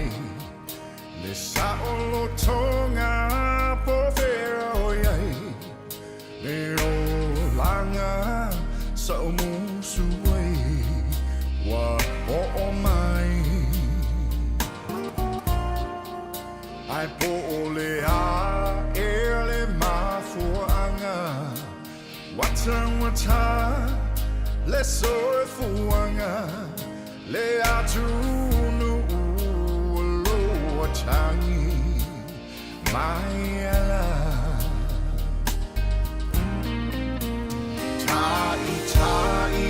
ai Le saʻolotoga po fea o i ai Le olaga sa ou musu ai Ua oo mai. Ae po o le a ea le mafuaaga Ua taugata le soifuaga Le atunuu o lo o tagi mai ala. Ta'ita'i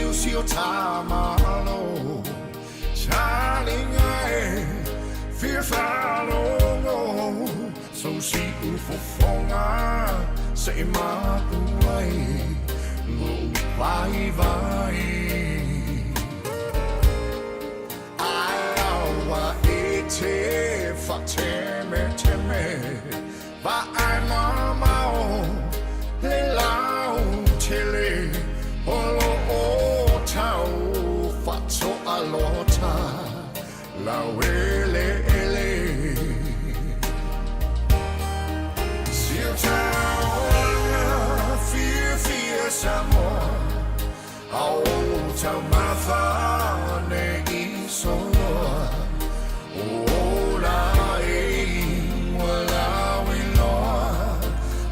o si o ta Malo Talinga e fia faalogo Sou siufofoga se i mapu ai Lo'u vaivai. Ae aua e te faatemeteme Vaai mamao le lautele O lo o tau faatoalota laueleele. Si o ta olaga fiafia Samoa A o taumafa ne i soloa O ola e ua lauiloa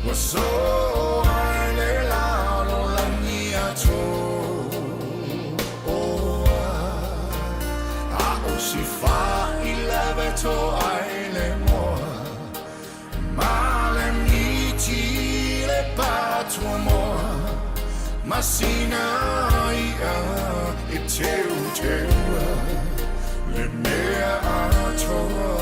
Ua soa i le lalolagi atoa. A o si faileve toa ai le moa Ma le miti le patuamoa Ma sina i'a e teuteua Le mea atoa.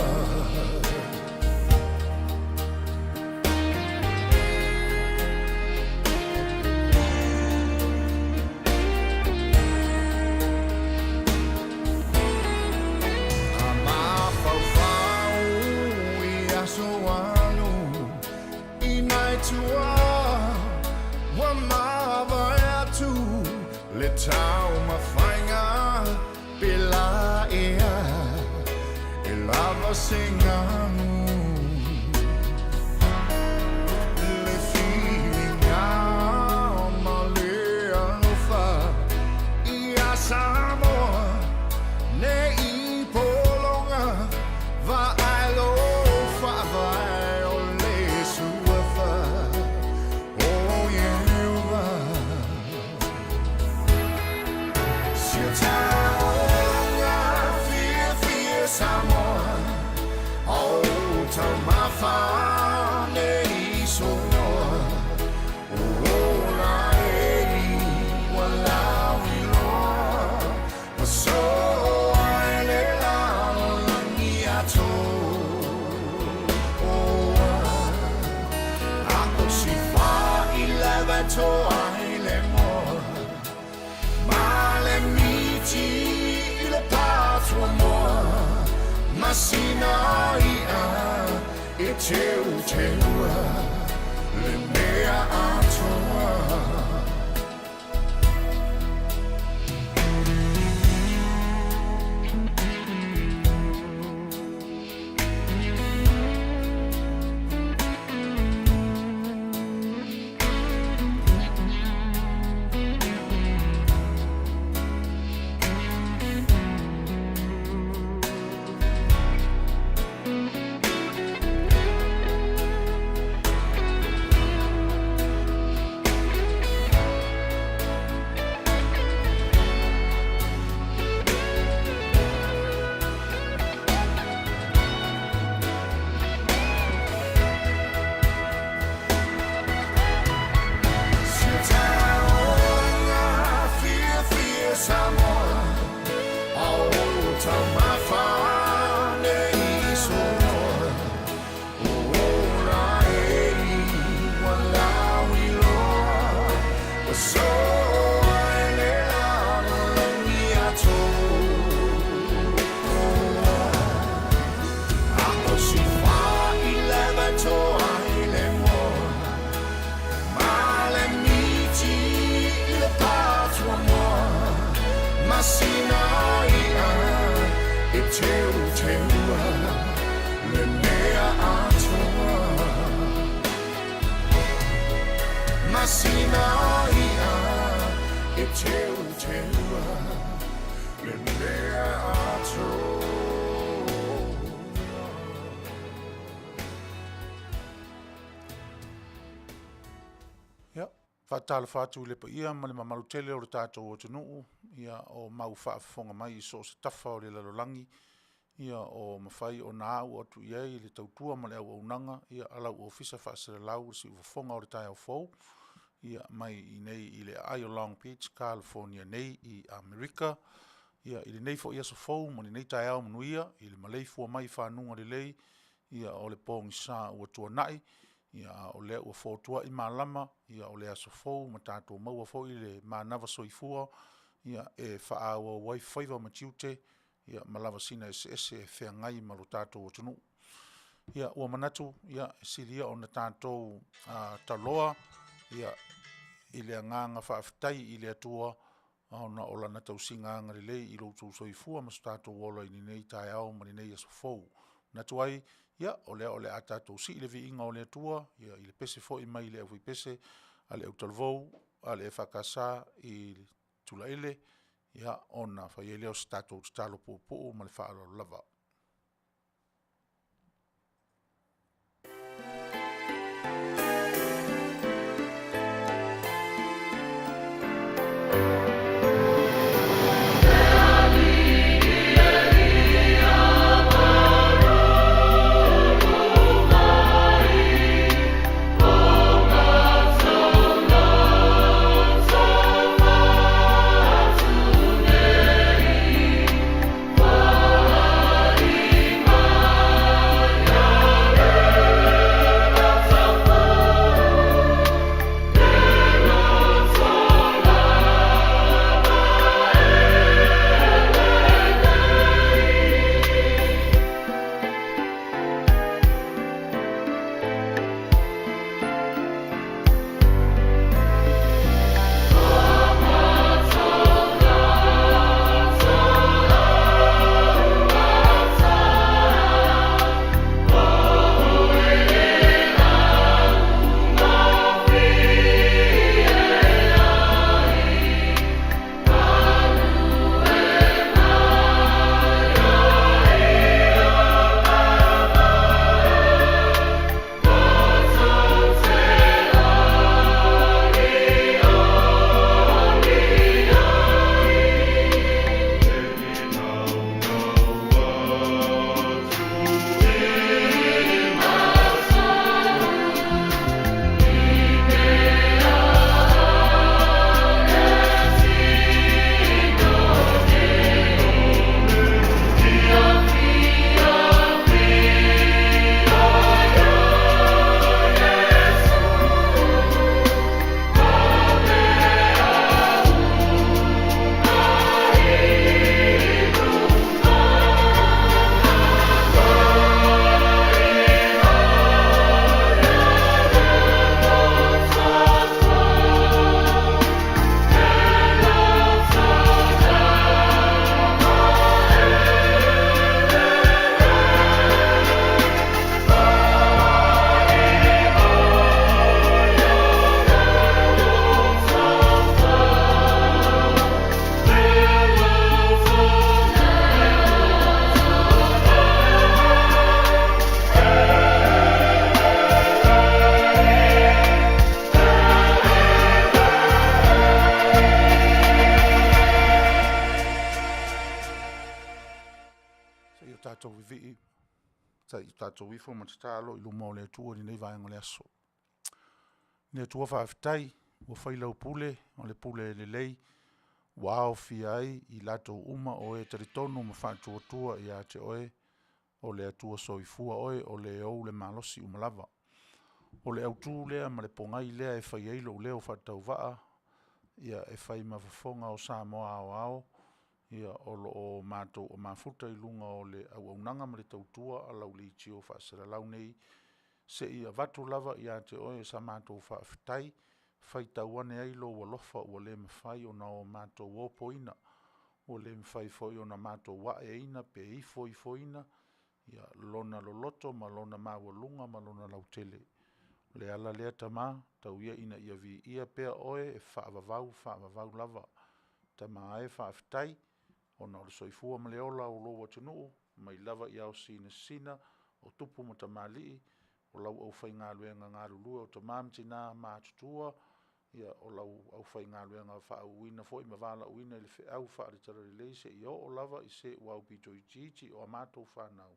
A mafaufau i aso alu I nai tua ua mavae atu Le taumafaiga pe la ea E lava se ganu. Le filiga ma le alofa Ia Samoa ne i pologa Vaai lou faavae o le suafa O Ieova. Si o ta olaga fiafia Samoa A o taumafa ne i soloa O ola e ua lauiloa Ua soa i le lalolagi atoa. A o si faileve toa ai le moa Ma le miti i le patuamoa Ma sina i'a e teuteua Le mea atoa. teuteua le mea atoa. Ma sina i'a e teuteua le mea atoa. Ia, faatalofa atu i le paia ma le mamalu tele o le tatou atunuu ia o mau faafofoga mai i so o se tafa o le lalolagi ia o mafai ona au atu i ai le tautua ma le auaunaga a lau Ofisa Faasalalau o le Siufofoga o le Taeao Fou, ia mai i inei i le aai o Long Beach, Kalifonia nei i Amerika. Ia i lenei foi aso fou ma lenei taeao manuia i le maleifua mai i faguga lelei o le pogisa ua tuanai, a o lea ua fotuai malama o le aso fou ma tatou maua foi le manava soifua e faaauau ai faiva ma tiute ma lavasiga eseese e feagai ma lo tatou atunuu. Ia, ua manatu e sili ia ona tatou taloa i le agaga faafetai i le Atua ona o Lana tausiga agalelei i lo outou soifua ma so tatou ola i lenei taeao ma lenei aso fou. E manatu ai, ia, o lea o le a tatou sii le viiga o le Atua i le pese foi mai le aufaipese a le autalavou a le EFKS i Tulaele ona fai ai lea o se tatou tatalo puupuu ma le faaaloalo lava. Se i o tatou vivii se i o tatou ifo ma tatalo i luma o le Atua i lenei vaega o le aso. Le Atua faafetai ua fai lau pule o le pule lelei ua aofia ai i latou uma o e talitonu ma faatuatua ia te oe o le Atua Soifua oe o le ou le malosi uma lava. O le autu lea ma le pogai lea e fai ai lou leo faatauvaa e fai ma fofoga o Samoa aoao o lo o matou mafuta i luga o le auaunaga ma le tautua a lau leitio faasalalau nei, seia avatu lava ia te oe sa matou faafetai, faitau ane ai lou alofa ua le mafai ona matou opoina. Ua le mafai foi ona matou aeina pe ifoifoina lona loloto ma lona maualuga ma lona lautele. O le ala lea Tama, tau ia ina ia viia pea Oe e faavavau faavavau lava. Tama e, faafetai ona o le soifua ma le ola o lou atunuu mai lava i ao sinasina, o tupu ma tamalii, o lau aufaigaluega galulue o tama ma tina matutua, ia o lau aufaigaluega faauuina foi ma valaauina i le feau faale-talalelei seia oo lava i se ua aupito itiiti o a matou fanau,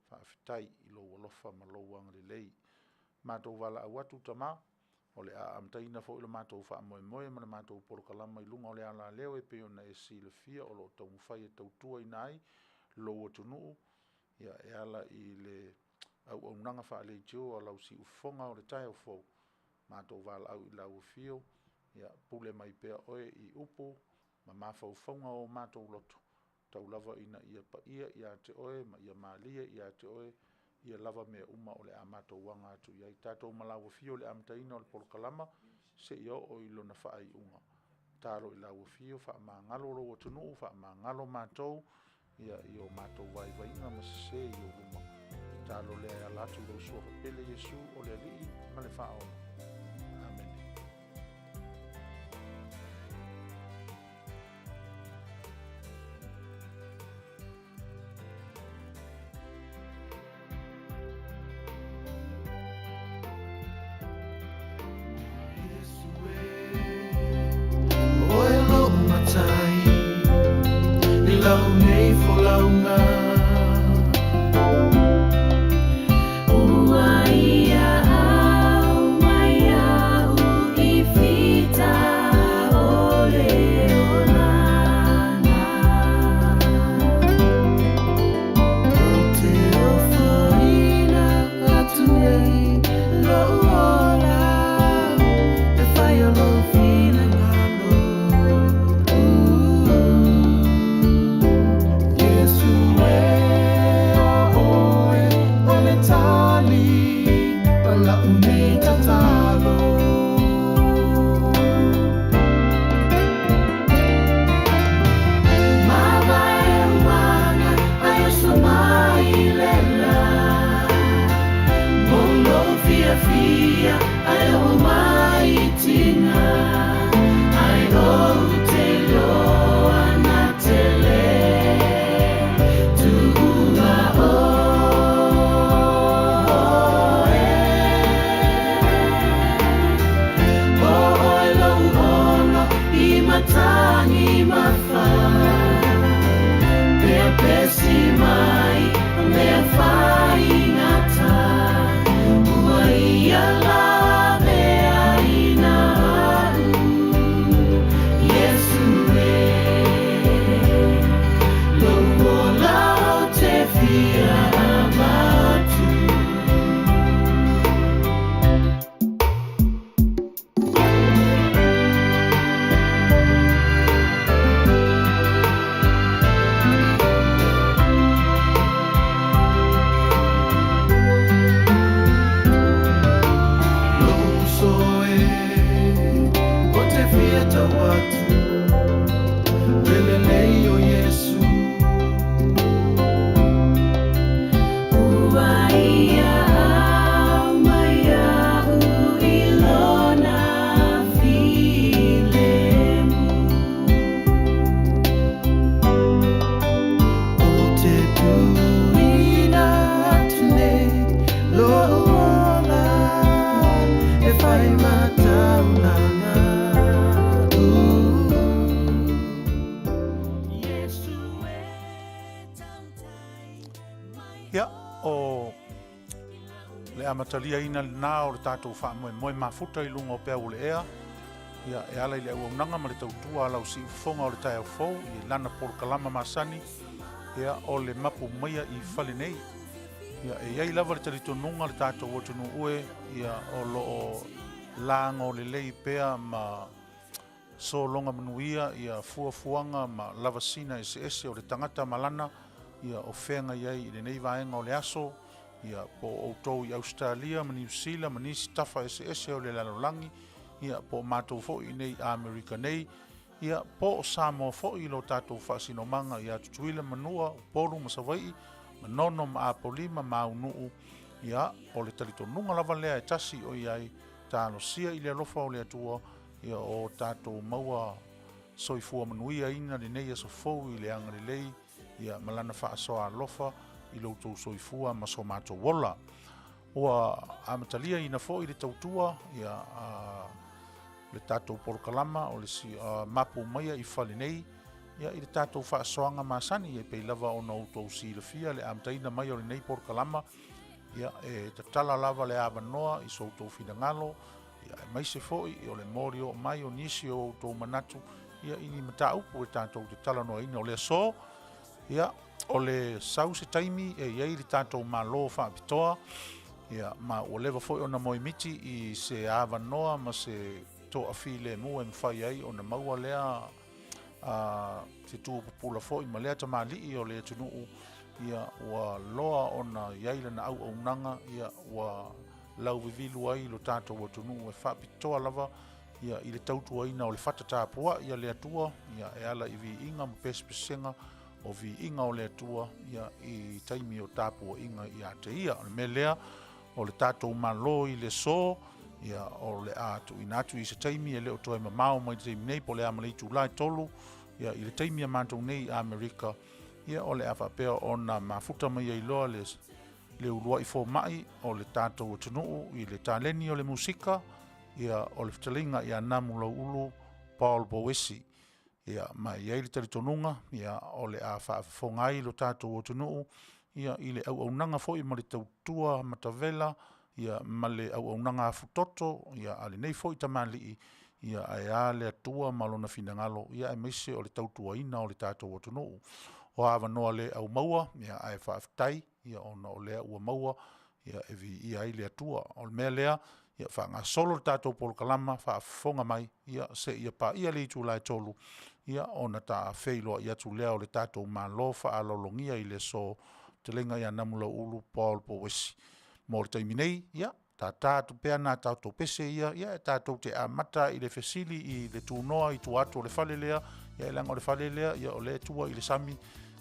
faafetai i lou alofa ma lou agalelei. Matou valaau atu Tama, o le a amataina foi lo matou faamoemoe ma le matou polokalama i luga o le alaleo e pei ona e silafia o lo o taumafai e tautuaina ai lou atunuu e ala i le auaunaga faaleitio a lau siufofoga o le taeao fou. Matou valaau i lau afio, ia pule mai pea oe i upu ma mafaufauga o matou loto, tau lava ina ia paia ia te oe ma ia malie ia te oe ia lava mea uma o le a matou aga atu i ai. Tatou ma lau afio i le amataina o le polokalama seia oo i lona faaiuga. Tatalo i lau afio, faamagalo lou atunuu, faamagalo matou i o matou vaivaiga ma sese i ou luma. O le tatalo lea e ala atu i lou suafa pele Iesu o le Alii ma le Faaola. Amene. Ia, o le amataliaina lena o le tatou faamoemoe mafuta i luga o peau o le ea, ia, e ala i le auaunaga ma le tautua a lau siufofoga o le taeao fou i lana polokalama masani, ia, o le mapu maia i fale nei. Ia, e i ai lava le talitonuga le tatou atunuu e, ia, o lo o lago lelei pea ma sologa manuia ia fuafuaga ma lavasina eseese o le tagata ma lana ia o feagai ai i lenei vaega o le aso, ia po o outou i Ausetalia ma Niu Sila ma nisi tafa eseese o le lalolagi, ia po o matou foi i inei i Amerika nei, ia, po o Samoa foi i lo tatou faasinomaga ia Tutuila, Manua, Upolu ma Savaii, Manono ma Apolima ma Aunuu, ia, o le talitonuga lava lea e tasi o i ai, talosia i le alofa o le Atua, ia o tatou maua soifua manuiaina lenei aso fou i le agalelei, ia, ma Lana faasoa alofa i lo outou soifua ma so matou ola. Ua amataliaina foi le tautua, ia, a le tatou polokalama o le mapu maia i fale nei, ia, i le tatou faasoaga masani, e pei lava ona outou silafia le amataina mai o lenei polokalama, ia, e tatala lava le avanoa i so outou finagalo, ia, aemaise foi o le moli oo mai o nisi o outou manatu, ia, i ni mataupu e tatou te talanoaina o le aso. Ia, o le sau se taimi e i ai le tatou Malo faapitoa, ia, ma ua leva foi ona moemiti i se avanoa ma se toafilemu e mafai ai ona maua lea a, se tu pupula foi ma lea tamalii o le atunuu, ia, ua loa ona i ai lana auaunaga, ia, ua lauvivilu ai lo tatou atunuu e faapitoa lava ia, i le tautuaina o le fata tapuai a le Atua, ia, e ala i viiga ma pesepesega o viiga o le Atua, ia, i taimi o tapuaiga ia te ia. O le mea lea, o le tatou Malo i le aso, ia, o le a tuuina atu i se taimi e le o toe mamao mai le taimi nei, po o le a ma le itula e 3, ia, i le taimi a matou nei i Amerika, ia, o le a faapea ona mafuta mai ai loa le le uluai fomai o le tatou atunuu i le taleni o le musika, ia, o le fetalaiga ia Namu Lauulu Paul Boesi. Ia, ma e i ai le talitonuga, ia, o le a faafofoga ai lo tatou atunuu, ia, i le auaunaga foi ma le tautua matavela, ia, ma le auaunaga afutoto, ia, a lenei foi tamalii, ia, ae a le Atua ma lona finagalo, ia, aemaise o le tautuaina o le tatou atunuu. O avanoa le aumaua, ia, ae faafetai, ia, ona o lea ua maua, ia, e viia ai le Atua. O le mea lea, ia faagasolo le tatou polokalama, faafofoga mai, ia, seia paia le itula e 3, ia, ona ta feiloai atu lea o le tatou Malo faaaloalogia i le aso, fetalaiga ia Namulauulu Paul Pouesi. Mo le taimi nei, ia, tata atu pea nā tatou pese ia, ia, e tatou te amata i le fesili i le tunoa i tua atu o le fale lea, ia, e leaga o le fale lea, ia, o lea e tua i le sami,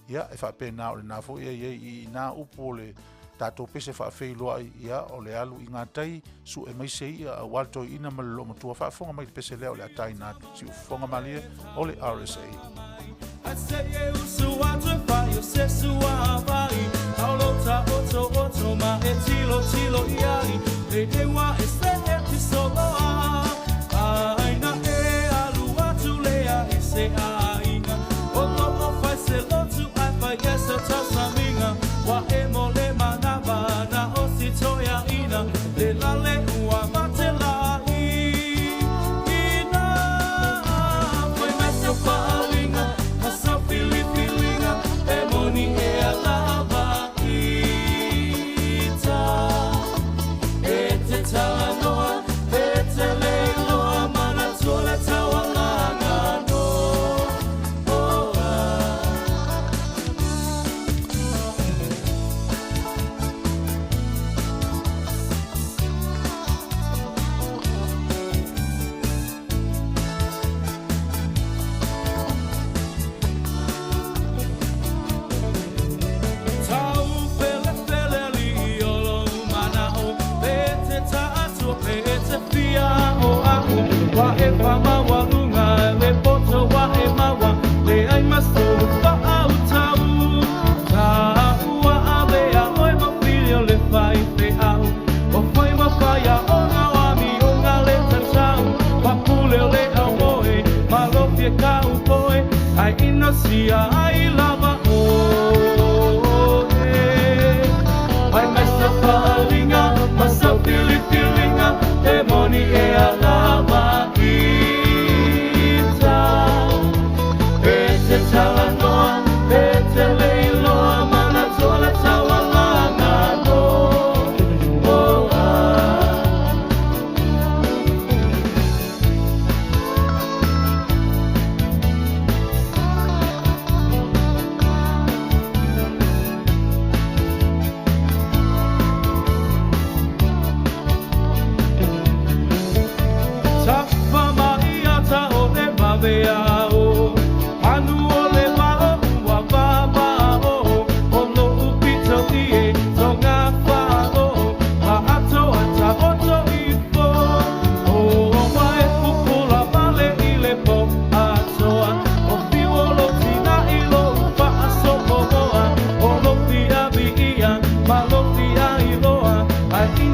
ia, e faapena o lena foi e i ai i ina upu o le tatou pese faafeiloai, ia, o le alu i gatai, sue mai se i'a aua le toeaina ma le loomatua. Faafofoga mai i le pese lea o le a taina atu. Siufofoga malie o le RSA.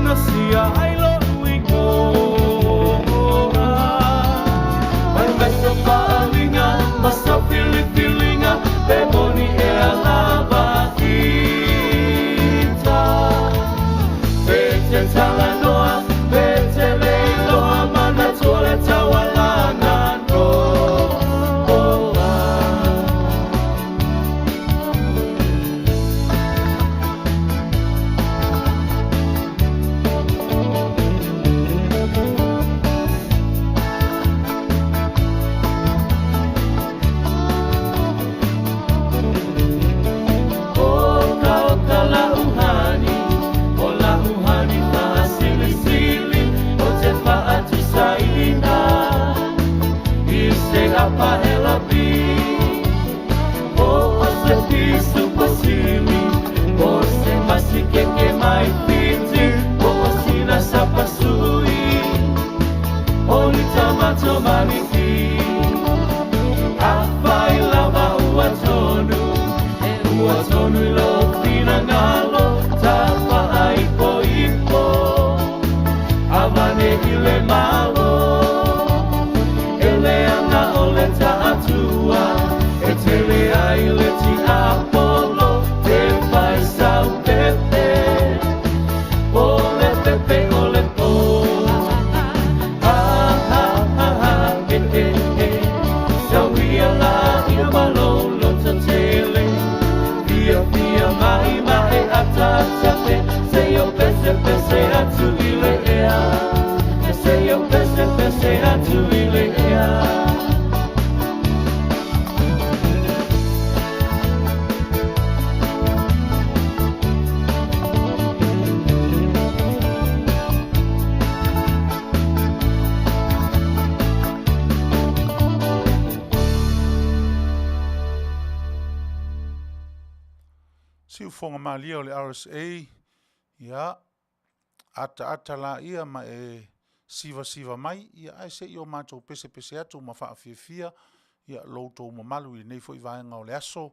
Gasia ai loʻu igoa. Mai mai sa faaaliga ma sa filifiliga, pe moni ea lava ita. E te talanoa, pe te le iloa, manatua le taualaga noa. Oka oka lau hani, o lau hani faasilisili, ou te faatusaina i se apa helapi. Po o se pisupo sili, po o se masikeke mai Fiti, po o sina sapasui, o ni tamato maliki. Afai lava ua tonu, e ua tonu i lou finagalo, tafaaipoipo, avane i le Malo. E leaga o le taatua, e tele ai le tiapolo, e fai sau pepe, o le pepe o le po. Ha ha ha ha, he he he, tauia laia ma lou lototele, fiafia mai ma e ataata pe, seia ou pesepese atu i le ea, seia ou pesepese atu i le ea. Siufoga malie o le RSA, ia, ataata laia ma e sivasiva mai, ia ae se i o matou pesepese atu ma faafiafia ia lo outou mamalu i lenei foi vaega o le aso.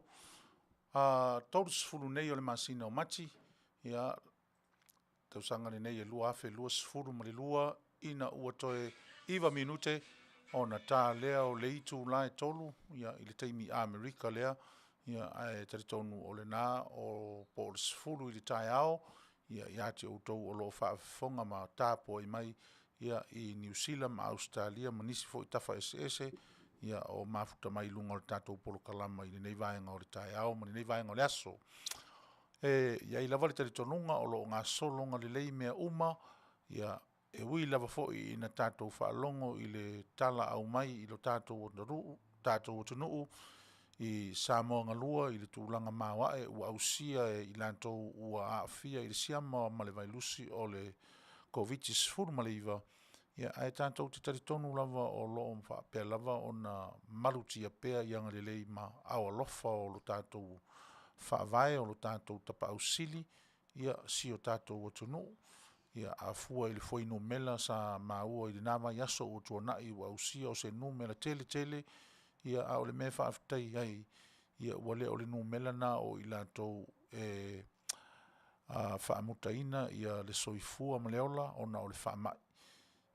A 30 nei o le masina o Mati, ia, tausaga lenei e 2022 ina ua toe 9 minute ona ta lea o le itula e 3, ia, i le taimi Amerika lea, ia, ae talitonu o lena o po o le 10 i le taeao, ia, ia te outou o lo o faafofoga ma tapuai mai, ia, i Niu Sila ma Ausetalia ma nisi foi tafa eseese, ia, o mafuta mai i luga o le tatou polokalama i lenei vaega o le taeao ma lenei vaega o le aso. E i ai lava le talitonuga o lo o gasologa lelei mea uma, ia, e ui lava foi ina tatou faalogo i le tala aumai i lo tatou atunuu i Samoa galua i le tulaga maoae ua ausia e i latou ua aafia i le siama ma le vailusi o le Koviti-19, ia, ae tatou te talitonu lava o lo o faapea lava ona malutia pea i agalelei ma aao alofa o lo tatou Faavae, o lo tatou Tapaau Sili, ia, si o tatou atunuu. Ia, a fua i le fuainumera sa maua i lena vaiaso ua tuanai ua ausia o se numera tele tele, ia, a o le mea e faafetai ai, ia, ua le o le numera lena o i latou e faamutaina ia le soifua ma le ola ona o le faamai.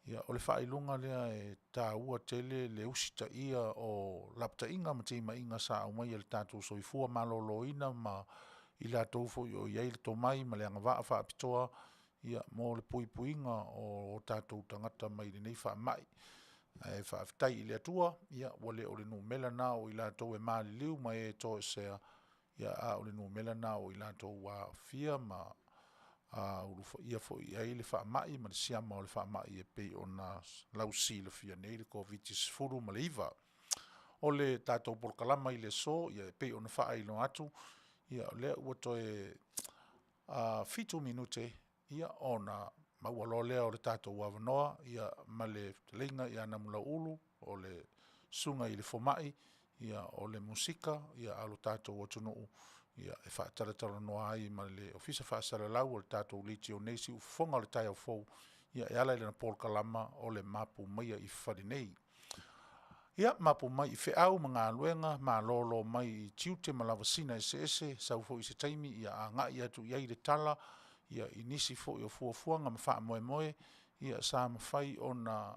Ia, o le faailoga lea e taua tele le usitaia o lapataiga ma timaiga sa aumaia e le tatou soifua maloloina ma i latou foi o i ai le tomai ma le agavaa faapitoa, ia, mo le puipuiga o tatou tagata mai lenei faamai. Ae faafetai i le Atua, ia, ua le o le numera lena o i latou e maliliu ma e toesea, ia, a o le numera lena o i latou ua aafia ma ulufaia foi i ai le faamai ma le siama o le faamai e pei ona lausilafia nei le Koviti-19. O le tatou polokalama i le aso, ia, e pei ona faailoa atu, ia, o lea ua toe 7 minute, ia, ona maua loa lea o le tatou avanoa, ia, ma le fetalaiga ia Namulauulu, o le susuga i le fomai, ia, o le musika, ia, a lo tatou atunuu, ia, e faatalatalanoa ai ma le Ofisa Faasalalau o le tatou Leitio nei Siufofoga o le Taeao Fou, ia, e ala i lana polokalama o le Mapu Maia i Fale Nei. Ia, mapu mai i feau ma galuega, malolo mai i tiute ma lavasina eseese, sau foi se taimi ia agai atu i ai le tala, ia i nisi foi o fuafuaga ma faamoemoe ia sa mafai ona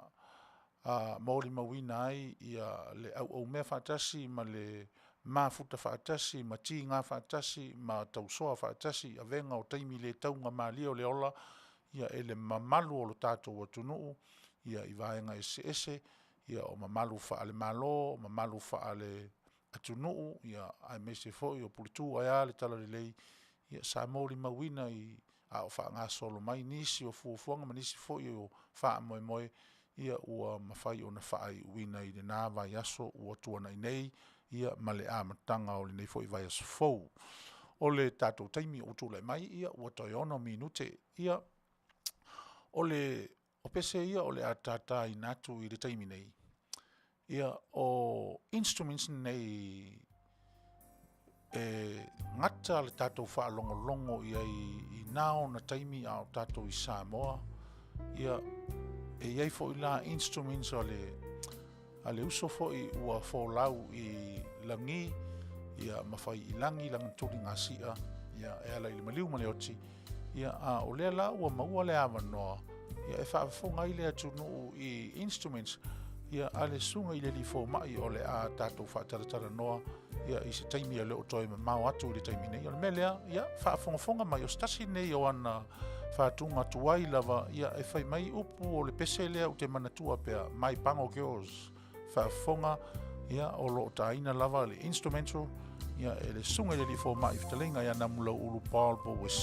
molimauina ai ia le auaumea faatasi ma le mafuta faatasi ma tiga faatasi ma tausoa faatasi i avega o taimi le taugamalie o le ola ia e le mamalu o lo tatou atunuu ia i vaega eseese ia o mamalu faale-Malo, o mamalu faale-atunuu ia aemaise foi o puletu aea le talalelei, ia sa molimauina i a o faagasolo mai nisi o fuafuaga ma nisi foi o faamoemoe ia ua mafai ona faaiuina i lena vaiaso ua tuanai nei ia ma le amataga o lenei foi vaiaso fou. O le tatou taimi ua tulai mai ia ua toe 6 minute. Ia, o pese ia o le a tataina atu i le taimi nei, ia o instruments nei e gata le tatou faalogologo i ai i na ona taimi a o tatou i Samoa, ia, e i ai foi la instruments a le, a le uso foi ua folau i lagi, ia, ma fai i lagi lana tuligasia, ia, e ala i le maliu ma le oti, ia, a o lea la ua maua le avanoa, ia, e faafofoga ai le atunuu i instruments, ia, a le susuga i le alii fomai o le a tatou faatalatalanoa, ia, i se taimi e le o toe mamao atu i le taimi nei. O le mea lea, ia, faafogafoga mai, o se tasi lenei o ana faatuga tuai lava, ia, e fai mai upu o le pese lea ou te manatua pea, My Pago Girls. Faafofoga, ia, o lo o taina lava le instrumental, ia, e le susuga i le alii fomai fetalaiga ia Namulauulu Paul Bowis.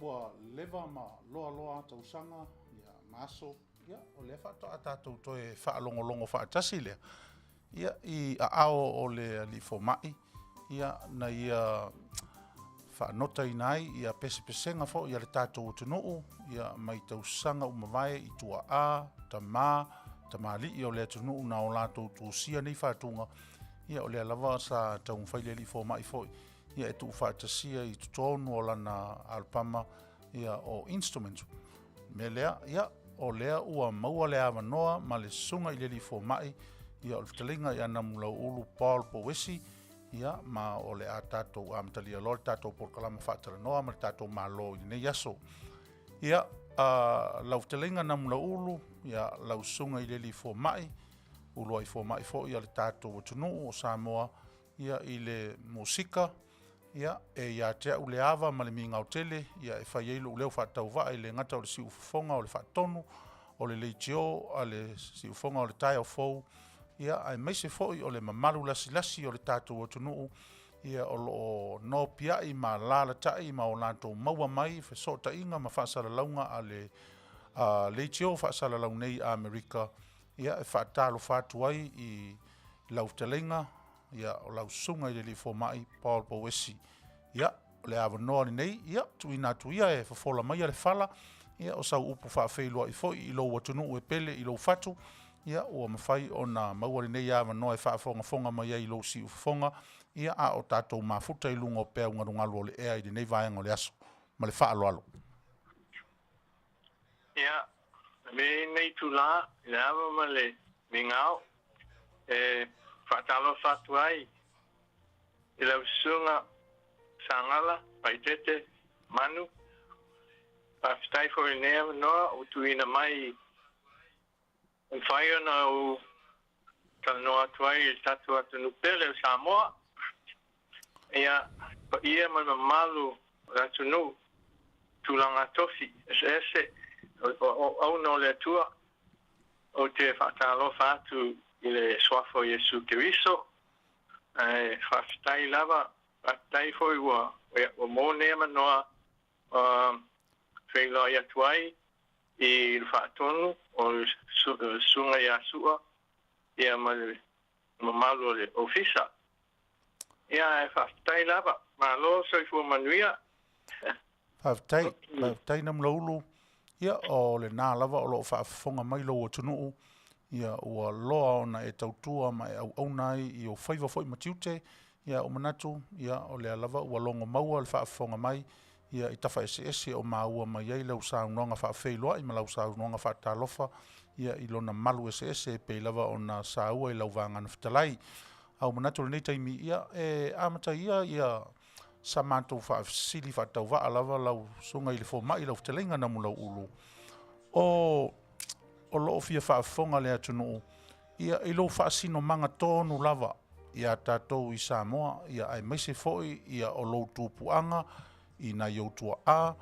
Ua leva ma loaloa tausaga, ia, ma aso, ia, o lea faatoa tatou toe faalogologo faatasi lea, ia, i aao o le Alii Fomai, ia, na ia faanotaina ai ia pesepesega foi a le tatou atunuu, ia, mai tausaga ua mavae i tuaa, tama, tamalii o le atunuu na o latou tusia nei faatuga, ia, o lea lava sa taumafai le Alii Fomai foi ia e tuufaatasia i totonu o lana alupama ia o instrument. Mea lea, ia, o lea ua maua le avanoa ma le susuga i le Alii Fomai, ia o le fetalaiga ia Namulauulu Paul Pouesi, ia, ma o le a tatou amatalia loa le tatou polokalama faatalanoa ma le tatou Malo i lenei aso. Ia, lau fetalaiga Namulauulu, ia, lau susuga i le Alii Fomai, uluai fomai foi a le tatou atunuu o Samoa, ia, i le musika, ia, e ia te au le ava ma le migao tele, ia, e fai ai lou leo faatauvaa i le gata o le siufofoga o le faatonu, o le leitio a le siufofoga o le taeao fou, ia, aemaise foi o le mamalu lasilasi o le tatou atunuu, ia, o lo o nopiai ma alalatai ma o latou maua mai fesootaiga ma faasalalauga a le leitio faasalalau nei a Amerika, ia, e faatalofa atu ai i lau fetalaiga, ia, o lau susuga i le Alii Fomai Paul Pouesi. Ia, o le avanoa lenei, ia, tuuina atu ia e fofola maia le fala, ia, o sau upu faafeiloai foi i lou atunuu e pele i lou fatu, ia, ua mafai ona maua lenei avanoa e faafogafoga mai ai i lou siufofoga, ia, a o tatou mafuta i luga o peau galugalu o le ea i lenei vaega o le aso. Ma le faaaloalo. Ia, lenei itulā i le ava ma le migao e faatalofa atu ai i lau susuga Sagala Paitete Manu. Faafetai foi i lenei avanoa ua tuuina mai e mafai ona ou talanoa atu ai i le tatou atunuu pele o Samoa. Ia, paia ma le mamalu o le atunuu, tulaga tofi eseese o auauna o le Atua, ou te faatalofa atu i le Suafa o Iesu Keriso, ae faafetai lava, faafetai foi ua maua nei avanoa feiloai atu ai i le faatonu o le Susuga ia Sua ia ma le mamalu o le Ofisa. Ia, ae faafetai lava. Malo, soifua manuia. Faafetai, faafetai Namulauulu. Ia, o lena lava o lo o faafofoga mai lou atunuu, ia, ua loa ona e tautua ma e auauna ai i ou faiva foi ma tiute. Ia, ua manatu, ia, o lea lava ua logo maua le faafofoga mai, ia, i tafa eseese o maua mai ai lau saunoaga faafeiloai ma lau saunoaga faatalofa, ia, i lona malu eseese e pei lava ona saua i lau vagana fetalai. A ua manatu i lenei taimi, ia, e amata ia ia sa matou faafesili faatauvaa lava lau susuga i le fomai, lau fetalaiga Namulauulu. O o lo o fia faafofoga le atunuu, ia, i lou faasinomaga tonu lava iā tatou i Samoa, ia, aemaise foi ia o lou tupuaga i nai ou tuaa,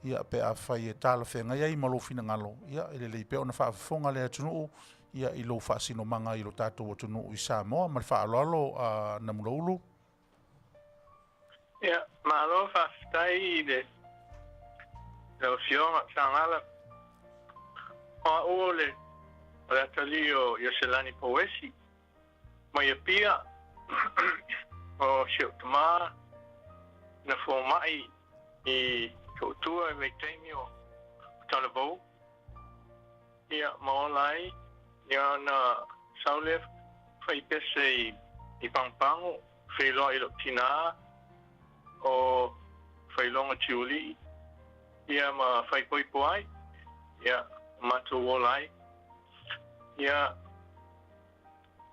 ia, pe afai e talafeagai ai ma lou finagalo, ia, e lelei pea ona faafofoga le atunuu, ia, i lou faasinomaga i lo tatou atunuu i Samoa. Ma le faaaloalo a Namulauulu. Ia, malo faafetai i le lau Afioga Sagala. O au o le o le atalii o Ioselani Pouesi mai Apia. O si ou tamā na fomai i To'otua i vaitaimi o Talavou. Ia, ma ola ai, ia ona sau lea fai pese i Pagopago, feiloai i lou tinā o Failoga Tiualii, ia ma faaipoipo ai, ia, ma matou ola ai. Ia,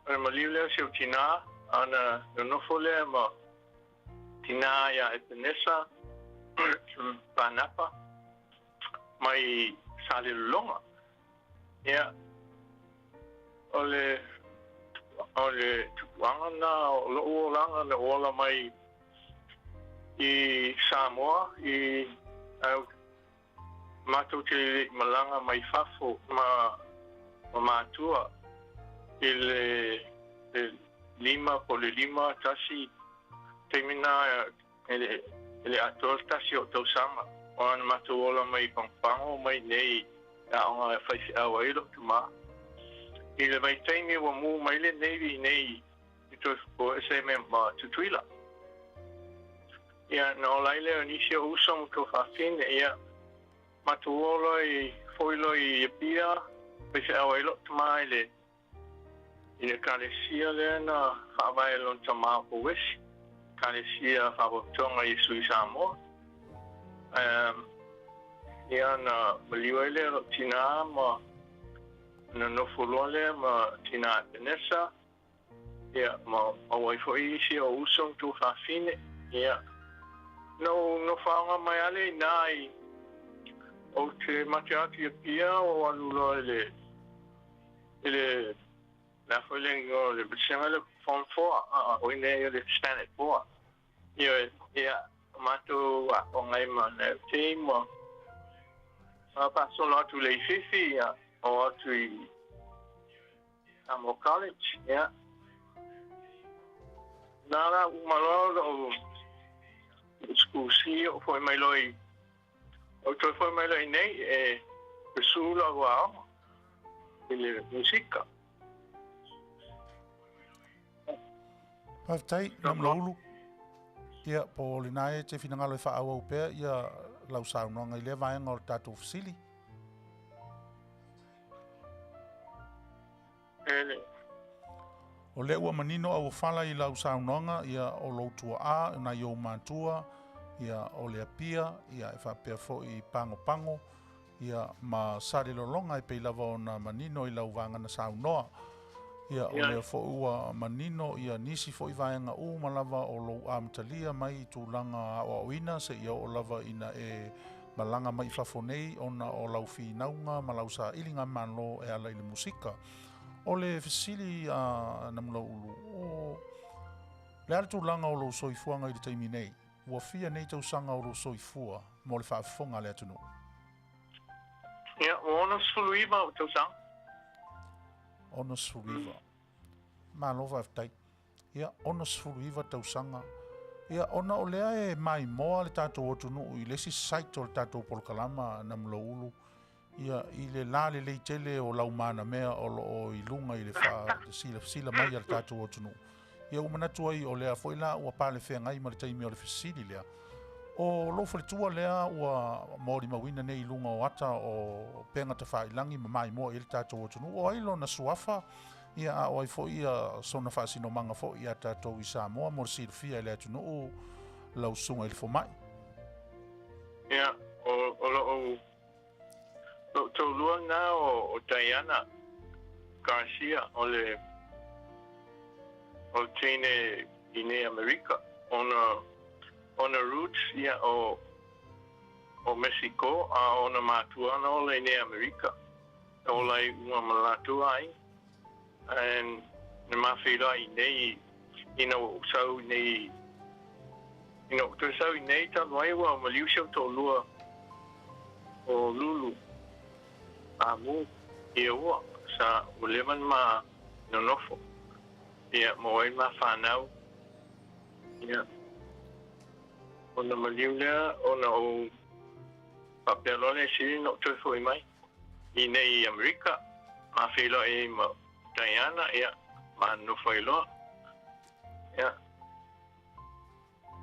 o le maliu lea o si ou tinā, ona nonofo lea ma tinā ia Epenesa Panapa, mai Salelologa. Ia, o le, o le tupuaga lena o lou olaga na ou ola mai i Samoa, i, ae matou te le i malaga mai fafo ma, ma matua i le, le 5 po o le 51 taimi lena e le, e le atoa le tasi o tausaga. Aua na matou ola mai i Pagopago mai nei i aoga e faifeau ai lou tama. I le vaitaimi ua mu mai le Navy i nei i toe fofo ese ai ma Tutuila. Ia, na ola ai lea o nisi o uso ma tuafafine, ia, matou o loa i, foi loa i Apia, faifeau ai lou tama i le i le Ekalesia lea na faavae e lona tama o Pouesi, Ekalesia Faapotopotoga Iesu i Samoa. Ia na maliu ai lea o lou tinā ma na nofo loa lea ma tinā Epenesa, ia ma maua ai foi isi o uso ma tuafafine. Ia na ou nofo aoga mai lava lea i ina i ou te mate atu i Apia ou alu loa i le i le le a foi le igoa o le vasega lea Form 4, a o i nei o le Standard 4. Ioe, ia, matou aoga ai ma nai team ma faasolo atu i Leififi, ia, oo atu i Samoa College, ia. Na la uma loa lou school C ou foi mai loa i ou toe foi mai loa i nei e pursue lau aoga i le musika. Faafetai, Namulaulu. Ia, po o lena e te finagalo e faaauau pea ia lau saunoaga i lea vaega o le tatou fesili. Ele. O lea ua manino auofala i lau saunoaga, ia, o lou tuaa, nai ou matua, ia, o le Apia, ia, e faapea foi i Pagopago, ia, ma Salelologa e pei lava ona manino i lau vagana saunoa. Ia, o lea foi ua manino ia nisi foi vaega uma lava o lou amatalia mai i tulaga aoaoina seia oo lava ina e malaga mai i fafo nei ona o lau finauga ma lau sailiga malo e ala i le musika. O le fesili a Namulauulu, o le a le tulaga o lou soifuaga i le taimi nei? Ua fia nei tausaga o lou soifua mo le faafofoga a le atunuu? Ia, ua 69 ou tausaga. 69. Malo faafetai. Ia, 69 tausaga. Ia, ona o lea e maimoa le tatou atunuu i le isi site o le tatou polokalama Namulauulu, ia, i le lalelei tele o lau manamea o lo o i luga i le faasilafila mai a le tatou atunuu. Ia, ua manatu ai o lea foi la ua palefeagai ma le taimi o le fesili lea. O lou faletua lea ua molimauina nei i luga o ata o upega tafailagi ma maimoa i ai le tatou atunuu, o ai lona suafa? Ia, a o ai foi ia sona faasinomaga foi iā tatou i Samoa mo le silafia e le atunuu lau susuga i le fomai? Ia, o, o lou, lou taulua lena o, o Diana Garcia, o le, o le teine i nei Amerika, ona, ona roots, ia, o, o Mexico, a ona matua na ola i nei Amerika. E ola ai uma ma latou aiga. And na mafeiloai i nei ina ua ou sau i nei ina ua ou toe sau i nei talu ai ua maliu si ou toalua o Lulu a Mu ia ua sa ua leva na ma nonofo ia maua ai ma fanau ia ona maliu lea ona ou faapea loa lea sili na ou toe foi mai. I nei i Amerika, ma feiloai ai ma Diana, ia, ma nofo ai loa. Ia.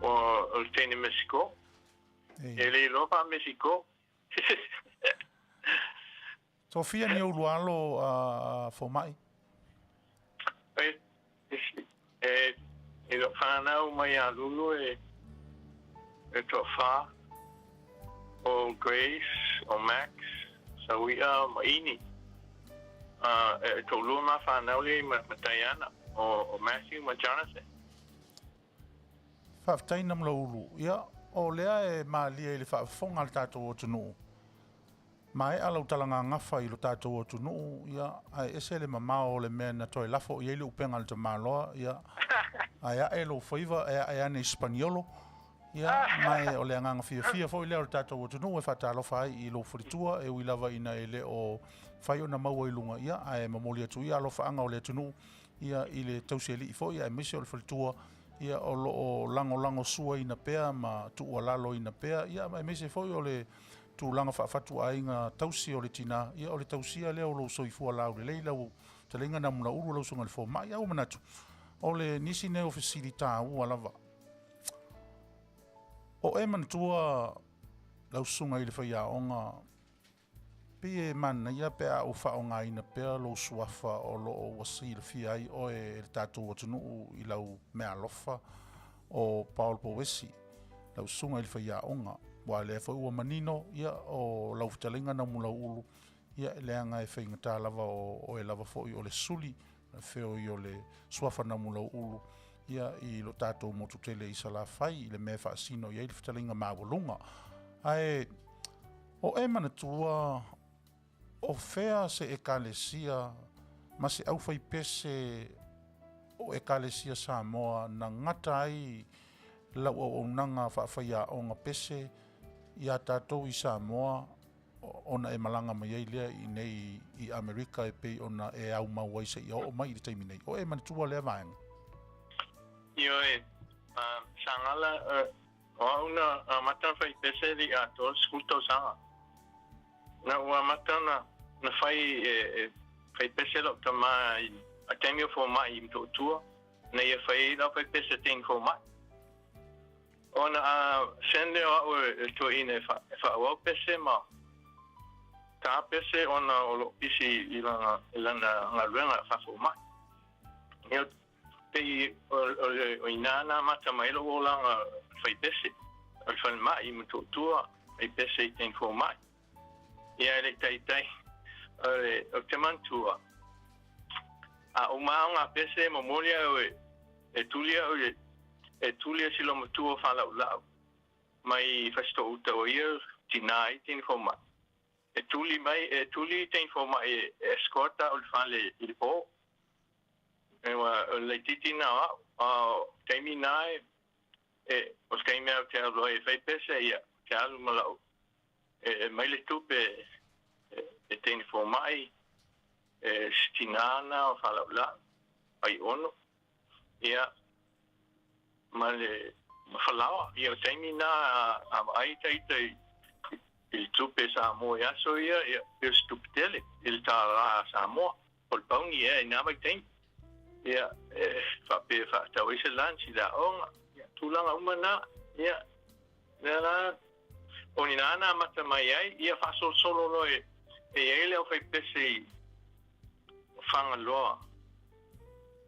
O, o le teine Mexico. E le iloa pa Mexico. Tofia ni ou lualo a fomai? E, e, e lou fanau mai ia Lulu e, e toafa, o Grace, o Max, Sauia ma Ini. Uh, e toalua ma fanau lea ma, ma Diana, o, o Matthew ma Jonathan. Faafetai Namulaulu. Ia, o lea e malie i le faafofoga a le tatou atunuu. Maea lau talagagafa i lo tatou atunuu, ia, ae ese le mamao o le mea na toe lafo i ai le upega a le tamaloa, ia, ae ae lou faiva e ae ane i Sipaniolo, ia, ma o le agaga fiafia foi lea o le tatou atunuu e faatalofa ai i lou faletua, e ui lava ina e le o mafai ona maua i luga, ia, ae momoli atu ia alofaaga o le atunuu, ia, i le tausialii foi aemaise o le faletua, ia, o lo o lagolagosuaina pea ma tuualaloina pea, ia, aemaise foi o le tulaga faafatuaiga tausi o le tinā, ia, o le tausia lea o lou soifua laulelei, lau fetalaiga Namulauulu, lau Susuga i le Fomai. Ae ua manatu, o le nisi nei o fesili taua lava. O e manatua lau susuga i le faiaoga, pei e manaia pe a ou faaaogaina pea lou suafa o lo o ua silafia ai oe e le tatou atunuu i lau meaalofa o Paul Pouesi, lau susuga i le faiaoga, aua o lea foi ua manino, ia, o lau fetalaiga Namulauulu, ia, leaga e faigata lava o oe lava foi o le suli feoi o le suafa Namulauulu, ia, i lo tatou motu tele i Salafai i le mea e faasino i ai le fetalaiga maualuga. Ae o e manatua o fea se ekalesia ma se aufaipese o Ekalesia Samoa na gata ai lau auaunaga faafaiaoga pese iā tatou i Samoa ona e malaga mai ai lea i nei i Amerika e pei ona e aumau ai seia oo mai i le taimi nei. O e manatua lea vaega? Ioe, Sagala, o au na amata ona fai pese i atoa le 10 tausaga. Na ua amata ona na fai e fai pese lau tama i a taimi o fomai i Motootua, na ia fai ai lau fai pese teine fomai. Ona a send lea o au e toeaina e faaauau pese ma ta pese ona o loo pisi i lana galuega faafomai. Ia pei o ina na amata mai ai lou olaga fai pese o le falemai i Motootua, fai pese i teine fomai. Ia e le i taitai o te manatua a uma au ngā pese e momoli au e tuli au e tuli e silo matua whalaulau mai Fasitouta o ia tinā ai teine fomai. E tuli mai, e tuli teine fomai e escort au i le fale i le pō. E ua o le laitiiti nā o au, a o taimi nā e o se taimi au te alu ai e fai pese, ia, te alu ma lau e mai le tupe e teine fomai, e si tinā nā o whalaulau, ai ono, ia, ma le ma falaoa. Ia o taimi nā a vaai taita i le tupe Samoa i aso ia, ia, e o se tupe tele i le tālā a Samoa. O le pauni ea i nā vaitaimi. Ia, e faapea e faatau ai se lunch i le aoga. Ia, tulaga uma nā. Ia, lea la, o ni nā na amata mai ai, ia faasolosolo loa e i ai le aufaipese i Fagaloa.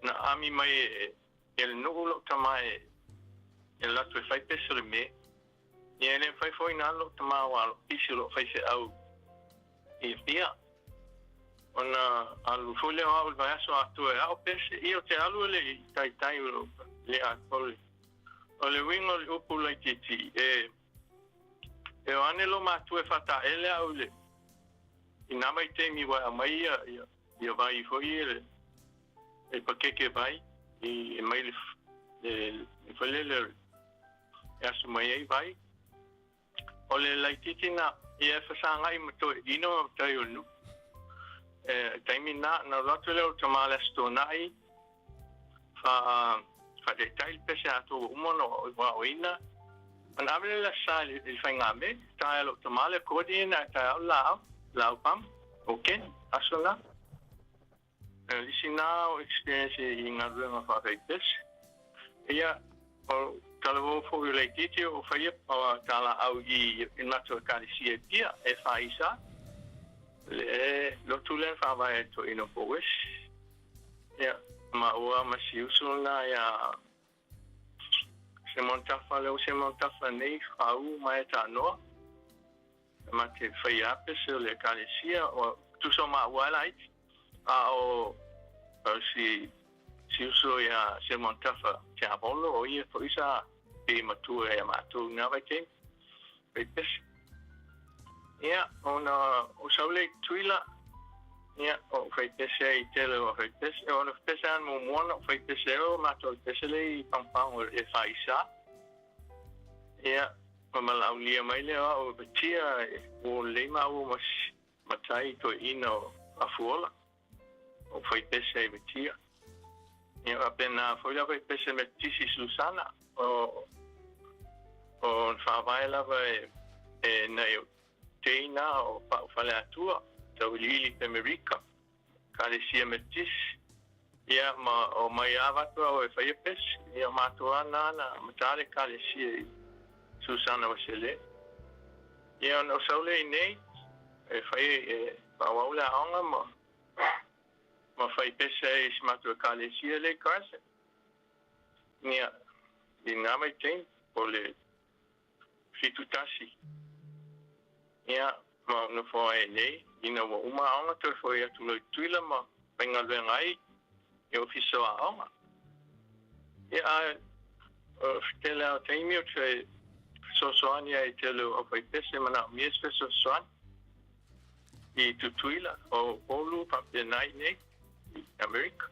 Na ami mai e le nuu lou tama e alu atu e fai pese o le me. Ia e le mafai foi ona alu lou tama aua o lou pisi o loo faifeau i Apia. Ona alu foi lea o au i le vaiaso atoa e ao pese. Ia o te alu e le i taitai o lou le atoa. O le uiga o le upu laitiiti e e o ane lo matua e faataele au i le i nā vaitaimi ua e aumai ia ia vai foi ia le e pakeke vai i e mai le le fale lea e asu mai ai vai. O le laitiiti na ia e fasagai ma toeaina ma matai o le nuu. E taimi na, na alu atu lea o le tama le Aso Toonai, fa, faataitai le pese atoa ua uma ona aoina. Ona ave lea le Aso Sa i le faigamea, taea lou tama le accordion ae taea au le laau, laau pama, o Ken, aso na. E isi nā o experience i galuega faafaipese. Ia, o talavou foi o laitiiti o faia o tā laau i i matou ekalesia e pia e whaisa le lotu lea na whaavae ai toeaina o Pouesi. Ia, ma ua ma si uso lena ia Simon Tafa, lea ua Simon Tafa nei whaau mai e tānoa. Ma te whai apese o le ekalesia, o tusa o maua ai laiti. A o si si uso ia Simon Tafa Tiapolo, o ia foi sa pei matua ia matou i nga vaitaimi, fai pese. Ia, ona o sau lea i Tutuila, ia, o fai pese ai i tele o fai pese, o na pese lava na muamua na ou fai pese ai o matou i pese lea i Pagopago e faisa. Ia, ma valaaulia mai lea o au e Patia, ua lelei maua ma matai toeaina o Afuola, o fai pese ai Patia. Ia faapena foi le aufaipese Metotisi i Susana, o o le faavae lava e e nai o teina o Pa'u Faleatua, tauiliili i Amerika, Ekalesia Metotisi. Ia ma omai lava avatu au e faia pese, ia o matou lava na na amata le Ekalesia i Susana Uaisele. Ia ona ou sau lea iinei e fai e faaauau le aoga ma ma fai pese ai i si matou Ekalesia lea i Carson. Ia, i na vaitaimi, o le 71. Ia, ma ou nofo ai nei, ina ua uma aoga toe foi atu loa i Tutuila ma faigaluega ai i Ofisa o Aoga. Ia, ae o le tele lava o taimi ou te fesoasoani ai i tele o aufaipese e manaomia se fesoasoani i Tutuila, o Upolu faapena i inei i Amerika.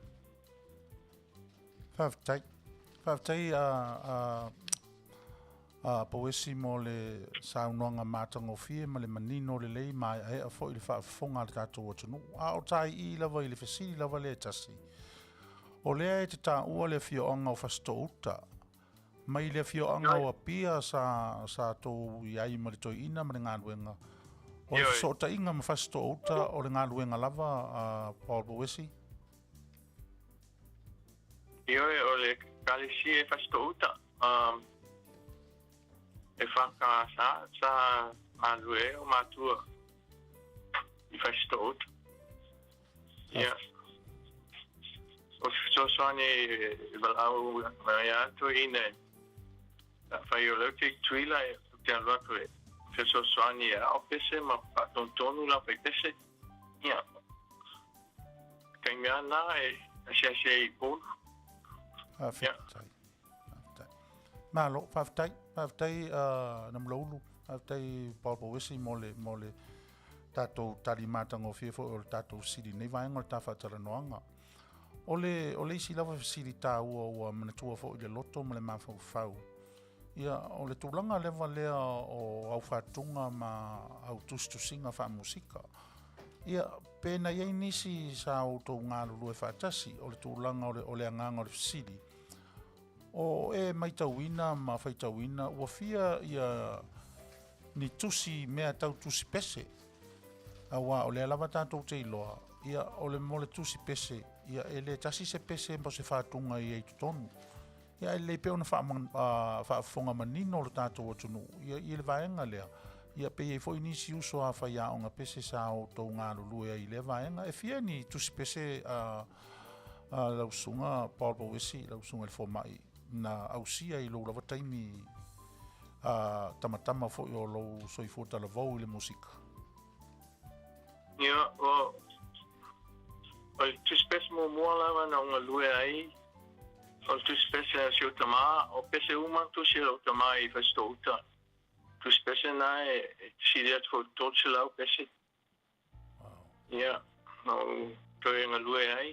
Faafetai. Faafetai a a a Pouesi mo le saunoaga matagofie ma le manino lelei maeaea foi le faafofoga a le tatou atunuu. A o taii lava i le fesili lava lea e tasi, o lea e te taua le afioaga o Fasitoo-uta, mai le afioaga o Apia sa, sa tou i ai ma le toeaina ma le galuega, o le fesootaiga ma Fasitoo-uta o le galuega lava a Paul Pouesi? Ioe, o le Ekalesia e Fasitoo-uta, e whakaasa sa galue ai o matua i Fasitoo-uta. Ia, o se fesoasoani e valaau mai a toeaina e fai o lea ou te i Tutuila ou te alu atu e fesoasoani e ao pese ma faatonutonu la fai pese. Ia, taimi lava lena e asiasi ai i Upolu. Faafetai. Faafetai. Malo, faafetai. Faafetai Namulaulu, faafetai Paul Pouesi mo le, mo le tatou tali matagofie foi o le tatou fesili nei vaega o le ta faatalanoaga. O le, o le isi lava fesili taua ua manatua foi i le loto ma le mafaufau, ia, o le tulaga leva lea o au faatuga ma au tusitusiga faamusika. Ia, pe na i ai nisi sa outou galulue faatasi, o le tulaga o le, o le agaga o le fesili, O e maitauina ma faitauina ua fia ia ni tusi mea tau tusi pese, auā o lea lava tatou te iloa, ia o le mo le tusi pese, ia e le tasi se pese mo se faatuga i ai i totonu. Ia ae lelei pea ona faafofoga manino lo tatou atunuu ia i le vaega lea, ia pe i ai foi nisi uso a faiaoga pese sa outou galulue ai i lea vaega. E fia ni tusi pese a lau susuga Paul Pouesi, lau susuga i le fomai, na ausia i lou lava taimi a tamatama foi o lou soifua talavou i le musika? Ia, o, o le tusi pese muamua lava na ou galue ai, o le tusi pese a si ou tamā, o pese uma tusi a lou tamā i Fasitoo-uta. Tusi pese na e sili atu foi i le 300 pese. Ia, na ou toe galue ai.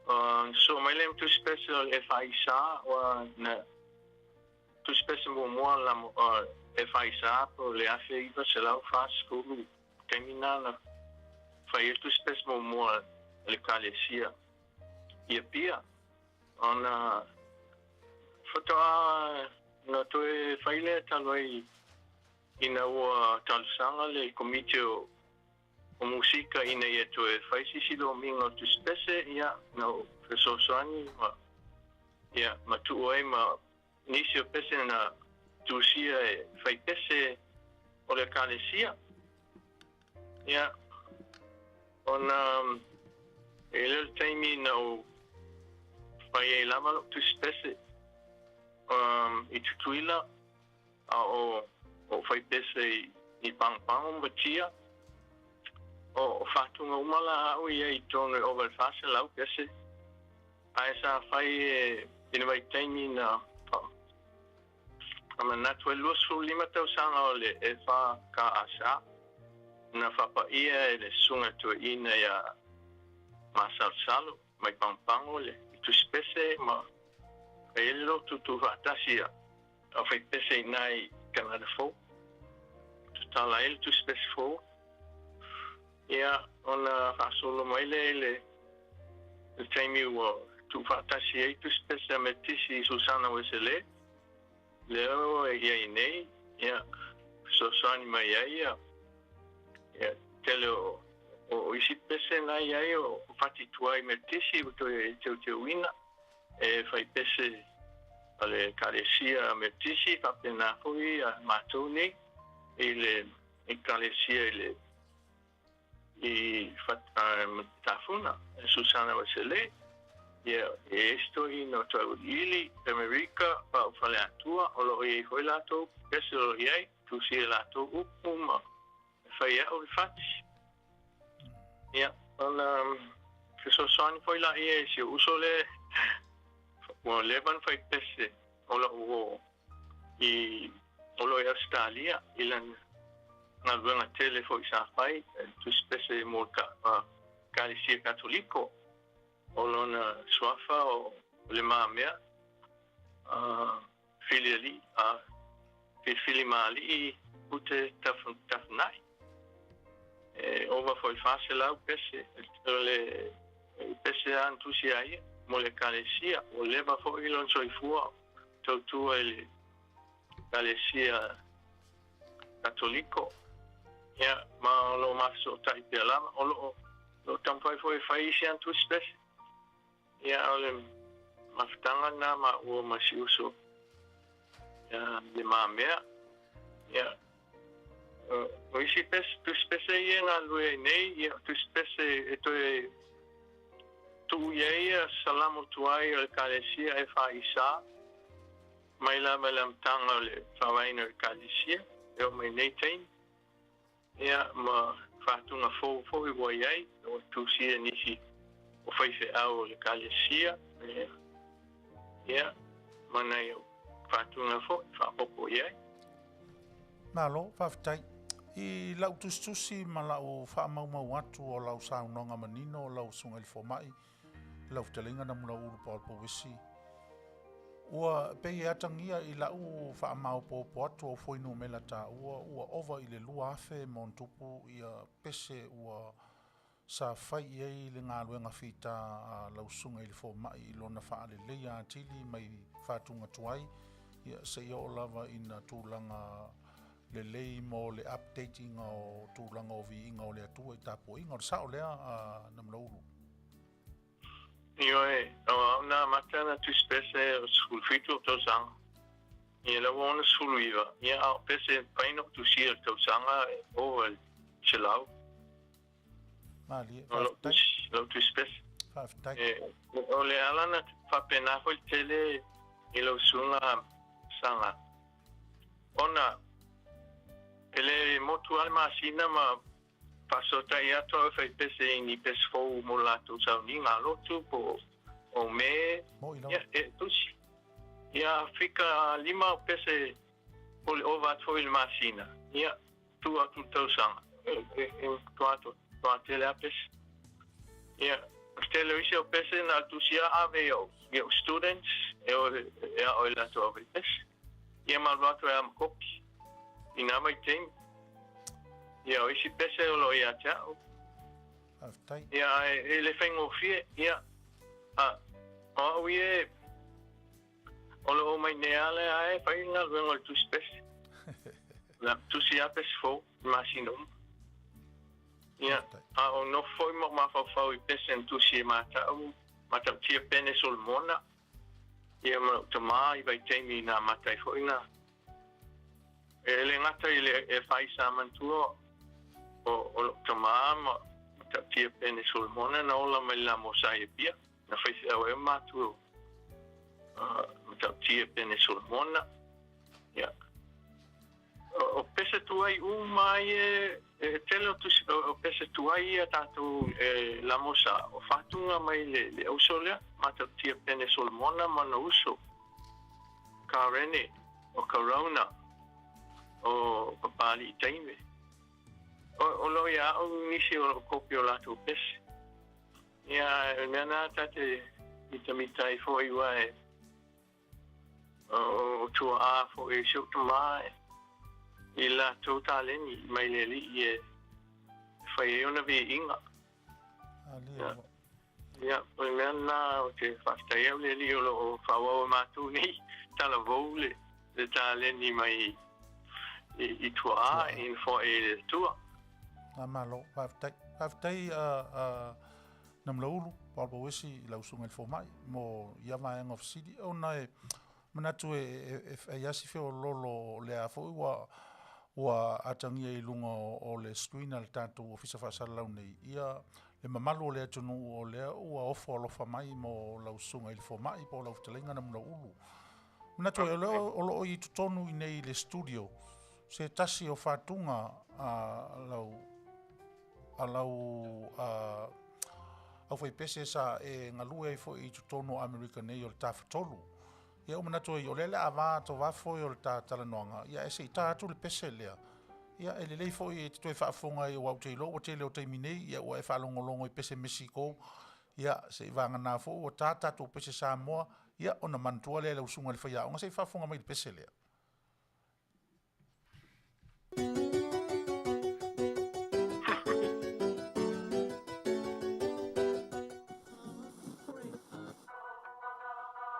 Na sosoo mai lea ma tusi pese o le FISA, ua na tusi pese muamua la FISA po o le 1940, taimi lena na fai ai le tusi pese muamua a le Ekalesia i Apia. Ona faatoa na toe fai lea talu ai Ina ua talosaga le Komiti o Musika ina ia toe fai se isi lomiga o tusipese, ia, na ou fesoasoani ma, ia, ma tuu ai ma nisi o pese na tusia e fai pese o le Ekalesia. Ia, ona e i ai le taimi na ou fai ai lava lou tusipese i Tutuila, A o ou fai pese i Pagopago ma Tia, o faatuga uma la au ia i totonu e ova i le 400 pese. Ae sa fai i le vaitaimi na faamanatu ai le 25 tausaga o le FKAS na faapaia e le Susuga Toeaina ia Masalosalo mai Pagopago le tusi pese ma fai ai le lotu tuufaatasi ia Au fai pese i nai Canada fou. Tatala ai le tusi pese fou. Ia, ona faasolo mai lea i le taimi ua tuufaatasi ai tusipese a Metisi i Susana Ueselē, lea ua i ai nei, ia, fesoasoani mai ai ia, ia, tele o, o isi pese na i ai o fati tuai Metisi ua toe teuteuina e fai pese a le Ekalesia Metisi faapena foi a matou nei i le Ekalesia i le i Matafuna, Susana Ueselē, ia, e i ai se toeaina o Tauiliili, Amerika, Pau Faleatua, o lo o i ai foi latou pese o lo o i ai, tusi e latou upu ma fai au le fati. Ia, ona fesoasoani foi laia i si ou uso lea ua leva ona fai pese o lou uo i o lo o i Ausetalia i lana galuega tele foi sa fai, tusi pese mo le Ekalesia Katoliko. O lona suafa o Le Mamea, Filialii, Filifilimalii Pute Tafunai. E ova foi 400 pese o le pese lava na tusi a ia mo le Ekalesia. Ua leva foi lona soifua tautua i le Ekalesia Katoliko. Ia, ma o lo o mafesootai pea lava. O lo o lo taumafai foi e fai isi ana tusi pese. Ia, o le mafutaga lena maua ma si uso ia Le Mamea. Ia, o isi pese, tusi pese ia e galulue ai nei, ia, o tusi pese e toe tuu i ai ia salamo tuai o le Ekalesia FIC. Mai lava i le amataga o le faavaeina o Ekalesia e oo mai nei taimi, ia ma faatuga fou foi ua i ai, ua tusia e nisi o faifeau o le Ekalesia, ia, ma nai au faatuga foi faaopoopo i ai. Malo, faafetai. I lau tusitusi ma lau faamaumau atu o lau saunoaga manino o lau Susuga i le Fomai, lau fetalaiga Namulauulu Paul Pouesi, ua pei e atagia i lau faamaopoopo atu o fuainumera taua ua ova i le 2000 ma ona tupu ia pese ua sa fai i ai le galuega fita a lau susuga i le fomai i lona faaleleia atili mai faatuga tuai ia seia oo lava ina tulaga lelei mo le update ina o tulaga o viiga o le Atua i tapuaiga. O le sao lea a Namulauulu? Ioe, o au na amata na tusi pese o 17 o tausaga. Ia la ua 69, ia a o pese mafai ona ou tusia i le tausaga e ova i le 100. Malie, faafetai. Lau tusi pese. Faafetai. O le ala na faapena foi le tele i lau susuga Saga, ona e le motu lava le masina ma faasootai atu au e fai pese i ni pese fou mo le latou sauniga a lotu po o me. Ia, e tusi. Ia, fika lima o pese po le ova atu foi i le masina. Ia, tu atu le tausaga. E matua atu, matua tele lava pese. Ia, o le tele o isi au pese na o le tusi lava ave i au, i au students e o e ao i latou ave i pese. Ia ma alu atu e a ma kopi i nā vaitaimi. Ia, o isi pese o lo o ia te au. Faafetai. Ia, ae e le faigofie, ia, a, o au ia e, o lo o mai nei lava lea e fai le galuega o le tusi pese. Na tusi lava pese fou i masina uma. Ia, a o nofo foi ma ou mafaufau i pese na tusi e matau, matautia Pene Solomona, ia ma lou tamā i vaitaimi na amata ai foi na E le gata i le e fai sa manatua o, o lou tamā ma matautia Pene Solomona na ola mai le la mo sa i Apia, na faifeau ai o matua matautia Pene Solomona. Ia. O, o pese tuai uma ai e, e tele o, tusi, o, o pese tuai ia tātou e la mosa, o whātunga mai le, le auso lea, matautia Pene Solomona ma na uso, ka Rene, o Corona, o Papali'i Taime. O, o lo ia au nisi o kopi o latou pese. Ia, e mea nā ta te mitamita ai foi ua e o tua'a foi si ou tamā i latou taleni mai le alii e fai ai ona viiga. Alia. Ia, o le mea lena ou te faafetai au le Alii o lo o faaauau e matou nei talavou le le taleni mai i i tuaa i nofoa i le Atua. A malo, faafetai. Faafetai a a Namulaulu, Paul Pouesi i lau susuga i le fomai mo ia vaega o fesili ona e manatu e e fai lava si feoloolo o lea foi ua ua atagia i luga o le screen a le tatou Ofisa Faasalalau nei ia le mamalu o le atunuu o lea ua ofo alofa mai mo lau susuga i le fomai po o lau fetalaiga Namulauulu. Manatu ai o lea o lo o i totonu i inei i le studio se tasi o fatuga a lau a lau a aufaipese sa e galue ai foi i totonu o Amerika nei o le Tafatolu. Ia ua manatu ai o lea o le a va atoa foe o le ta talanoaga, ia ae se i ta atu le pese lea. Ia e lelei foi e te toe faafofoga ai aua ou te iloa ua tele o taimi nei, ia ua e faalogologo i pese Mesiko, ia se i vagana foi ua ta tatou pese Samoa, ia ona manatua lea i lau susuga i le faiaoga, se i faafofoga mai i le pese lea.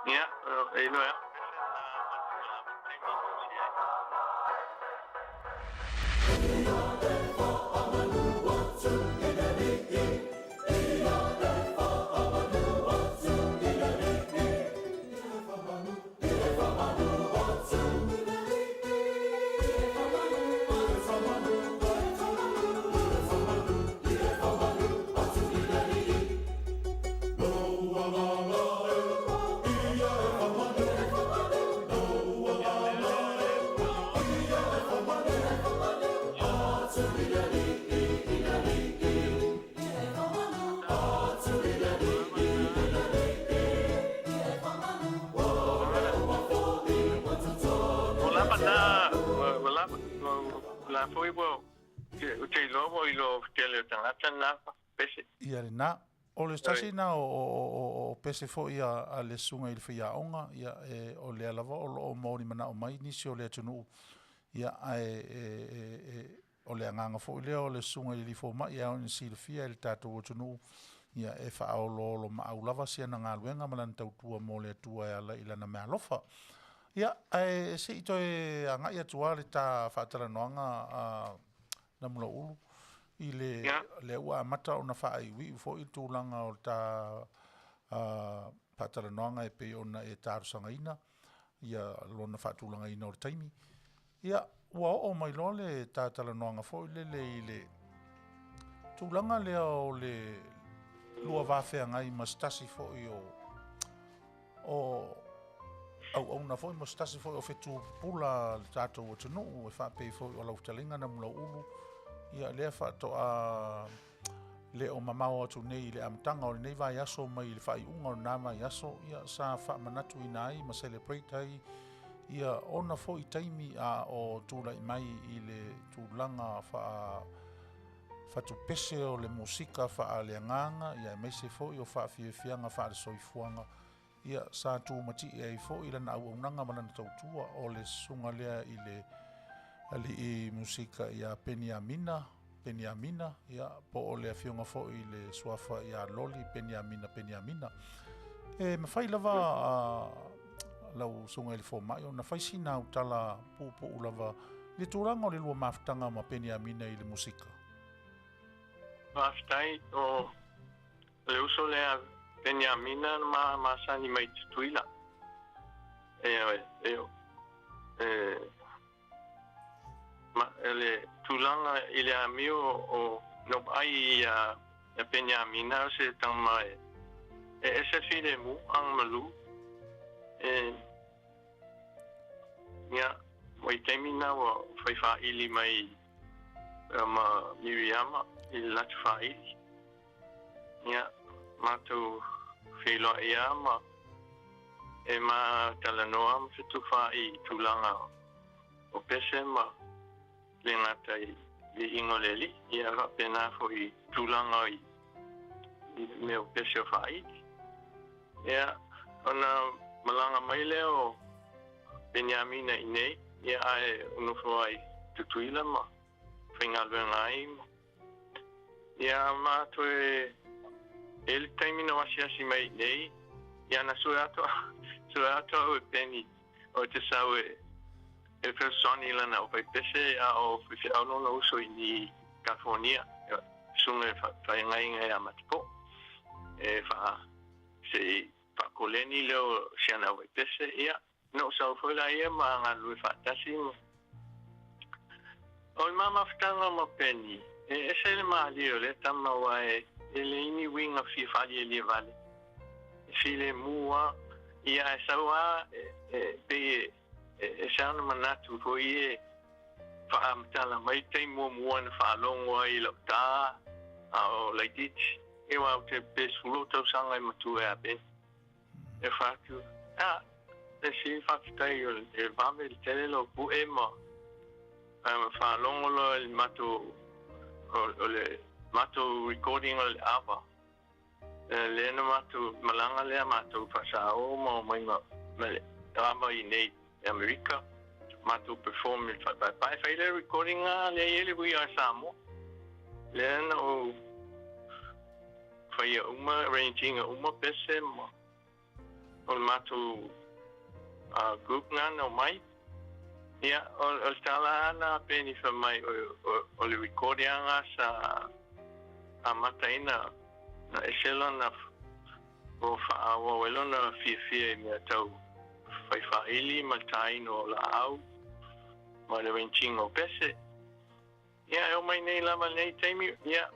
Ia, e iloa Ua lava na, ua lava, o la foi ua, ou te iloa ua iloa tele o tagata na pese. Ia lena. O le tasi lena o, o, o, o pese foi a, a le susuga i le faiaoga, ia, e, o lea lava o lo o molimanao mai nisi o le atunuu, ia, ae e, e, e, O le agaga foi lea o le Susuga i le Alii Fomai e ao ina silafia e le tatou atunuu, ia, e faaoloolomaau lava si ana galuega ma lana tautua mo le Atua e ala i lana meaalofa. Ia, ae se i toe agai atu lava le ta faatalanoaga a Namulauulu i le, lea ua amata ona faaiuiu foi le tulaga o le ta faatalanoaga e pei ona e talosagaina ia lona faatulagaina o le taimi. Ia, ua oo mai loa le ta talanoaga foi lele i le tulaga lea o le lua va feagai ma se tasi foi o o auauna foi ma se tasi foi o fetu pupula a le tatou atunuu e faapei foi o lau fetalaiga Namulauulu, ia lea faatoa le o mamao atu nei i le amataga o lenei vaiaso mai le faaiuga o lena vaiaso, ia sa faamanatuina ai ma celebrate ai ia ona foi taimi a o tulai mai i le tulaga faa fatupese o le musika faaleagaga, ia aemaise foi o faafiafiaga faale-soifuaga, ia sa tumatie ai foi lana auaunaga ma lana tautua o le susuga lea i le alii musika ia Peniamina Peniamina, ia po o le afioga foi i le suafa ia Loli Peniamina Peniamina. E mafai lava a lau susuga i le fomai ona fai sina au tala puupuu lava i le tulaga o le lua mafutaga ma Peniamina i le musika. Faafetai o le uso lea Peniamina na masani mai Tutuila. E, e, e, ma, le tulaga i le amio o no ai ia ia Peniamina o se tama e e ese filemu ang malu e ia ua i taimi na ua fai faaili mai ma Miriama i le latou faaili. Ia, matou feiloai lava ma e ma talanoa ma fetufaai i tulaga o pese ma le gata i viiga o le Alii, ia faapena foi i tulaga i mea o pese o faaili. Ia, ona malaga mai lea o Peniamina i inei, ia ae nofo ai i Tutuila ma faigaluega ai. Ia ma toe E le taimi na asiasi mai iinei, ia na sue atu sue atu au e Penny ou te sau e e fesoasoani i lana aufaipese a o faifeau lona uso i ni i California, susuga e faafeagaiga ia Matapo e faa se i faakoleni lea o si ana aufaipese. Ia, na ou sau foi laia ma galulue faatasi ma O le ma mafutaga ma Penny, e ese le malie o lea tama aua e leai ni uiga fia faalielie vale, e filemu lava ia ae sau lava e pei e ese lava ona manatu foi e faamatala mai le taimi muamua na faalogo ai i lau ta a o laitiiti. Aua ou te pe 10 tausaga e matua ia Penny. E fai atu, a, e sili faafetai o le vave le tele lou pue ma faalogo loa i le matou o le matou recording o le ava. Lea na matou malaga lea matou faasaô ma omai ma le ava iinei i Amerika. Matou perform i le falepaepae. Fai le recording lea e i ai le We Are Samoa. Lea na ou faia uma arrange ina uma pese ma o le matou group na na omai. Ia, o le tala lava na Penny fai mai o le record lava sa amataina na ese lona ua faaauau ai lona fiafia i mea tau fai faaili ma le taina o laau ma le arrange ina o pese. Ia, e oo mai nei lava i lenei taimi, ia,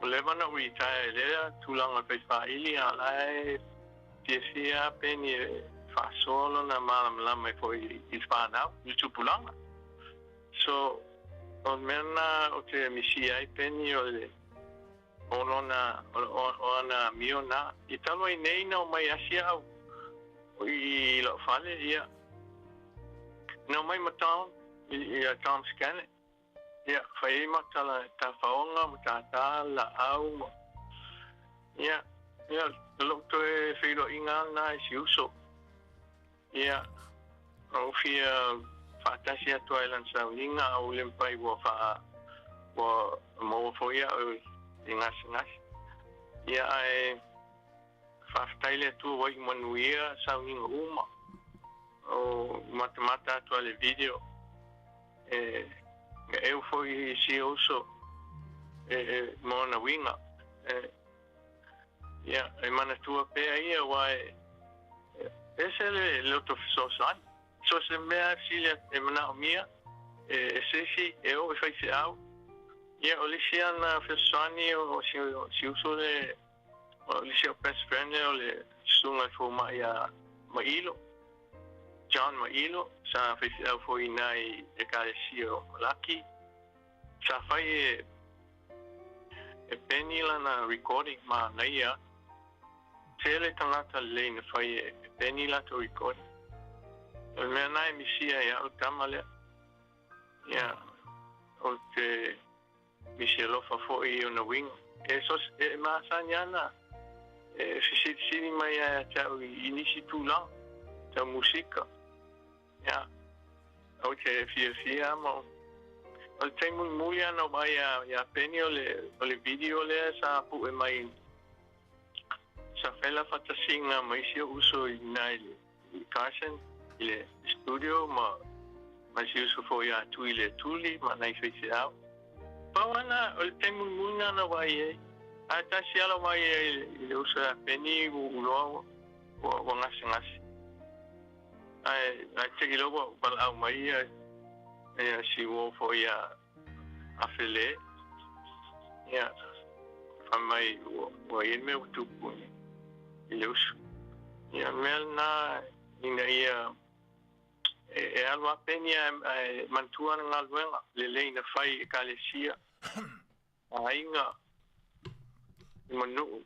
ua leva ona ou retire i lea tulaga o le fai faaili, a o la e fiafia lava Penny e faasoa lona malamalama ai foi i le fanau, i le tupulaga. So, o le mea lena ou te misia ai Penny o le o lona o ana amio na. I talu ai nei na omai asi au i lou fale, ia, na omai ma Tom, ia Tom Scanlon. Ia, fai ai ma tala tafaoga ma tātā laau ma ia, ia, o lou toe feiloaiga lava lena i si uso. Ia, ou fia faatasi atu ai i lana sauniga a ua le mafai ua faa ua maua foi au i gasegase. Ia, ae faafetai le Atua ua iu manuia sauniga uma. O matamata atu a le video e eu foi i si uso e ma ona uiga. E, ia, e manatua pea ia aua e ese le loto fesoasoani. So se mea e fesili e manaomia e se isi e oo i faifeau. Ia, o le isi ana fesoasoani o si uso le o le isi o best friend lea o le susuga i le fomai ia Mailo, John Mailo, sa faifeau foi i ina i Ekalesia o Malaki. Sa fai e Penny lana recording manaia. Tele tagata lelei na fai e Penny latou recording. O le mea lena e misia ai au le tama lea. Ia, ou te misi alofa foi i ona uiga. E, so, e masani ana e fesilisili mai ia te au i nisi tulaga tau musika. Ia, ou te fiafia ma o le taimi mulimuli lava na ou vaai ia Penny o le video lea sa pue mai sa fai la faatasiga ma isi ou uso i ina i le Carson i le studio ma isi uso foi ia Tui le Tuli ma nai faifeau. Pau lava na o le taimi mulimuli lena na ou vaai ai. Ae tasi lava lau vaai ai i le uso ia Penny ua ou iloa ua gasegase. Ae te i loa ua valaau mai ia ia si uo foi ia Afele. Ia, fai mai ua i ai le mea ua tupu i le uso. Ia, o le mea lena ina ia e alu lava pea ae manatua ana galuega lelei na fai i Ekalesia, aiga, ma nuu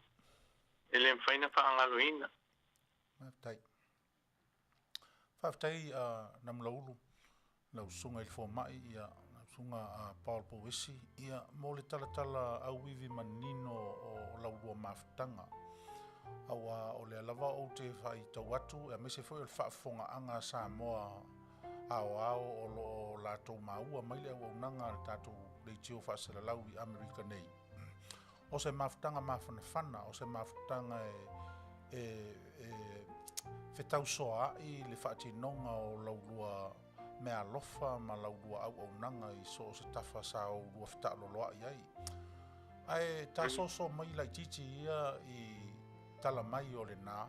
e le mafai ona faagaloina. Faafetai. Faafetai Namulaulu, lau susuga i le fomai, ia, lau susuga Paul Pouesi, ia, mo le talatala auivi manino o lau lua mafutaga. Aua o lea lava ou te faitau atu, aemaise foi o le faafofogaaga a Samoa aoao o lo o latou maua mai le auaunaga a le tatou leitio faasalalau i Amerika nei. O se mafutaga mafanafana, o se mafutaga e, e, e fetausoaai le faatinoga o laulua meaalofa ma laulua auaunaga i so o se tafa sa oulua fetaaloloai ai. Ae tasoso mai laitiiti ia i tala mai o lena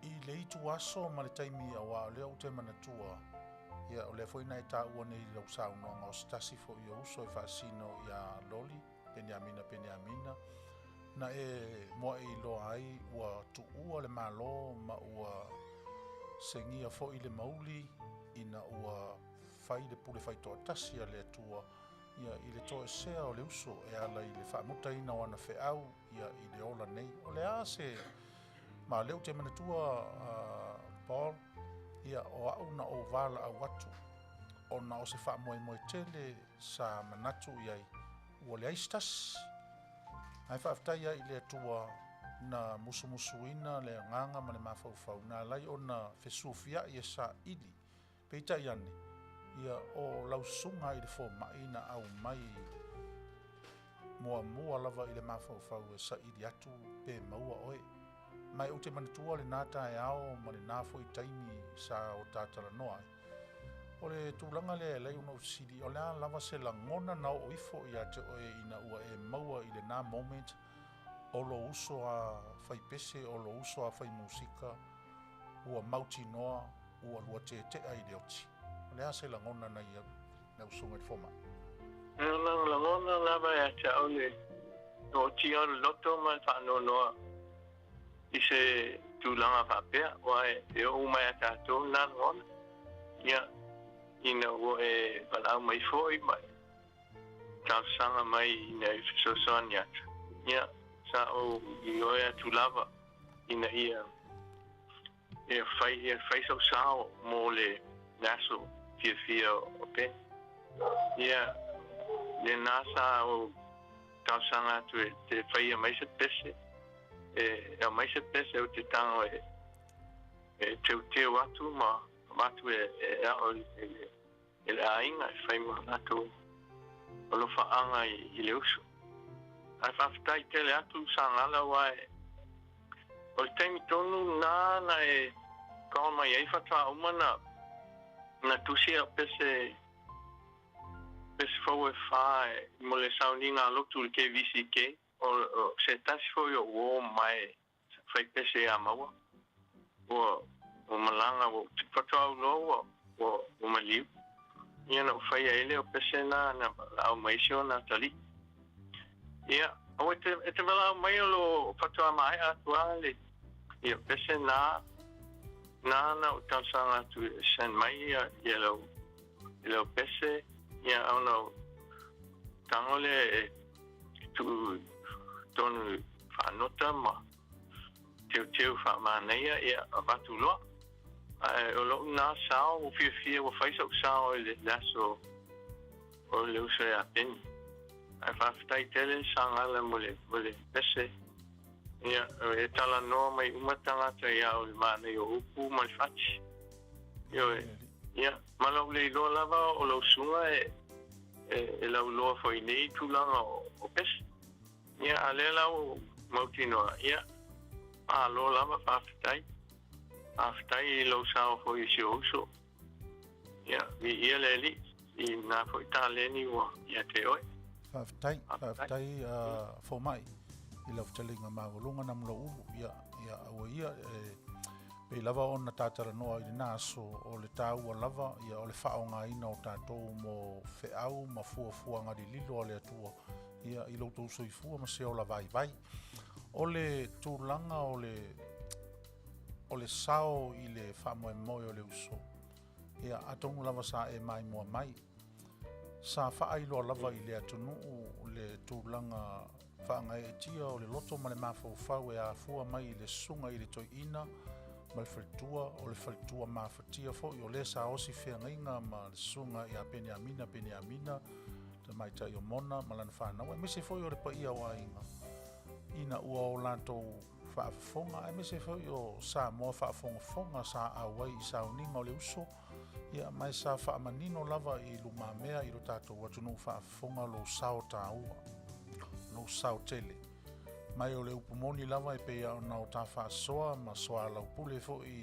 i le itu aso ma le taimi auā o lea ou te manatua, ia o lea foi na e taua nei i lau saunoaga o se tasi foi o uso e faasino iā Loli Peniamina Peniamina na e mua'i iloa ai ua tuua le Malo ma ua segia foi le mauli ina ua fai le pule faitoatasi a le Atua ia i le toesea o le uso e ala i le faamutaina o ana feau ia i le ola nei. O le a se ma o lea ou te manatua Paul, ia o au na ou valaau atu ona o se faamoemoe tele sa manatu i ai ua leai se tasi. Ae faafetai ai i le Atua na musumusuina le agaga ma le mafaufau na ala ai ona fesufiai e saili. Peitai ane, ia, o lau susuga i le fomai na aumai muamua lava i le mafaufau e saili atu pe maua oe. Ma e ou te manatua lena taeao ma lena foi taimi sa o ta talanoa ai. O le tulaga lea e alai ona ou fesili, o le a lava se lagona na oo ifo ia te oe ina ua e maua i lena moment o lou uso a fai pese, o lou uso a fai musika, ua mautinoa ua lua tetea i le oti. O le a se lagona na ia lau susuga i le fomai? O le lagona lava ia te au le ootia o le loto ma le faanoanoa i se tulaga faapea, aua e oo uma ia tatou lena lagona. Ia, ina ua e valaau mai foi ma e talosaga mai ina e fesoasoani atu, ia, sa ou ioe atu lava ina ia e fai, e fai sou sao mo le aso fiafia o Peni. Ia, lena sa ou talosaga atu e te faia mai se pese, e aumai se pese ou te tago e, e teuteu atu ma avatu e, e ao i le, e le aiga e fai ma latou alofaaga i, i le uso. Ae faafetai tele atu Sagala aua e o le taimi tonu na na e call mai ai faatoa uma na na tusi au pese pese fou e fa e mo le sauniga a lotu i le KVCK o, o se tasi foi o uō mai fai pese ia maua. Ua, ua malaga, ua faatoa ou loa ua, ua, ua maliu. Ia na ou faia ai lea o pese na, na valaau mai si ona atalii. Ia, aua e te, e te valaau mai o lo faatoa maea atu lava le, ia pese na, na na ou talosaga atu e send mai ia, ia lau, i lau pese, ia ona ou tago lea e tuu tonu faanota ma teuteu faamanaia, ia avatu loa. Ae o lou na sao ua fiafia ua fai sou sao i le aso o le uso ia Peni. Ae faafetai tele Sagala mo le, mo le pese. Ia, e talanoa mai uma tagata ia au i le manaia o upu ma le fati. Ioe. Ia, ma lou le iloa lava o lau susuga e, e, e lauloa foi i nei tulaga o, o pese. Ia, a lea la ua mautinoa, ia, malo lava, faafetai. Faafetai i lou sao foi i si ou uso. Ia, viia le Alii i na foi taleni ua ia te oe. Faafetai, faafetai Fomai i lau fetalaiga maualuga na ma lou ulu. Ia, ia aua ia e pei lava ona ta talanoa i lena aso o le taua lava ia o le faaaogaina o tatou mo feau ma fuafuaga lililo a le Atua ia i lo outou soifua ma se ola vaivai. O le tulaga o le o le sao i le faamoemoe o le uso, ia, atonu lava sa e maimoa mai. Sa faailoa lava i le atunuu le tulaga faagaeetia o le loto ma le mafaufau e afua mai i le susuga i le toeaina ma le faletua, o le faletua mafatia foi o lea sa osi feagaiga ma le susuga ia Peniamina Peniamina, tamaitai o Mona ma lana fanau, aemaise foi o le paia o aiga ina ua o latou faafofoga aemaise foi o Samoa faafogafoga sa auai i sauniga o le uso, ia ma e sa faamanino lava i lumamea i lo tatou atunuu faafofoga lou sao taua. lou sao tele. Mai o le upu moni lava e pei ona o ta faasoa ma soalaupule foi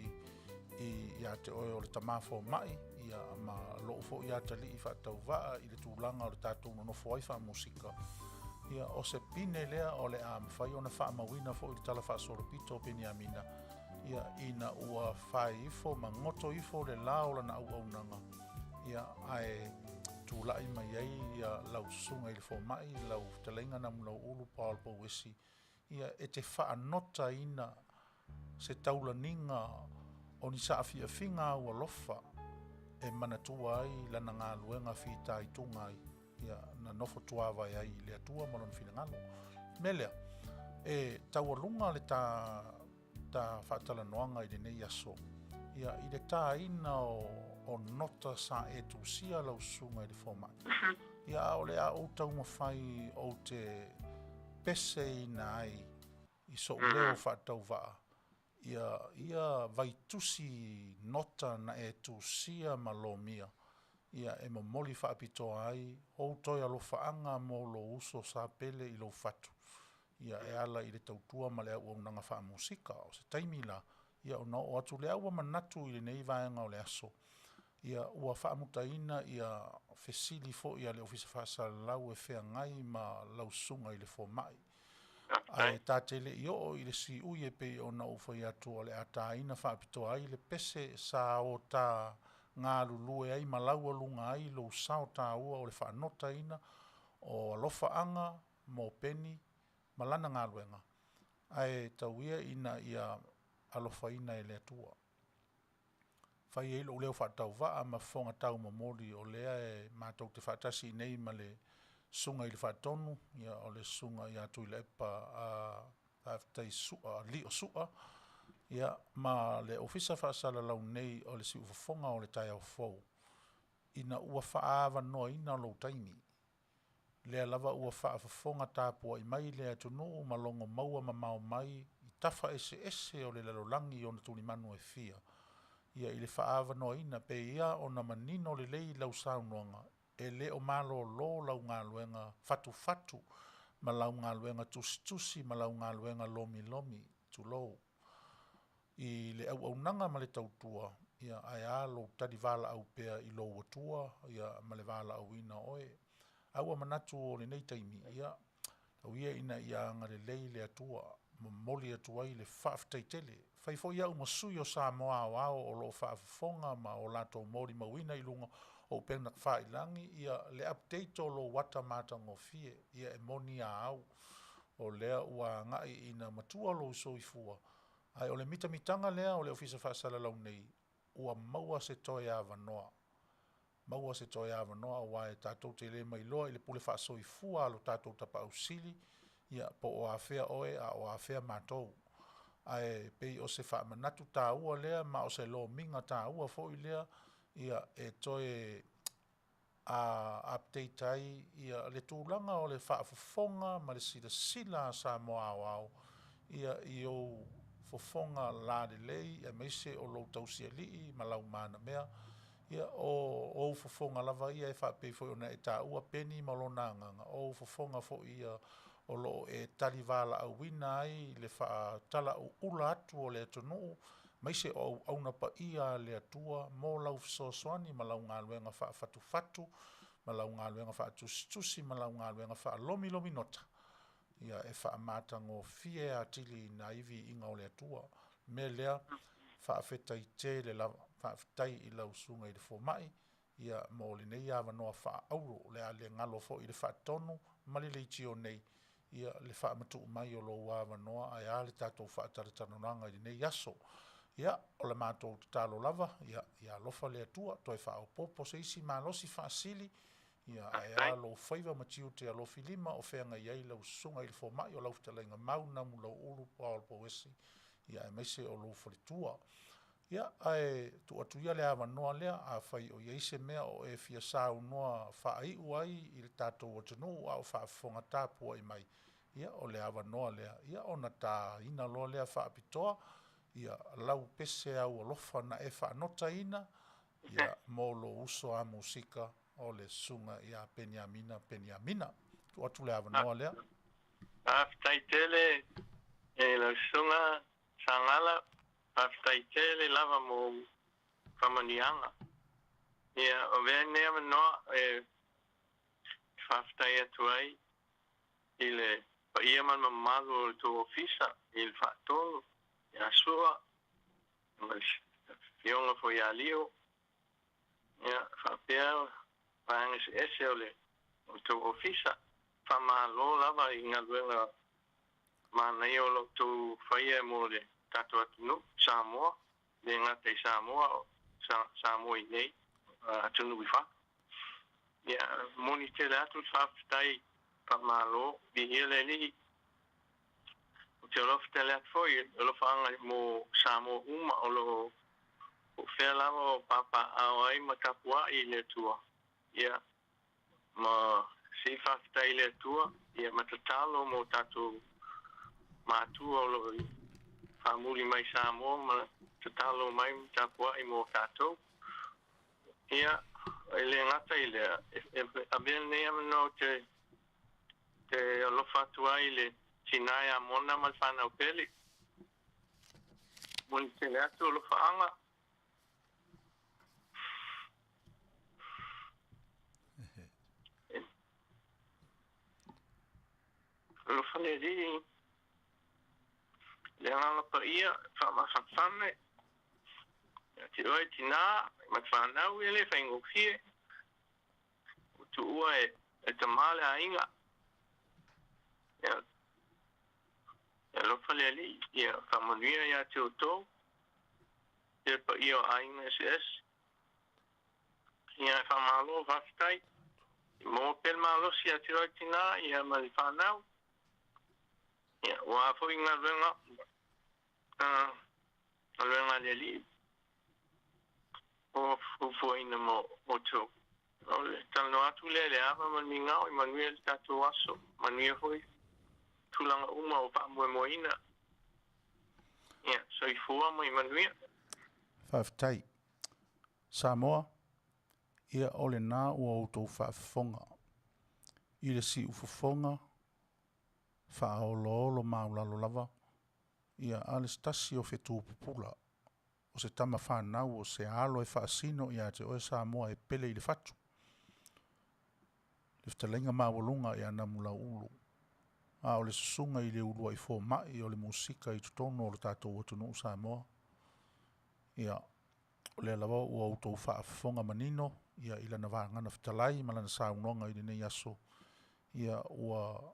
i ia te oe o le tama fomai, ia ma lou foi atalii faatauvaa i le tulaga o le tatou nonofo ai faamusika. Ia o se pine lea o le a mafai ona faamauina foi i le tala faasolopito o Peniamina, ia ina ua fai ifo ma goto ifo le la o lana auaunaga, ia ae tulai mai ai ia lau susuga i le fomai, lau fetalaiga Namulauulu Paul Pouesi, ia e te faanotaina se taulaniga o ni saafiafiga au alofa e manatua ai lana galuega fitaituga ai, ia na nofo tuavae ai i le Atua ma lona finagalo. O le mea lea, e taualuga le ta ta faatalanoaga i lenei aso, ia, i le tāina o, o nota sa e tusia lau susuga i le fomai. Ia, a o le a ou taumafai ou te peseina ai i soʻu leo faatauvaa, ia, ia vaitusi nota na e tusia ma lomia, ia, e momoli faapitoa ai ou toe alofaaga mo lou uso sa pele i lou fatu, ia, e ala i le tautua ma le auaunaga faamusika. O se taimi la, ia, ona oo atu lea ua manatu i lenei vaega o le aso, ia, ua faamutaina ia fesili foi a le Ofisa Faasalalau e feagai ma lau susuga i le fomai. Ae ta te le i oo i le siui e pei ona ou fai atu o le a tāina faapitoa ai le pese sa o ta galulue ai ma laualuga ai lou sao taua o le faanotaina o alofaaga mo Peni ma lana galuega, ae tau ia ina ia alofaina e le Atua. Fai ai lou leo faatauvaa ma fofoga taumomoli o lea e matou te faatasi i nei ma le Susuga i le Faatonu, ia o le Susuga ia Tuilaepa a Faafetai Sua, Lio Sua, ia ma le Ofisa Faasalalau nei o le Siufofoga o le Taeao Fou, ina ua faaavanoaina lou taimi. Lea lava ua faafofoga tapuai mai le atunuu ma logo maua mamao mai i tafa eseese o le lalolagi i ona tulimanu e fia, ia i le faaavanoaina pei ia ona manino lelei lau saunoaga e le o malōlō lau galuega fatufatu ma lau galuega tusitusi ma lau galuega lomilomi, tulou, i le auaunaga ma le tautua, ia, ae a lou tali valaau pea i lou Atua, ia, ma le valaauina o oe. A ua manatu o lenei taimi, ia, tau ia ina ia agalelei le Atua, momoli atu ai le faafetai tele. Fai foi au ma sui o Samoa aoao o lo o faafofoga ma o latou molimauina i luga o upega tafailagi, ia, le update o lou ata matagofie, ia, e moni a au, o lea ua agai ina matua lou soifua, ae o le mitamitaga lea o le Ofisa Faasalalau nei, ua maua se toe avanoa. Maua se toe avanoa aua e tatou te le mailoa i le pule faasoifua a lo tatou Tapaau Sili, ia, po o afea oe a o afea matou. Ae pei o se faamanatu taua lea ma o se lomiga taua foi lea, ia, e toe a update ai ia le tulaga o le faafofoga ma le silasila a Samoa aoao ia i ou fofoga lalelei aemaise o lou tausialii ma lau manamea, ia o ou fofoga lava ia e faapei foi ona e taua Peni ma lona agaga, o ou fofoga foi ia o lo o e tali valaauina ai le faatalauula atu o le atunuu aemaise o auauna paia a le Atua mo lau fesoasoani ma lau galuega faafatufatu ma lau galuega faatusitusi ma lau galuega faalomilominota, ia e faamatagofie atili ai viiga o le Atua. O le mea lea, faafetai tele lava, faafetai i lau susuga i le fomai, ia mo lenei avanoa faaauro, o le a le galo foi i le faatonu ma le leitio nei, ia le faamatuu mai o lou avanoa ae a le tatou faatalatalanoaga i lenei aso. Ia, o le matou tatalo lava, ia, ia alofa le Atua, toe faaopoopo se isi malosi faasili, ia, ae a lou faiva ma tiute alofilima o feagai ai lau susuga i le fomai o lau fetalaiga Mau Namulauulu Paul Pouesi, ia, aemaise o lou faletua. Ia, ae tuu atu ia le avanoa lea, afai o i ai se mea o e fia saunoa faaiu ai i le tatou atunuu a o faafofoga tapuai mai, ia, o le avanoa lea, ia, ona tāina loa lea faapitoa, ia, lau pese au alofa na e faanotaina, ia, mo lou uso a musika o le Susuga ia Peniamina Peniamina. Tuu atu le avanoa lea. Faafetai tele e lau susuga Sagala, faafetai tele lava mo faamanuiaga. Ia, o vea lenei avanoa e faafetai atu ai i le paia ma le mamalu o le tou ofisa i le faatonu ia Sua ma le Afioga foi ia Lio, ia faapea vaega eseese o le tou ofisa. Faamalo lava i galuega manaia o lo outou faia mo le tatou atunuu Samoa, e le gata i Samoa, o Samoa i nei, atunuu i fafo. Ia, momoli tele atu le faafetai, faamalo, viia le Alii. Ou te alofa tele atu foi i alofaaga mo Samoa uma o lo o po o fea lava o papaaao ai ma tapuai i le Atua. Ia, ma se i faafetai i le Atua, ia ma tatalo mo tatou matua o lo o faamuli mai Samoa ma tatalo mai ma tapuai mo tatou. Ia, e le gata i lea, e avea lenei avanoa ou te te alofa atu ai i le tina ia Mona ma le fanau pele. Moni tele atu alofaaga. Alofa le Alii, le Agaga Paia, faamafanafana ia te oe tinā ma te fanau, e le faigofie. Ua tuua e tamā le aiga. Ia, alofa le Alii, ia faamanuia ia te outou, le paia o aiga eseese. Ia, e faamalo, faafetai. Ia maua pea le malosi ia te oe tinā, ia ma le fanau. Ia, aua foi galuega, galuega a le Alii o fuafuaina mo outou. O le talanoa atu lea i le ava ma le migao, ia manuia le tatou aso, manuia foi tulaga uma o faamoemoeina. Ia, soifua ma ia manuia. Faafetai. Samoa, ia o lena ua outou faafofoga i le siufofoga faaoloolo maulalo lava, ia a le se tasi o fetu pupula, o se tama fanau, o se alo e faasino ia te oe Samoa e pele i le fatu. Le fetalaiga maualuga ia Namulauulu, a o le susuga i le uluai fomai o le musika i totonu o le tatou atunuu Samoa. Ia, o lea lava ua outou faafofoga manino ia i lana vagana fetalai ma lana saunoaga i lenei aso, ia ua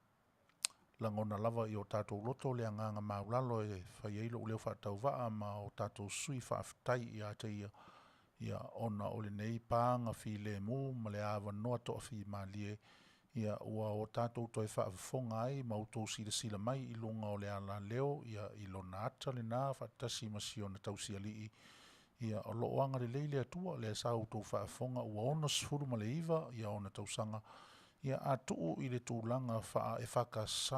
lagona lava i o tatou loto le agaga maulalo e fai ai lou leo faatauvaa ma o tatou sui faafetai ia te ia, ia ona o lenei paga filemu ma le avanoa toafimalie, ia ua o tatou toe faafofoga ai ma outou silasila mai i luga o le alaleo, ia i lona ata lena faatasi ma si ona tausialii, ia o lo o agalelei le Atua, lea sa outou faafofoga ua 69 ia ona tausaga, ia a tuu i le tulaga faa EFKS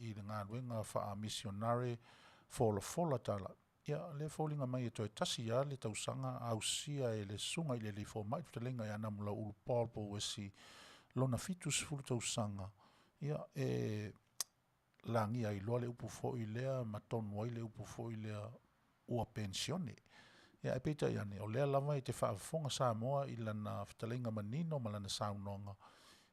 i le galuega faa misionare folafola tala, ia lea e foliga mai e toe tasi lava le tausaga ausia e le susuga i le alii fomai le fetalaiga ia Namulauulu Paul Pouesi lona 70 tausaga, ia e lagia ai loa le upu foi lea ma tonu ai le upu foi lea ua penisione. Ia ae peitai ane, o lea lava e te faafofoga Samoa i lana fetalaiga manino ma lana saunoaga,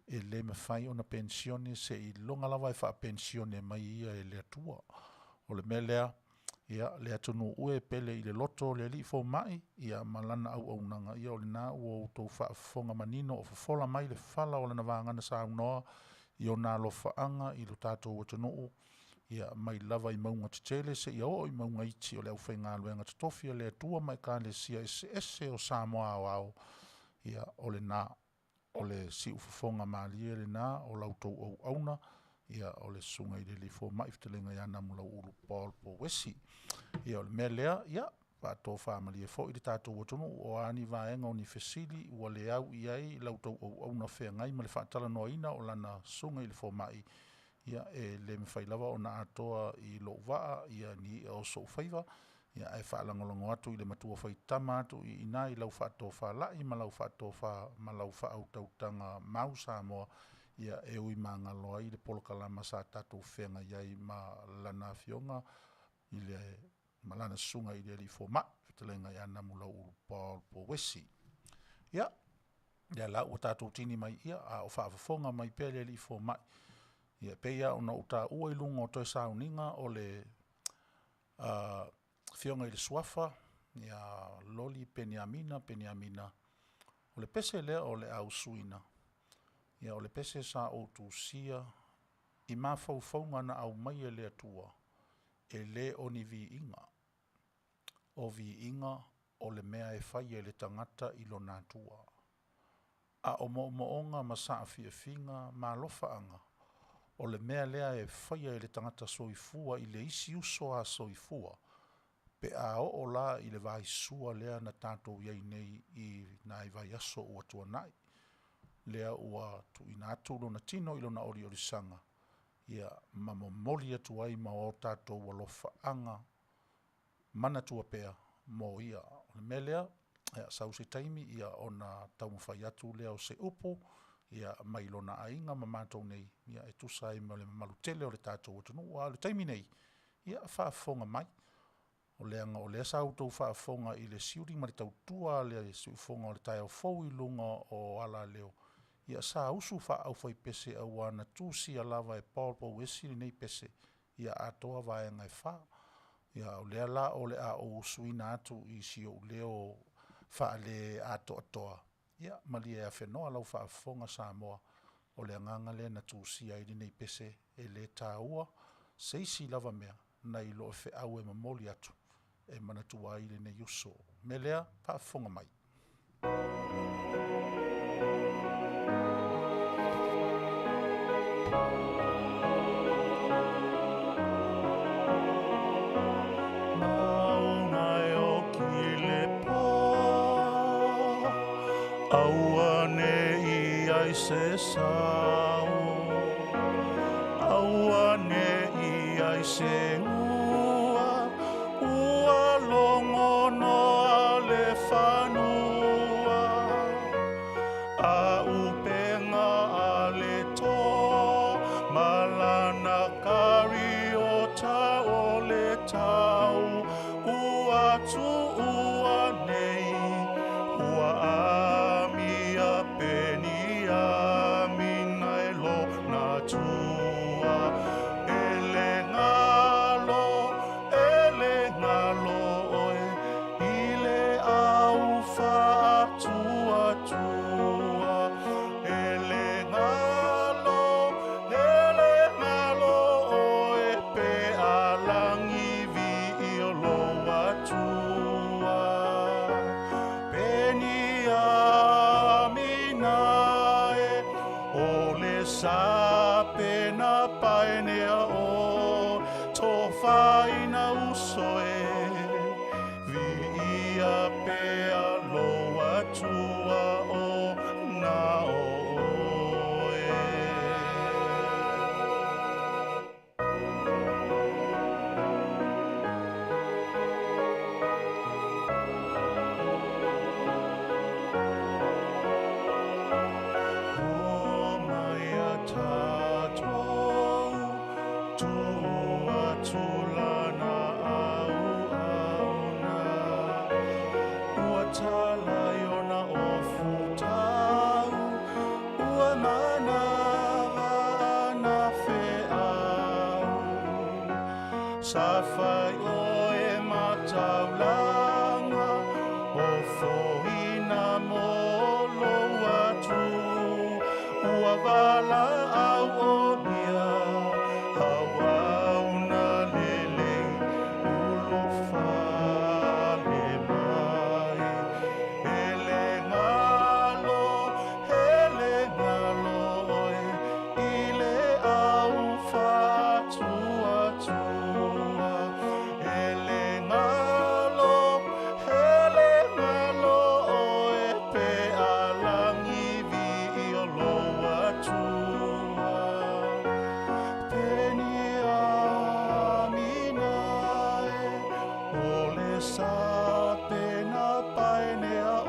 e le mafai ona penisione seiloga lava e faapenisione mai ia e le Atua. O le mea lea, ia, le atunuu e pele i le loto o le alii fomai, ia ma lana auaunaga, ia o lena ua outou faafofoga manino o fofola mai le fala o lana vagana saunoa i ona alofaaga i lo tatou atunuu, ia mai lava i mauga tetele seia oo i mauga iti o le aufaigaluega totofi a le Atua ma Ekalesia eseese o Samoa aoao, ia o lena, o le siufofoga malie lena o la outou auauna, ia o le susuga i le alii fomai fetalaiga ia Namulauulu Paul Pouesi. Ia o le mea lea, ia faatofamalie foi le tatou atunuu, o a ni vaega o ni fesili ua le au i ai la outou auauna feagai ma le faatalanoaina o lana susuga i le fomai, ia e le mafai lava ona atoa i lou vaa ia ni i'a o sou faiva, ia ae faalagolago atu i le matua faitama atu i ina i lau faatofalai ma lau faatofa ma lau faautautaga mau Samoa. ia e ui magalo ai le polokalama sa tatou feagai ai ma lana afioga i le ma lana susuga i le alii fomai, fetalaiga ia Namulauulu Paul Pouesi. Ia, lea la ua tatou tini mai ia a o faafofoga mai pea le alii fomai. Ia e pei lava ona ou taua i luga o toe sauniga o le afioga i le Suafa ia Loli Peniamina Peniamina, o le pese lea o le a usuina, ia o le pese sa ou tusia i mafaufauga na aumai e le Atua, e le o ni viiga, o viiga o le mea e fai e le tagata i lona Atua. A o moomooga ma saafiafiga ma alofaaga, o le mea lea e faia e le tagata soifua i le isi uso a soifua pe a oo la i le vaisua lea na tatou i ai nei i nai vaiaso ua tuanai, lea ua tuuina atu lona tino i lona oliolisaga, ia ma momoli atu ai ma o tatou alofaaga manatua pea mo ia. O le mea lea, ia sau se taimi ia ona taumafai atu lea o se upu ia mai lona aiga ma matou nei ia e tusa ai ma le mamalu tele o le tatou atunuu. A o le taimi nei, ia faafofoga mai, leaga o lea sa outou faafofoga i le siuli ma le tautua a le siufofoga o le taeao fou i luga o alaleo, ia sa usu faaaaufaipese aua na tusia lava e Paul Pouesi lenei pese ia atoa vaega e fa. Ia o lea la o le a ou usuina atu i si ou leo faaleatoatoa, ia malie afenoa lau faafofoga Samoa, o le agaga lea na tusia ai lenei pese, e le taua se isi lava mea nai lo o feau e momoli atu e manatua ai lenei uso. O le mea lea, faafofoga mai. Mauna e oki le pō, aua ne i ai se sao, aua ne i ai se ua, ua logo noa le fanua, a upenga a le toa, ma lana kariota o le tau, ua tuua nei, ua amia Peniamina e lona tua. E le galo, e le galo oe, i le au faatuatua. E le galo, e le galo oe, pe alagi vi o lou atua. Peniamina e, o le sape na paenea o, tofaina uso e, viia pea lou atua o na oe. O mai a tatou, tuu atu lana auauna, ua tala i ona ofutau, ua manava ana feau. Sa fai oe mataulanga, o foina mo lou atu, ua valaau onia, auauna lelei, ulufale mai. E le galo, e le galo oe, i le au faatuatua. E le galo, e le galo oe, pe alagi vi i o lou atua. Peniamina e, o le sape na paenea o,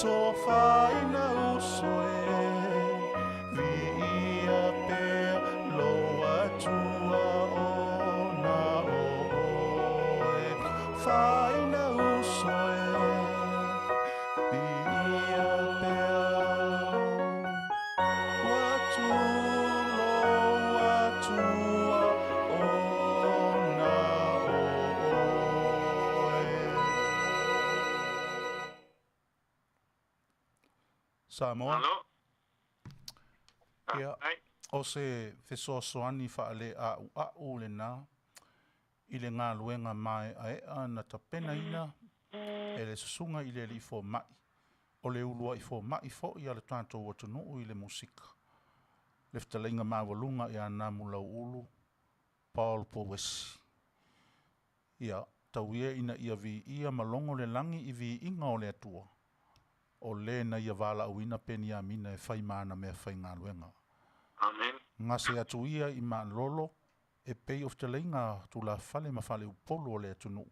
tofaina uso e, Samoa. Ia, o se fesoasoani faaleʻaʻuʻaʻu lena i le galuega maeʻaeʻa na tapenaina e le Susuga i le Alii Fomaʻi, o le uluaʻi fomaʻi foʻi a le tatou atunuu i le musika, le fetalaiga maualuga ia Namulauulu Paul Pouesi. Ia, tau ia ina ia viia ma logo le lagi i viiga o le Atua, o le na ia valaauina Peniamina e fai ma ana meafaigaluega. Amen. Gase atu ia i Malolo e pei o fetalaiga a tulafale ma faleupolu o le atunuu,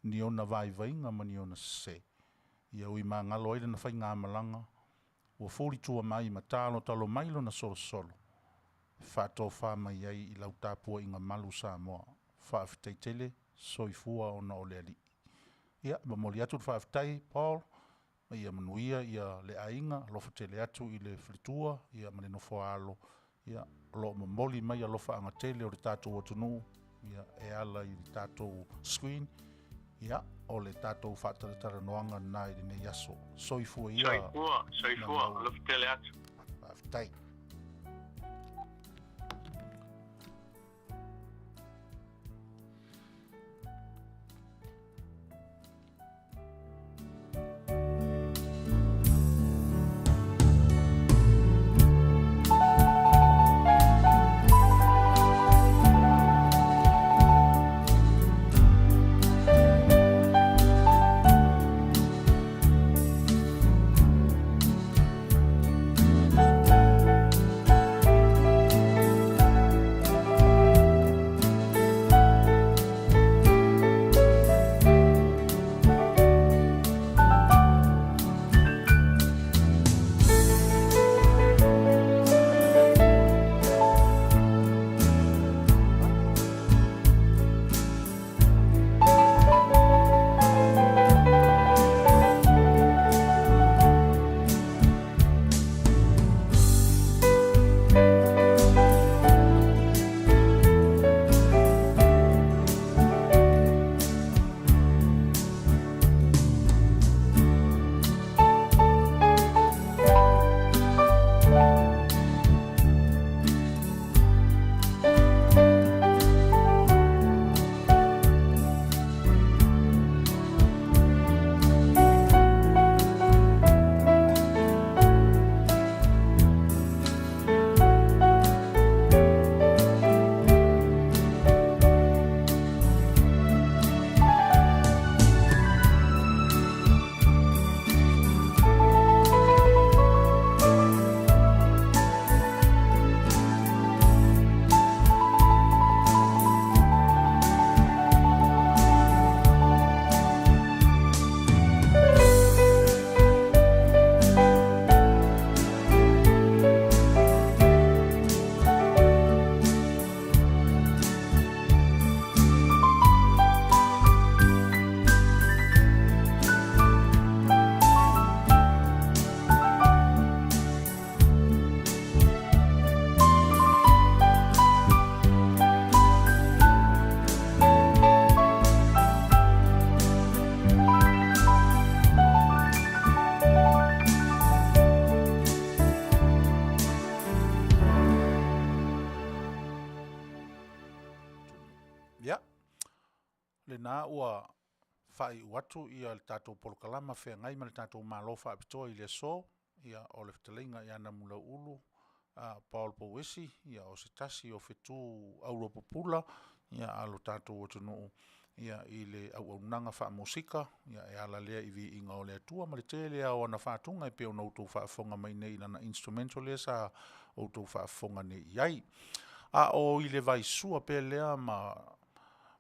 ni ona vaivaiga ma ni ona sese. Ia ui magalo ai lana faigamalaga, ua fulitua mai ma talotalo mai lona solosolo, e faatofa mai ai i lau tapuaiga malu Samoa. Faafetai tele, soifua ona o le Alii. Ia, momoli atu le faafetai Paul, ma ia manuia ia le aiga, alofa tele atu i le faletua ia ma le nofoaalo, ia o lo o momoli mai alofaaga tele o le tatou atunuu ia e ala i le tatou screen, ia o le tatou faatalatalanoaga lena i lenei aso. Soifua ia. Soifua, soifua, alofa tele atu. Faafetai. Ia, lena ua faaiu atu ia le tatou polokalama feagai ma le tatou Malo Faapitoa i le aso, ia o le fetalaiga ia Namulauulu a Paul Pouesi, ia o se tasi o fetu auropupula ia a lo tatou atunuu ia i le auaunaga faamusika, ia e ala lea i viiga o le Atua ma le tele lava o ana faatuga e pei ona outou faafofoga mai nei i lana instrumental lea sa outou faafofoga nei i ai. A o i le vaisua pea lea ma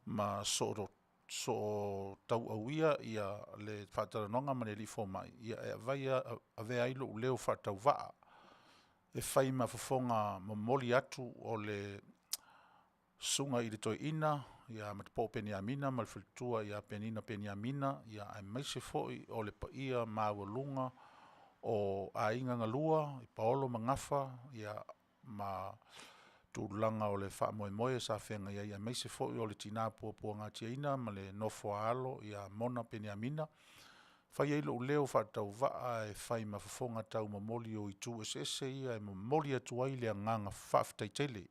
ma soo soo tauauia ia le faatalanoaga ma le alii fomai, ia e avaia avea ai lou leo faatauvaa e fai ma fofoga momoli atu o le susuga i le toeaina ia Matapoo Peniamina ma le faletua ia Penina Peniamina, ia aemaise foi o le paia maualuga o aiga galua i Paolo ma Gafa, ia ma tulaga o le faamoemoe sa feagai ai, aemaise foi o le tina puapuagatiaina ma le nofo a alo ia Mona Peniamina. fai ai lo'u leo faatauvaa e fai ma fofoga taumomoli o itu eseese ia e momoli atu ai le agaga faafetai tele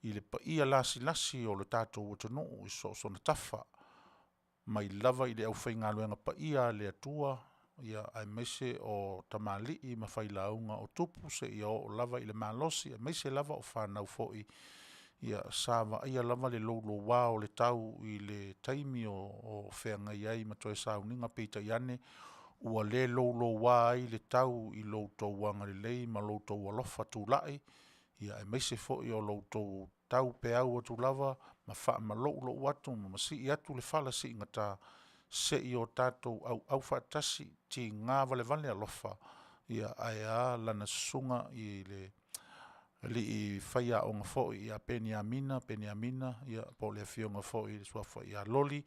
i le paia lasilasi o le tatou atunuu i so o sona tafa, mai lava i le aufaigaluega paia a le Atua, ia aemaise o tamalii ma failauga o tupu seia oo lava i le malosi aemaise lava o fanau foi sa vaaia lava le louloua o le tau i le taimi o feagai ai ma toe sauniga, peitai ane ua le louloua ai le tau i lo outou agalelei ma lo outou alofa tulai, aemaise foi o lo outou taupeau atu lava ma faamaloulou atu ma masii atu le fala siigata se i o tatou auau faatasi, tiga valevale alofa, ae a lana susuga i le alii faiaoga foi ia Peniamina Peniamina, po o le afioga foi i le suafa ia Loli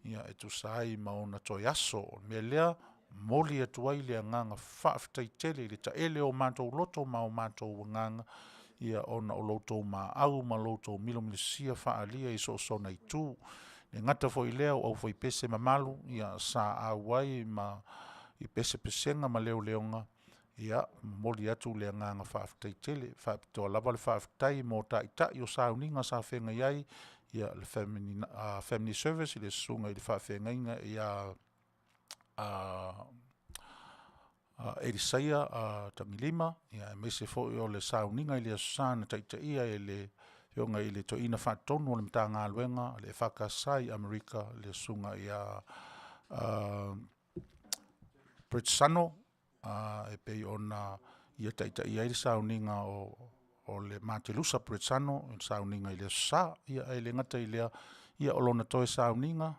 e tusa ai ma ona toe aso. O le mea lea e momoli atu ai le agaga faafetai tele i le taele o matou loto ma o matou agaga ona o lo outou maau ma lo outou milomilosisia faaalia i so o sona itu. E le gata foi i lea o aufaipese mamalu sa auai ma i pesepesega ma leoleoga, ia e momoli atu le agaga faafetai tele. E faapitoa lava le faafetai mo taitai o sauniga sa feagai ai, le Family Service i le susuga i le faafeagaiga ia Elisaia Tagiilima, aemaise foi o le sauniga i le aso Sa na taitaia e le Afioga i le Toeaina Faatonu o le Matagaluega a le EFKS i Amerika le susuga ia Bret Sano e pei ona ia taitaia ai le sauniga o le Matelusa Bret Sano i le sauniga i le aso Sa. Ae le gata i lea, o lona toe sauniga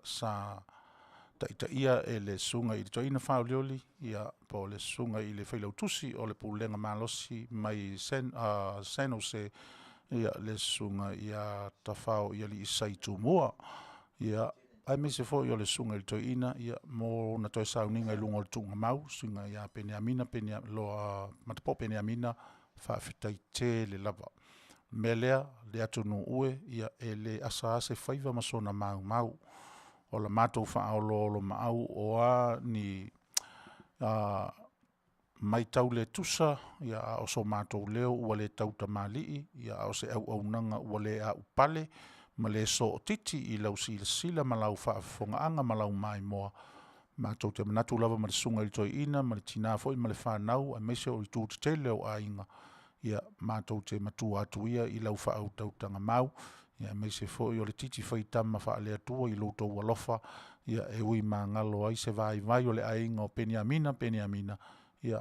sa taitaia e le susuga i le Toeaina Faaolioli po o le susuga i le Failautusi o le Pulega Malosi mai San Jose le susuga ia Tafao Alii Tumua. Aemaise foi o le susuga i le Toeaina mo ona toe sauniga i luga o le tuugamau, le susuga ia Peniamina Matapo Peniamina, faafetai tele lava. O le mea lea le atunuu e, e le asa lava se faiva ma sona maumau. O le matou faaoloolomaau o a ni matau le tusa, a o so matou leo ua le tautamalii, a o se auaunaga ua le auupale ma le sootiti i lau silasila ma lau faafofogaaga ma lau maimoa, matou te manatu lava ma le susuga i le Toeaina ma le tina foi ma le fanau aemaise o itu tetele o aiga, matou te matua atu ia i lau faautautaga mau, aemaise foi o le titi faitama faale-Atua i lo outou alofa e ui magalo ai se vaivai o le aiga o Peniamina Peniamina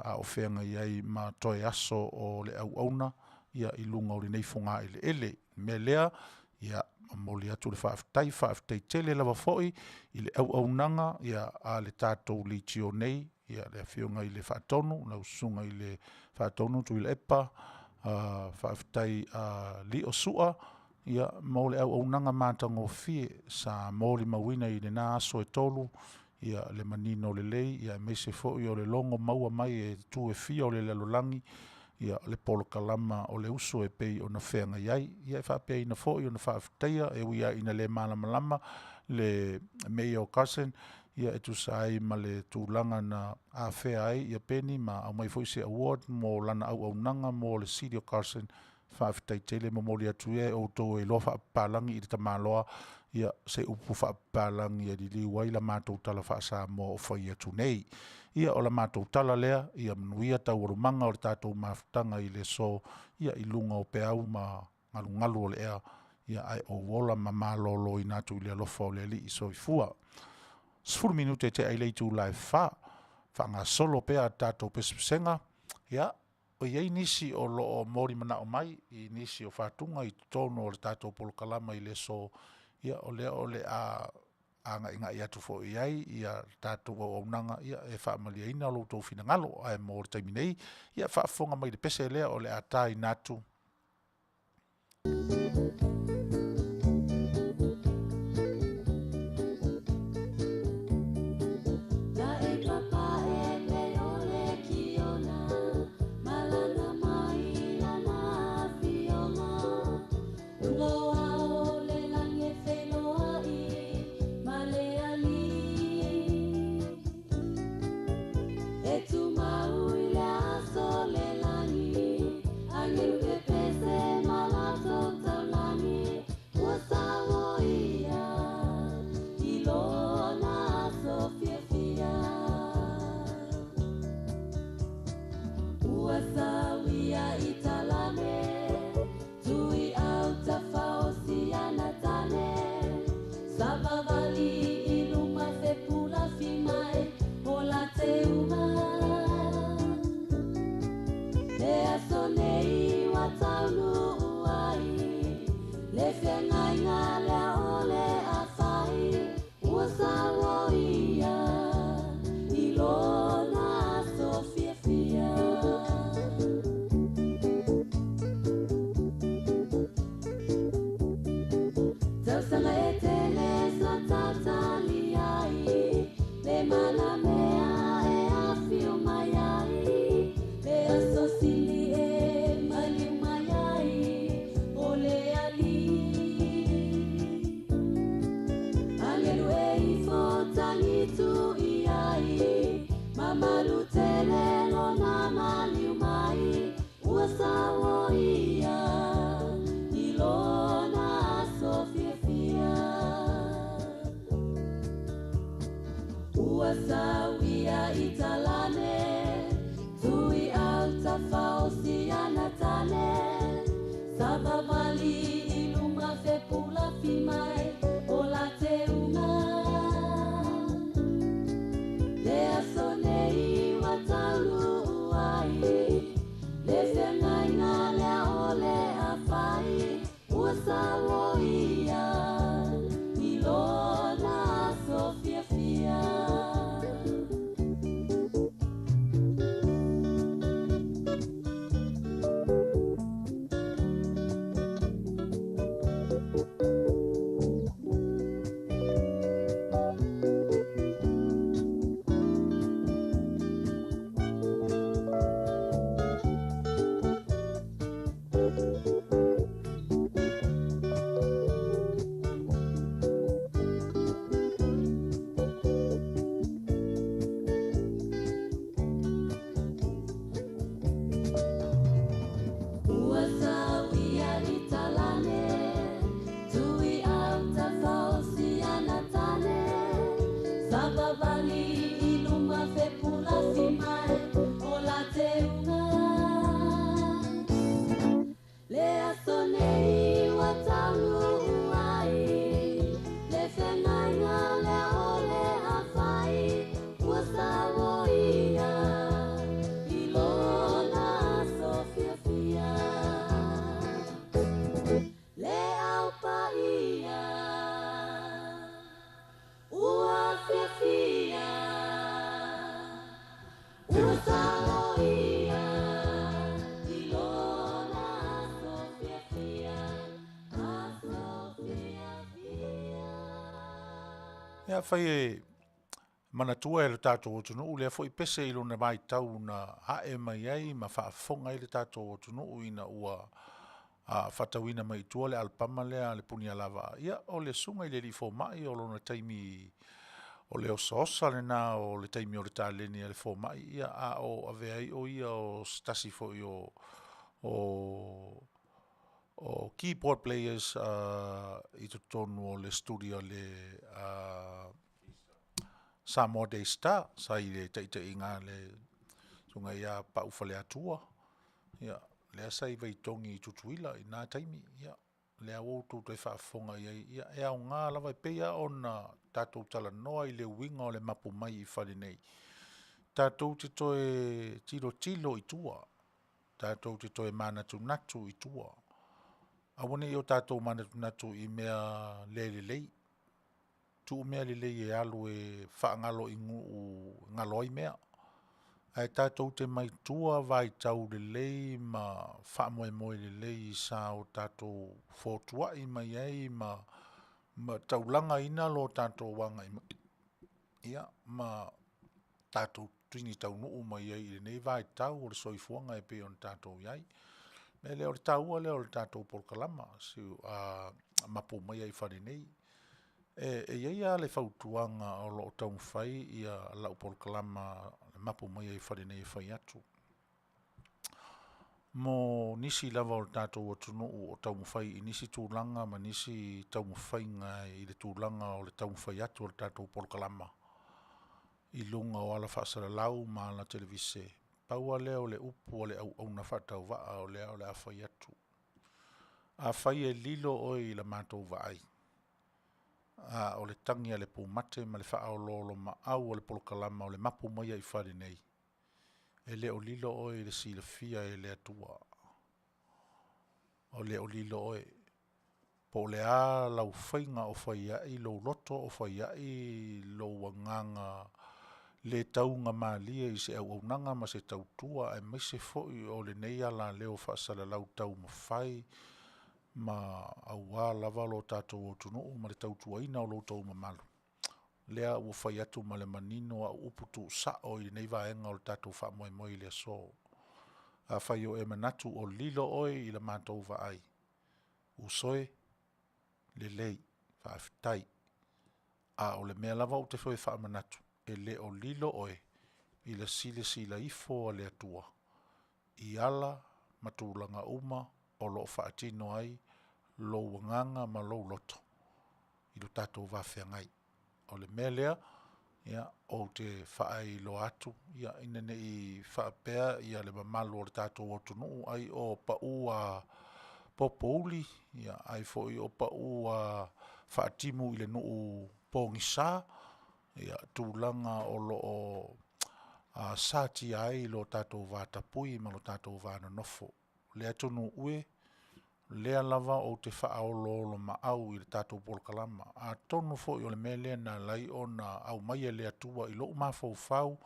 a o feagai ai ma toe aso o le auauna i luga o lenei fogaeleele. O le mea lea, e momoli atu le faafetai, faafetai tele lava foi i le auaunaga a le tatou Leitio nei, le Afioga i le Faatonu, lau Susuga i le Faatonu Tuilaepa faafetai Lio Sua mo le auaunaga matagofie sa molimauina i lena aso e 3 le manino lelei aemaise foi o le logo maua mai e itu e fia o le lalolagi le polokalama o le uso e pei ona feagai ai. E faapena foi ona faafetaia e ui lava ina le malamalama le Mayor o Carson e tusa ai ma le tulaga na afea ai Peni ma aumai foi se award mo lana auaunaga mo le City o Carson. Faafetai tele, momoli atu ia e outou e iloa faapapalagi i le tamaloa se upu faapapalagi e liliu ai la matou tala faa-Samoa o fai atu nei. Ia o la matou tala lea, ia manuia taualumaga o le tatou mafutaga i le aso i luga o peau ma galugalu o le ea, ae ou ola ma maloloina atu i le alofa o le Alii. Soifua. 10 minute e tea ai le itula e 4, faagasolo pea a tatou pesepesega. Ia, o i ai nisi o lo o molimanao mai i nisi o fatuga i totonu o le tatou polokalama i le aso, o lea o le a agaigai atu foi i ai le tatou auaunaga e faamalieina lo outou finagalo. Ae mo le taimi nei, ia faafofoga mai i le pese lea o le a taina atu. Ia, afai e manatua e lo tatou atunuu lea foi pese i lona vaitau na ae mai ai ma faafofoga ai le tatou atunuu ina ua faatauina mai i tua le alapama lea a le Punialavaa, ia o le susuga i le alii fomai o lona taimi o le osaosa lena o le taimi o le taleni a le fomai, ia a o avea ai o ia o se tasi foi o o keyboard players i totonu o le studio a le Samoa Day Star sa i le taitaiga a le susuga ia Pau Faleatua, ia, lea sa i Vaitogi i Tutuila i na taimi, ia, lea ua outou toe faafofoga i ai, ia, e aoga lava e pei lava ona tatou talanoa i le uiga o le mapu mai i fale nei, tatou te toe tilotilo i tua, tatou te toe manatunatu i tua. Aua ne i o tatou manatunatu i mea le lelei, tuu mea lelei e alu e faagalo i nuu e galo ai mea. Ae tatou te maitua vaitau lelei ma faamoemoe lelei sa o tatou fotuai mai ai ma taulagaina lo tatou agai mai, ia, ma tatou tini taunuu mai ai i lenei vaitau o le soifuaga e pei ona tatou i ai. O le mea lea o le taua lea o le tatou polokalama, Mapu Maia i Fale Nei. E i ai lava le fautuaga o lo o taumafai lau polokalama Mapu Maia i Fale Nei e fai atu. Mo nisi lava o le tatou atunuu o taumafai i nisi tulaga ma nisi taumafaiga i le tulaga o le taumafai atu o le tatou polokalama i luga o ala faasalalau ma ala televise. Pau lava lea o le upu a le auauna faatauvaa o lea o le a fai atu. Afai e lilo oe i la matou vaai, a o le tagi a le pumate ma le faaoloolomaau o le polokalama o le mapu mai ai i fale nei, e le o lilo oe i le silafia e le Atua. O le o lilo oe, po o le a lau faiga o fai ai lou loto o fai ai lou agaga le taugamalie i se auaunaga ma se tautua aemaise foi o lenei alaleo faasalalau taumafai ma aua lava lo tatou atunuu ma le tautuaina o lo outou mamalu, lea ua fai atu ma le manino au upu tuusao i lenei vaega o le tatou faamoemoe i le aso. Afai o e manatu o lilo oe i la matou vaai, uso e, lelei, faafetai. A o le mea lava ou te fia faamanatu, e le o lilo oe i le silasila ifo a le Atua i ala ma tulaga uma o lo o faatino ai lou agaga ma lou loto i lo tatou va feagai. O le mea lea, ia, ou te faailoa atu, ia, ina ne i faapea ia le mamalu o le tatou atunuu ai o pau a popouli, ia ai foi o pau a faatimu i le nuu pogisa tulaga o lo o satia ai lo tatou vatapuia ma lo tatou va nonofo. Le atunuu e, o lea lava ou te faaoloolomaau i le tatou polokalama. Atonu foi o le mea lea na ala ai ona aumai e le Atua i lou mafaufau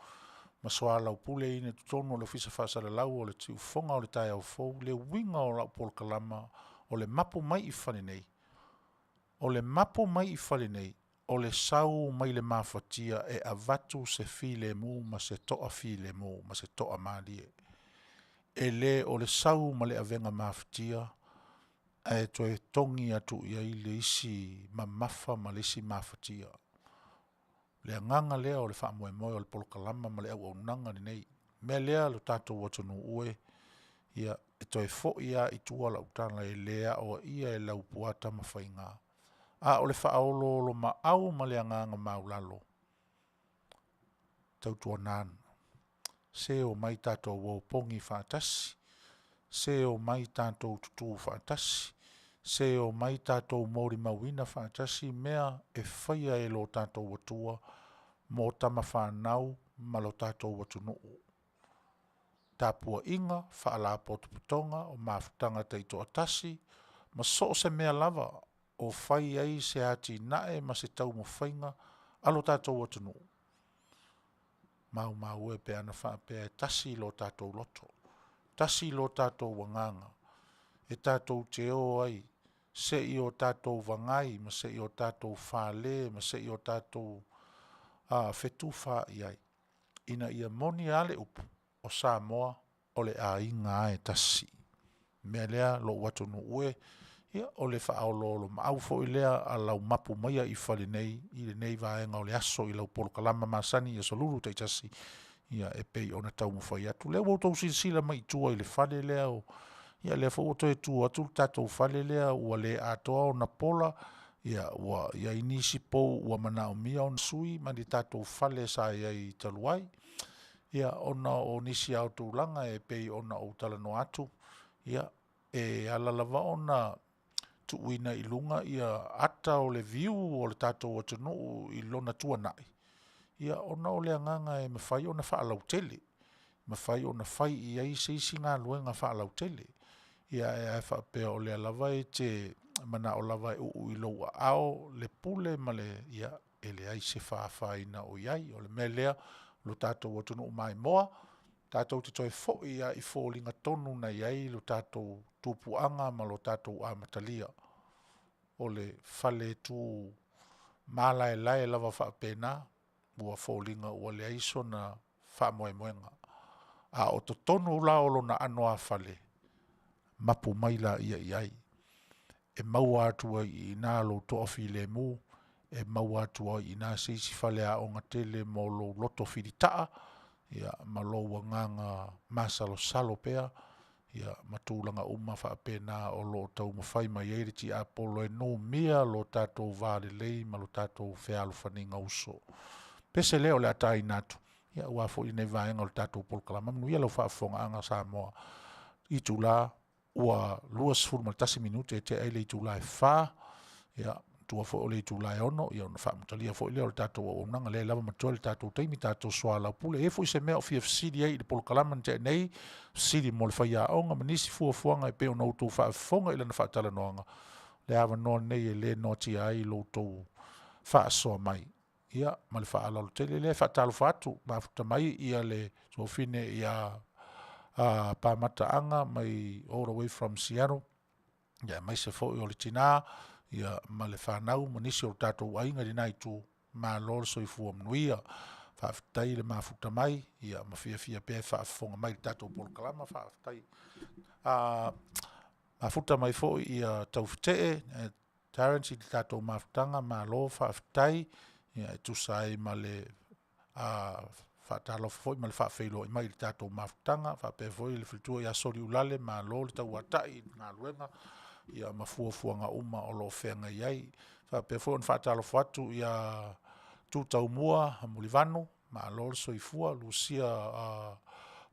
ma soalaupuleina i totonu o le Ofisa Faasalalau o le Siufofoga o le Taeao Fou le uiga o lau polokalama o le mapu mai i fale nei, o le mapu mai i fale nei, o le sau mai le mafatia e avatu se filemu ma se toafilemu ma se toamalie. E le o le sau ma le avega mafatia ae toe togi atu i ai le isi mamafa ma le isi mafatia. O le agaga lea o le faamoemoe o le polokalama ma le auaunaga lenei. O le mea lea lo tatou atunuu e, ia, e toe foi lava i tua lau tala e le aoaia e Laupua Tamafaiga, a o le faaoloolomaau ma le agaga maualalo, tautuana se omai tatou o pogi faatasi, se omai tatou tutu faatasi, se omai tatou molimauina faatasi mea e faia e lo tatou Atua mo tama fanau ma lo tatou atunuu. Tapuaiga, Faalapotopotoga, o mafutaga taitoatasi, ma so o se mea lava o fai ai se atinae ma se taumafaiga a lo tatou atunuu, maumau e pe ana faapea e tasi lo tatou loto, tasi lo tatou agaga e tatou te o ai se i o tatou vagai ma se i o tatou fale ma se i o tatou fetufaai ai, ina ia moni a le upu, o Samoa o le aiga lava e tasi. O le mea lea lou atunuu e, ia o le faaoloolomaau foi lea a lau mapu maia i fale nei i lenei vaega o le aso i lau polokalama masani i aso Lulu taitasi, ia e pei ona taumafai atu. O lea ua outou silasila mai i tua i le fale lea, ia lea foi ua toe tu atu le tatou fale lea ua le atoa ona pola, ia ua i ai nisi pou ua manaomia ona sui mai le tatou fale sa i ai talu ai, ia ona o nisi lava o tulaga e pei ona ou talanoa atu, ia, e ala lava ona tuuina i luga ata o le viu o le tatou atunuu i lona tuanai, ia ona o le agaga e mafai ona faalautele, mafai ona fai i ai se isi galuega faalautele. Ia ae a faapea o lea lava e te manao lava e uu i lou aao le pule ma le, ia, e leai se afaina o i ai. O le mea lea lo tatou atunuu maimoa, tatou te toe foi lava i foliga tonu na i ai lo tatou tupuaga ma lo tatou amatalia. O le fale tu malaelae lava faapena ua foliga ua leai sona faamoemoega. A o totonu la o lona ano a fale, mapu mai laia i ai, e maua atu ai i ina lou toafilemu, e maua atu ai i ina se isi faleaoga tele mo lou loto filitaa, ia ma lou agaga masalosalo pea, ia ma tulaga uma faapena o lo o taumafai mai ai le tiapolo e numia lo tatou va lelei ma lo tatou fealofaniga uso. Pese lea o le a taina atu. Ia aua foi lenei vaega o le tatou polokalama. Manuia lau faafofogaaga Samoa i itula ua 21 minute e tea ai le itula e 4. Ia manatua foi o le itula e 6 ia ona faamatalia foi lea o le tatou auaunaga, lea lava ma totoe le tatou taimi tatou soalaupule. E i ai foi se mea o fia fesili ai i le polokalama na tea nei, fesili mo le faiaoga ma nisi fuafuaga e pei ona outou faafofoga i lana faatalanoaga, le avanoa lenei e le noatia ai lo outou faasoa mai. Ia ma le faaaloalo tele lea e faatalofa atu, mafuta mai ia le tuafafine ia Pamata Aga mai all the way from Seattle, ia aemaise foi o le tina ia ma le fanau ma nisi o tatou aiga i lena itu, malo le soifua manuia. Faafetai le mafuta mai ia ma fiafia pea e faafofoga mai i le tatou polokalama. Faafetai. Mafuta mai foi ia Taufetee Terence i le tatou mafutaga, malo faafetai ia e tusa ai ma le faatalofa foi ma le faafeiloai mai i le tatou mafutaga, faapea foi le faletua ia Soliulale, malo le tauatai i le galuega ia ma fuafuaga uma o lo o feagai ai. Faapea foi ona faatalofa atu ia Tutaumua Mulivanu, malo le soifua, Lusia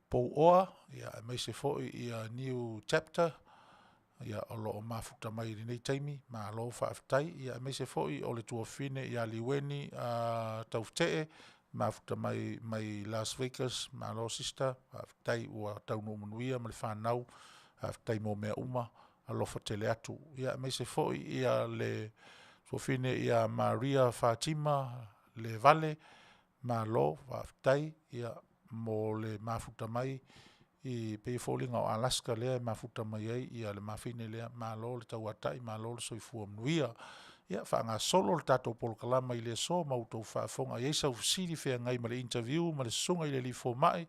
Pouoa, aemaise foi ia New Chapter o lo o mafuta mai i lenei taimi, malo faafetai. Ia aemaise foi o le tuafafine ia Liueni Taufetee, mafuta mai mai Las Vegas, malo sister, faafetai ua taunuu manuia ma le fanau, faafetai mo mea uma, alofa tele atu. Ia aemaise foi ia le tuafafine ia Maria Fatima Levale, malo faafetai mo le mafuta mai e pei e foliga o Alaska lea e mafuta mai ai le mafine lea, malo le tauatai malo le soifua manuia. Ia faagasolo le tatou polokalama i le aso ma outou faafofoga. A i ai sau fesili e feagai ma le interview ma le susuga i le alii fomai,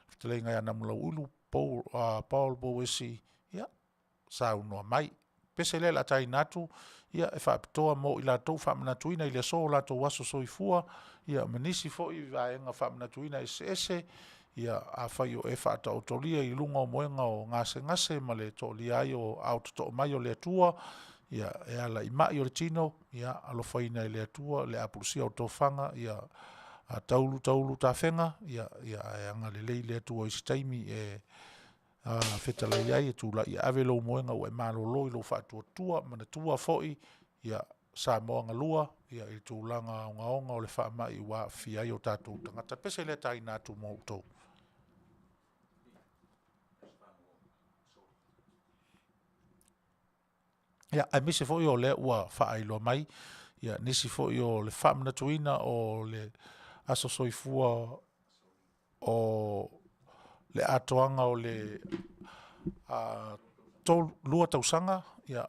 fetalaiga ia Namulauulu Paul Pouesi, ia saunoa mai. Pese lea o le a taina atu, ia e faapitoa mo i latou faamanatuina i le aso o latou aso soifua, ia ma nisi foi vaega faamanatuina eseese. Ia afai o e faataotolia i luga o moega o gasegase ma le toalia ai o aao totoa mai o le Atua, ia e ala i mai o le tino, ia alofaina e le Atua le apulusia o tofaga, ia taulu taulu tafega, ia ae agalelei le Atua i se taimi e fetalai ai e tulai e ave lou moega ua e malolo i lou faatuatua. Manatua foi ia Samoa galua i le tulaga ogaoga o le faamai ua aafia ai o tatou tagata. O le pese lea e taina atu mo outou. Ia, aemaise foi o lea ua faailoa mai nisi foi o le faamanatuina o le aso soifua o le atoaga o le 2 tausaga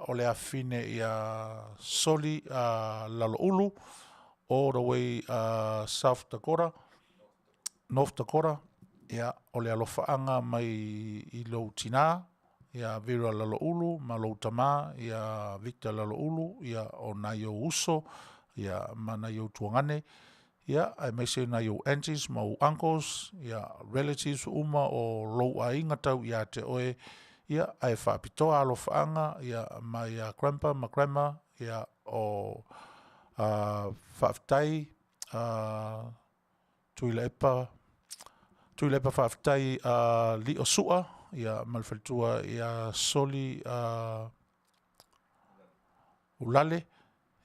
o le afafine ia Soli Laloulu all the way South Dakota, North Dakota, ia, o le alofaaga mai i lou tina ia Vera Laloulu ma lou tama ia Victor Laloulu, ia o nai ou uso ia ma nai ou tuagane, ia aemaise nai ou aunties ma ou uncles, ia relatives uma o lou aiga tau ia te oe, ia ae faapitoa alofaaga ia mai ia grandpa ma grandma, ia o faafetai Tuilaepa, Tuilaepa faafetai Lio Sua ia ma le faletua ia Soli Ulale,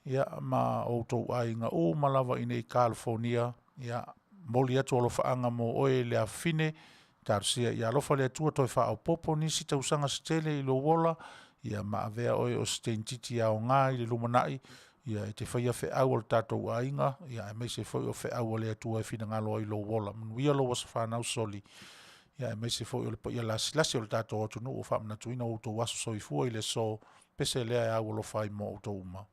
ia ma outou aiga uma lava i inei i Kalifonia. Ia momoli atu alofaaga mo oe le afafine, talosia ia alofa le Atua toe faaopoopo nisi tausaga se tele i lou ola, ia ma avea oe o se teineitiiti aoga i le lumanai, ia e te faia feau a le tatou aiga, ia aemaise foi o feau a le Atua e finagalo ai i lou ola. Manuia lou aso fanau Soli, ia aemaise foi o le paia lasilasi o le tatou atunuu ua faamanatuina outou aso soifua i le aso, pese lea e aualofa ai mo outou uma.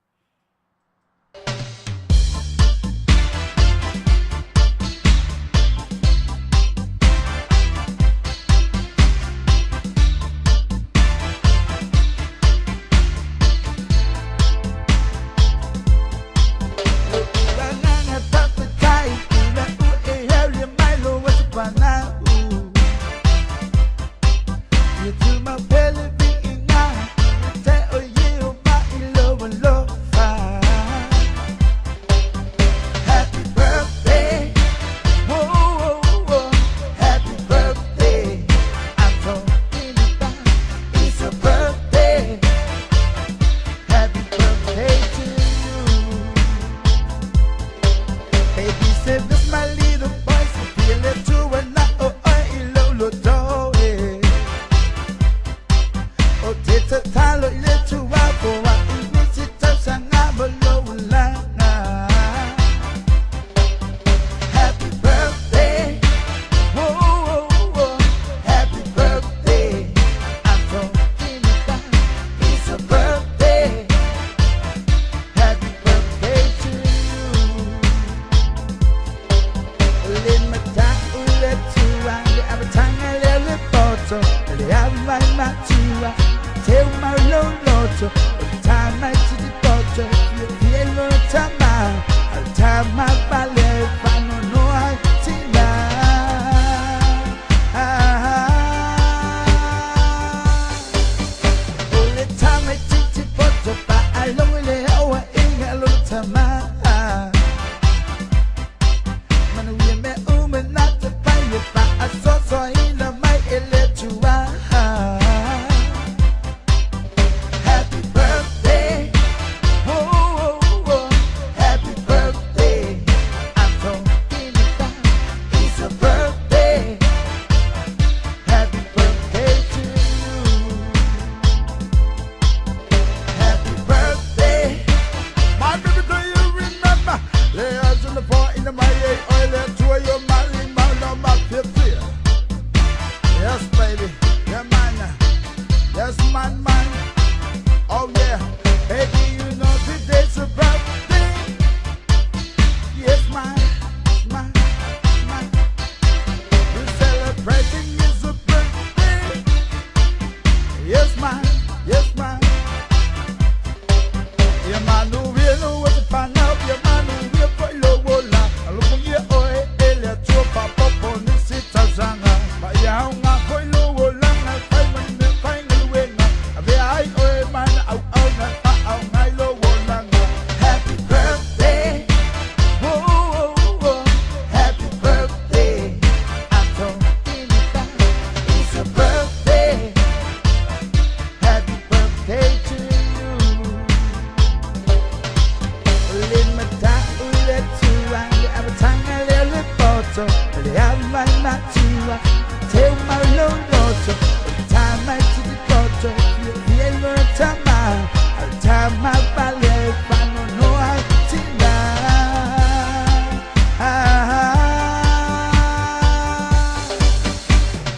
Happy birthday. Whoa, mai matua Teu mau lou loto O le tama e titi poto Fiafia i lona tama A le tama pale Faanoanoa i tina O le tama e titi poto Faalogo i le auaiga a lona tama Manuia mea uma na te fai e faasoasoaina mai e le Atua. Happy birthday, oh, oh, oh, happy birthday. I'm talking about it's a birthday. Happy birthday to you. Happy birthday. My baby, do you remember? Lay eyes on the floor in the my oil and to your mali mana ma fifty. Yes, baby. Yeah, man. Yes, man, man. Oh yeah. Baby, you know today's a birthday. Yes, man, man, man. We're celebrating is a birthday. Yes, man. Yes, man. Ia manuia no o te whanau, ia manuia foi lou ola. Alofagia oe e le Atua faaopoopo nisi tausaga. Ma ia aoga foi lou olaga e fai ma ni mea faigaluega. Avea ai oe ma na auauna e faaaoga ai lou olaga. Happy birthday, oh, oh, oh, happy birthday. I'm talking about it's a birthday. Happy birthday to you. Le matau le tua, le avatanga le le poto, le avai matua, teu mau lo loto, o tama i titi poto, fia fia i lona tama, a le tama pale, faanoanoa i tina.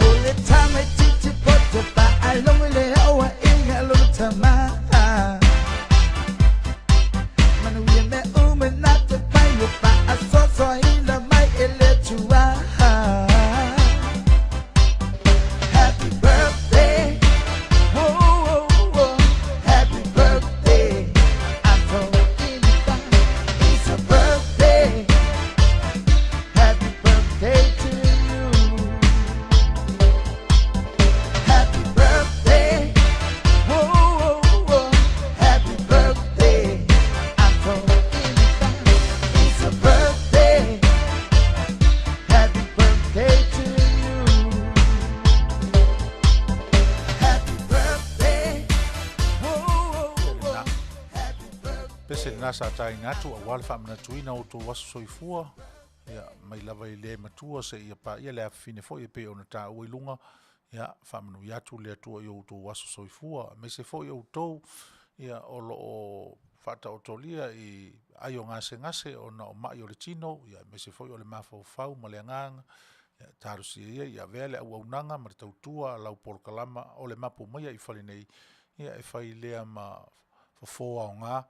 O le tama i titi poto, faalogo i le auaiga a lona tama. Manuia mea uma na te fai e faasoasoaina mai e le Atua. Happy birthday, oh, oh, oh, happy birthday. I'm talking about it's a birthday. Happy birthday to you. Happy birthday, oh, oh, oh, happy birthday. I'm talking about it's a birthday. Happy birthday to you. Happy birthday, oh, oh, oh, happy birthday. Pese lena sa taina atu aua le faamanatuina o outou aso soifua, ia, mai lava i le matua seia paia le afafine foi e pei ona taua i luga, ia, faamanuia atu le Atua i o outou aso soifua, aemaise foi outou, ia, o lo o faataotolia i ai o gasegase ona o mai o le tino, ia, aemaise foi o le mafaufau ma le agaga, ia, talosia ia ia avea le auaunaga ma le tautua a lau polokalama o le mapu maia i fale nei, ia, e fai lea ma fofo aoga,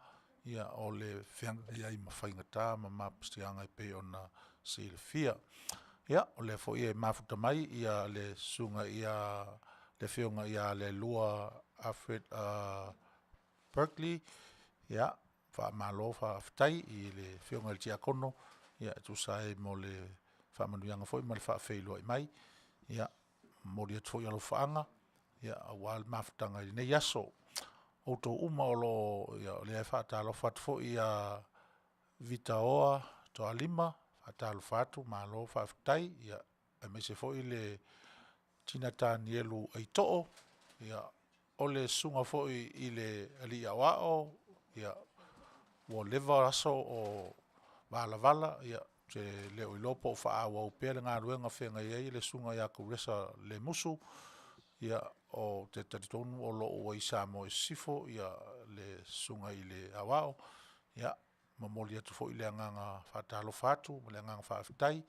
ia, o le feagai ai ma faigata ma mapasiaga e pei ona silafia. Ia, o lea foi e mafuta mai ia le susuga ia le Afioga ia Lealua Alfred uh, Berkeley, ia, faamalo faafetai i le Afioga i le Tiakono, ia, e tusa ai mo le faamanuiaga foi ma le faafeiloai mai. Ia, momoli atu foi alofaaga, ia, aua le mafutaga i lenei aso. Outou uma o lo o, ia, o lea e faatalofa atu foi ia Vitaoa Toalima, faatalofa atu, malo faafetai, ia, aemaise foi le Tina Tanielu Aitoo, ia, o le susuga foi i le Alii Aoao, ia, ua leva aso o valavala, ia, ou te le o iloa po o faaauau pea le galuega o feagai ai le Susuga ia Kuresa Lemusu, ia, ou te talitonu o lo o ua i Samoa i Sisifo ia le Susuga i le Aoao. Ia, momoli atu foi le agaga faatalofa atu ma le agaga faafetai,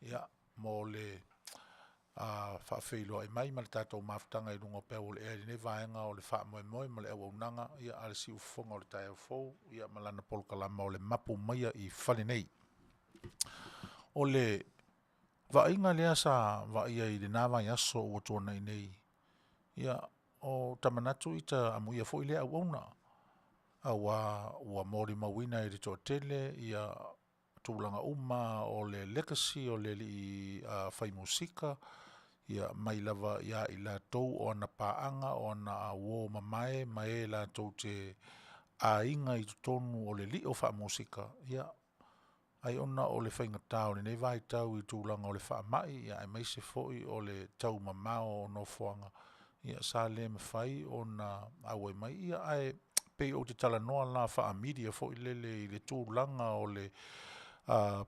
ia, mo le faafeiloai mai ma le tatou mafutaga i luga o peau o le ea i lenei vaega o le faamoemoe ma le auaunaga ia a le siufofoga o le taeao fou ia ma lana polokalama o le Mapu Maia i Fale Nei. O le vaaiga lea sa vaaia i lena vaiaso ua tuanai nei, Ia, o ta manatu ita amuia foi lea auauna, auā ua molimauina e le toatele ia tulaga uma o le legacy o le alii fai musika, ia mai lava ia i latou o ana paaga, o ana uo mamae ma e latou te aiga i totonu o le lio faa-musika, ia, ai ona o le faigata o lenei vaitau i tulaga o le faamai, aemaise foi o le taumamao o nofoaga, ia sa le mafai ona auai mai, ia ae pei ou te talanoa la faa-media foi lele i le tulaga o le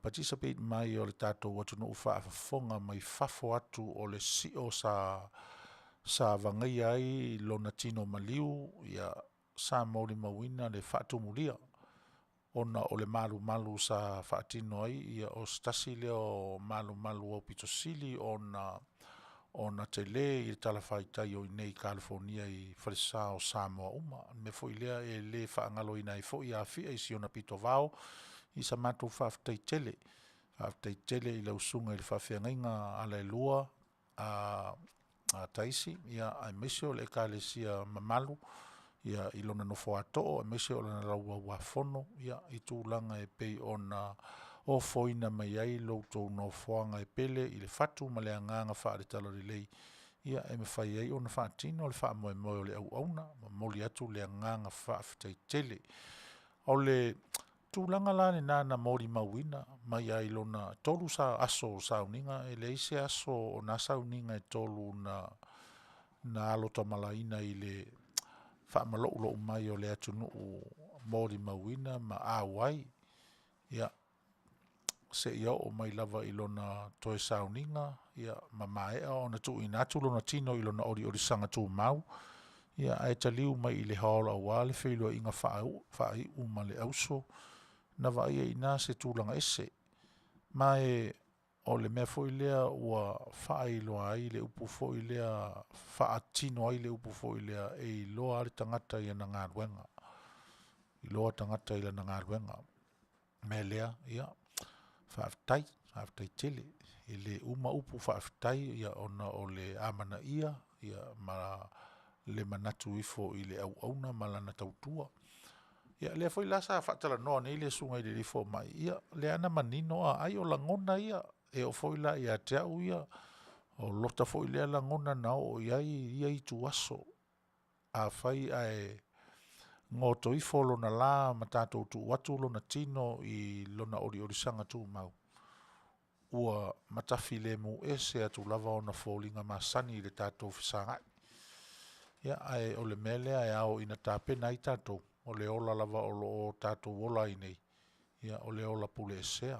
participate mai o le tatou atunuu faafofoga mai fafo atu o le sio sa vagaia ai lona tino maliu, ia sa molimauina le faatumulia ona o le malumalu sa faatino ai, ia o se tasi lea o malumalu aupito sili ona tele i le talafatai o i inei i Kalifonia i falesa o Samoa uma. O le mea foi lea e le faagaloina ai foi Afia i si ona pitovao i sa matou faafetai tele. Faafetai tele i lau susuga i le faafeagaiga Alaelua Taisi aemaise o le Ekalesia mamalu i lona nofo a too aemaise o lana Laulau-a-Fono i tulaga e pei ona ofoina mai ai lo outou nofoaga e pele i le fatu ma le agaga faale-talalelei e mafai ai ona faatino le faamoemoe o le auauna. E momoli atu le agaga faafetai tele. O le tulaga la lena na molimauina mai lava i lona 3 aso o sauniga, e leai se aso o na sauniga e 3 na alo tamalaina i le faamaloulou mai o le atunuu molimauina ma auai, ia, seia oo mai lava i lona toe sauniga ma maea ona tuuina atu lona tino i lona oliolisaga tumau, ae taliu mai i le Hall aua le feiloaiga faaiu ma le auso, na vaaia ai i ina se tulaga ese. Ma o le mea foi lea ua faailoa ai le upu foi lea, faatino ai le upu foi lea, e iloa lava le tagata i ana galuega. E iloa tagata i lana galuega. O le mea lea, ia, faafetai, faafetai tele. E le uma upu faafetai ona o le amanaia ma le manatu ifo i le auauna ma lana tautua. Ia lea foi la sa faatalanoa nei le susuga i le alii fomai, ia lea na manino a, ai o lagona ia, e oo foi la ia te au ia, o lota foi lea lagona na oo i ai ia ituaso. Afai ae goto ifo lona la ma tatou tuu atu lona tino i lona oliolisaga tumau, ua matafilemu ese atu lava ona foliga masani i le tatou fesagai. Ia, ae o le mea lea e ao ina tapena ai tatou, o le ola lava o lo o tatou ola ai nei, ia o le ola puleesea.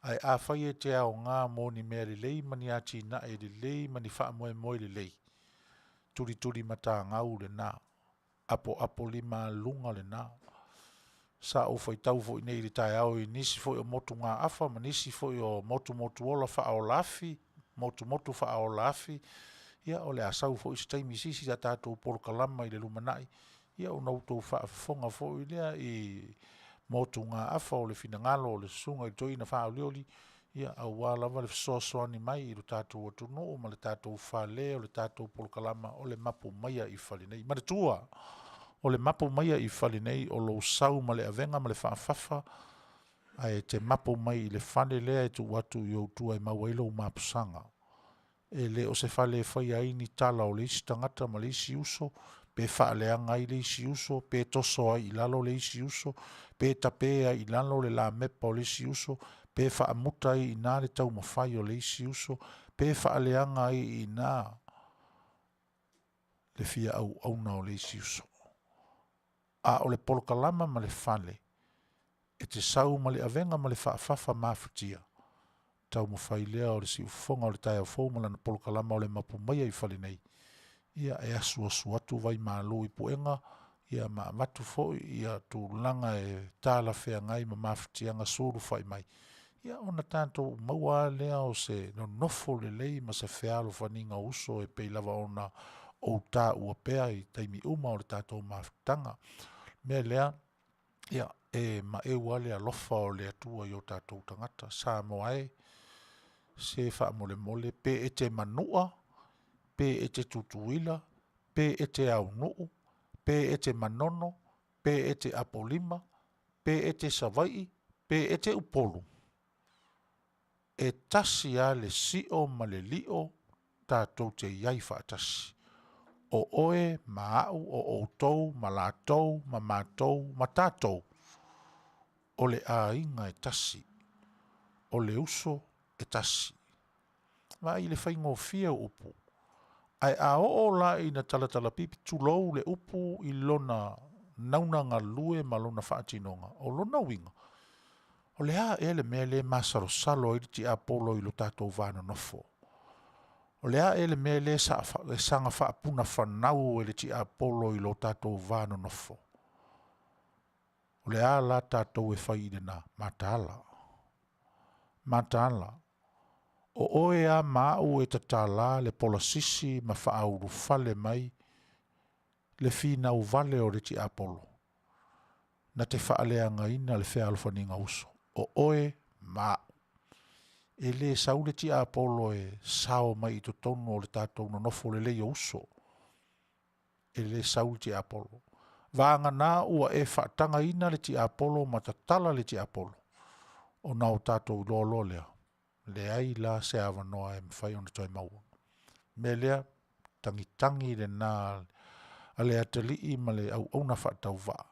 Ae afai e te aoga mo ni mea lelei ma ni atinae lelei ma ni faamoemoe lelei, tulitulimatagau lena, apoapolimaluga lena. Sa ou faitau foi nei i le taeao i nisi foi o motugaafa ma nisi foi o motumotuola faaola afi, motumotu faaola afi, ia o le a sau foi se taimi i se isi a tatou polokalama i le lumanai, ia ona outou faafofoga foi lea i motugaafa o le finagalo o le susuga i le toeaina faaolioli, ia aua lava le fesoasoani mai i lo tatou atunuu ma le tatou fale o le tatou polokalama o le Mapu Maia i Fale Nei. Manatua, o le mapu maia i fale nei, o lou sau ma le avega ma le faafafa, ae e te mapu mai i le fale lea e tuu atu i ou tua e maua ai lou mapusaga. E le o se fale e faia ai ni tala o le isi tagata ma le isi uso, pe faaleaga ai le isi uso, pe toso ai i lalo le isi uso, pe tape ai i lalo le lamepa o le isi uso, pe faamuta ai i ina le taumafai o le isi uso, pe faaleaga ai i ina le fia auauna o le isi uso. A o le polokalama ma le fale, e te sau ma le avega ma le faafafa mafatia, taumafai lea o le siufofoga o le taeao fou ma lana polokalama o le Mapu Maia i Fale Nei, ia e asuasu atu vaimalu i puega, ia ma avatu foi ia tulaga e talafeagai ma mafatiaga sulufai mai, ia ona tatou maua lava lea o se nonofo lelei ma se fealofaniga o uso e pei lava ona ou taua pea i taimi uma o le tatou mafutaga. O le mea lea, ia, e maeu lava le alofa o le Atua i o tatou tagata. Samoa e, se faamolemole pe e te manua, pe e te Tutuila, Pe e te aunuu, pe e te Manono, pe e te Apolima, pe e te Savaii, pe e te Upolu, e tasi lava le sio ma le lio tatou te i ai faatasi, o oe ma au, o outou ma latou ma matou ma tatou, o le aiga e tasi, o le uso e tasi. Vaai i le faigofie o upu, ae a oo la ina talatalapipi, tulou le upu i lona nauna galue ma lona faatinoga, o lona uiga, o le a ea le mea lea e masalosalo ai le tiapolo i lo tatou va nonofo? O le a ea le mea lea e saga faapunafanau e le tiapolo i lo tatou va nonofo? O le a la tatou e fai i lena? Mataala. Mataala. O oe lava ma au e tatala le polasisi ma faaulufale mai le finau vale o le tiapolo na te faaleagaina le fealofaniga uso. O oe ma au. E le sau le tiapolo e sao mai i totonu o le tatou nonofo lelei o uso. E le sau le tiapolo. Vagana ua e faatagaina le tiapolo ma tatala le tiapolo, ona o tatou iloa loa lea, leai la se avanoa e mafai ona toe maua. O le mea lea, tagitagi lena a le atalii ma le auauna faatauvaa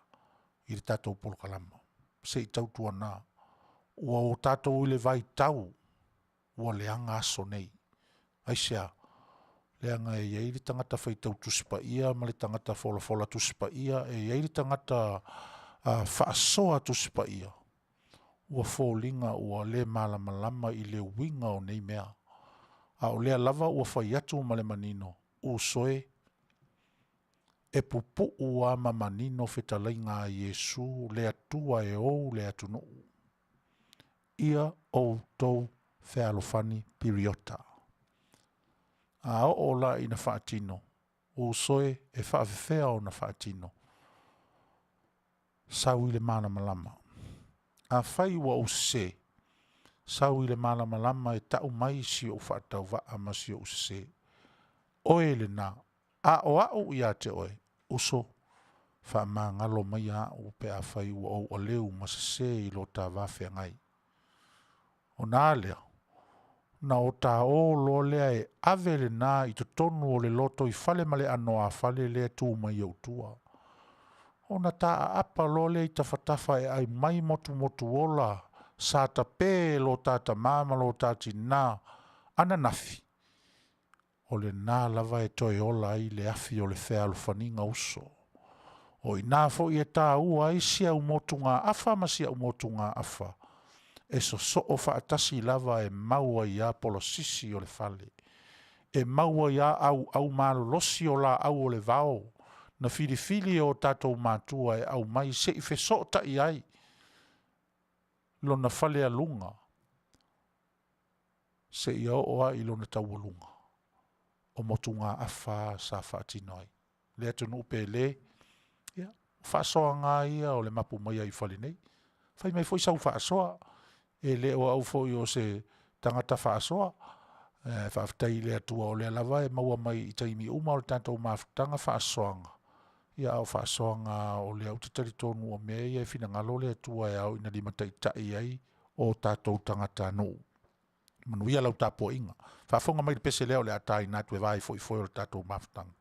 i le tatou polokalama. Se i tautuana, ua o tatou i le vaitau ua leaga aso nei. Aisea? Leaga e i ai le tagata faitau Tusi Paia ma le tagata folafola Tusi Paia, e i ai le tagata faasoa Tusi Paia, ua foliga ua le malamalama i le uiga o nei mea. A o lea lava ua fai atu ma le manino, uso e, e pupuu lava ma manino fetalaiga a Iesu le Atua e ou le atunuu. Ia outou fealofani piriota. A oo la ina faatino, uso e, e faafefea ona faatino? Sau i le malamalama. Afai ua ou sese, sau i le malamalama e tau mai si ou faatauvaa ma si ou sese. Oe lena, a o au ia te oe, uso, faamagalo maia au pe afai ua ou aleu ma sese i lo ta va feagai. Ona a lea? Ona o ta o loa lea e ave lena i totonu o le lotoifale ma le anoāfale lea e tu mai i ou tua. Ona ta aapa loa lea i tafatafa e aumai motumotuola sa tape e lo ta tama ma lo ta tina ananafi, o lena lava e toe ola ai le afi o le fealofaniga uso. O i ina foi e taua ai si au motugaafa ma si au motugaafa, e sosoo faatasi lava e mau ai lava polasisi o le fale, e mau ai lava auau malolosi o laau o le vao na filifili e o tatou matua e aumai se i fesootai ai lona falealuga seia oo lava i lona taualuga o motugaafa a sa faatino ai. Le atunuu pele, ia, o faasoaga lava ia o le mapu mai ai i fale nei. Fai mai foi sau faasoa, e le o au foi o se tagata faasoa, ae faafetai i le Atua o lea lava e maua mai i taimi uma o le tatou mafutaga faasoaga, ia a o faasoaga lava o lea ou te talitonu o mea ia e finagalo le Atua e ao ina limataitai ai o tatou tagatanuu. Manuia lau tapuaiga. Faafofoga mai i le pese lea o le a taina atu e vaefoefoe o le tatou mafutaga.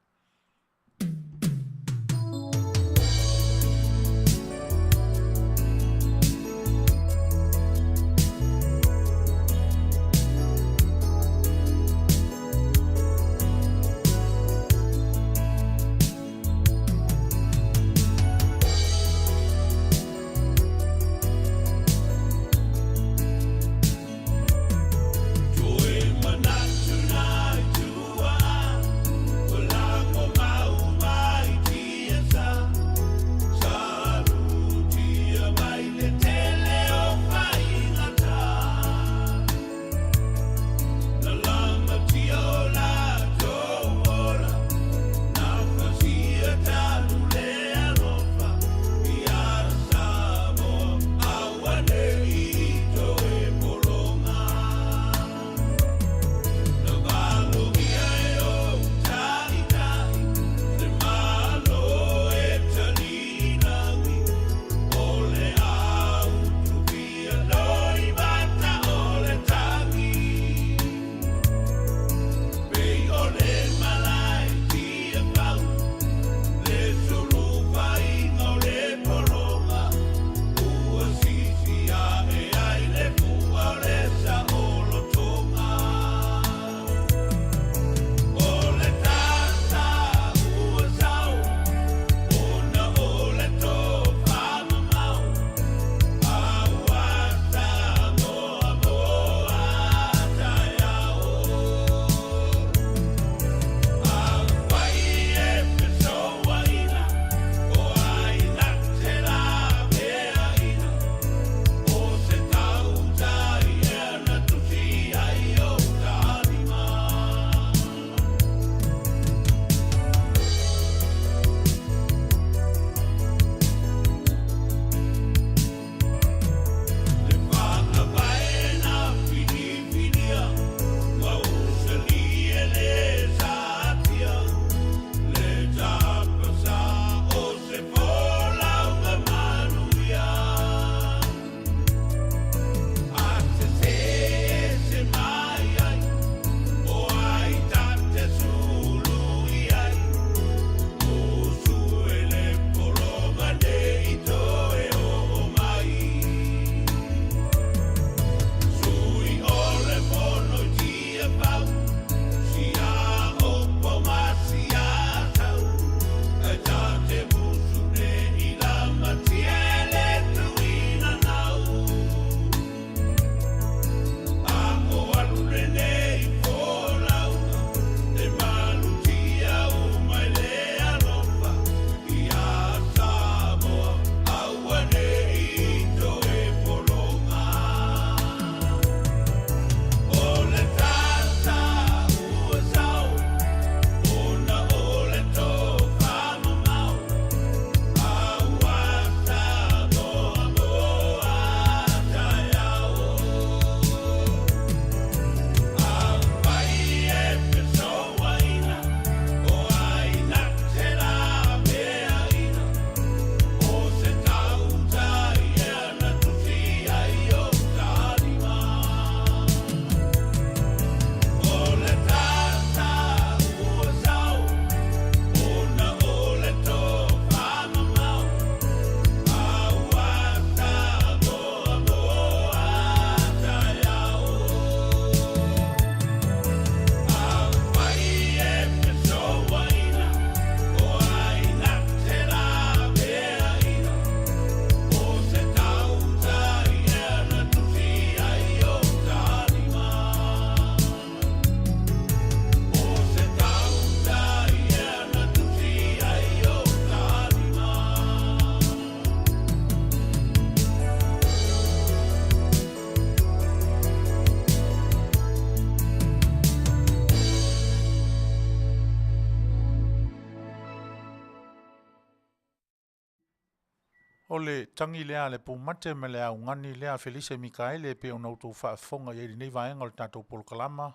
O le tagi lea a le pumate ma le augani lea a Felise Mikaele e pei ona outou faafofoga i ai i lenei vaega o le tatou polokalama,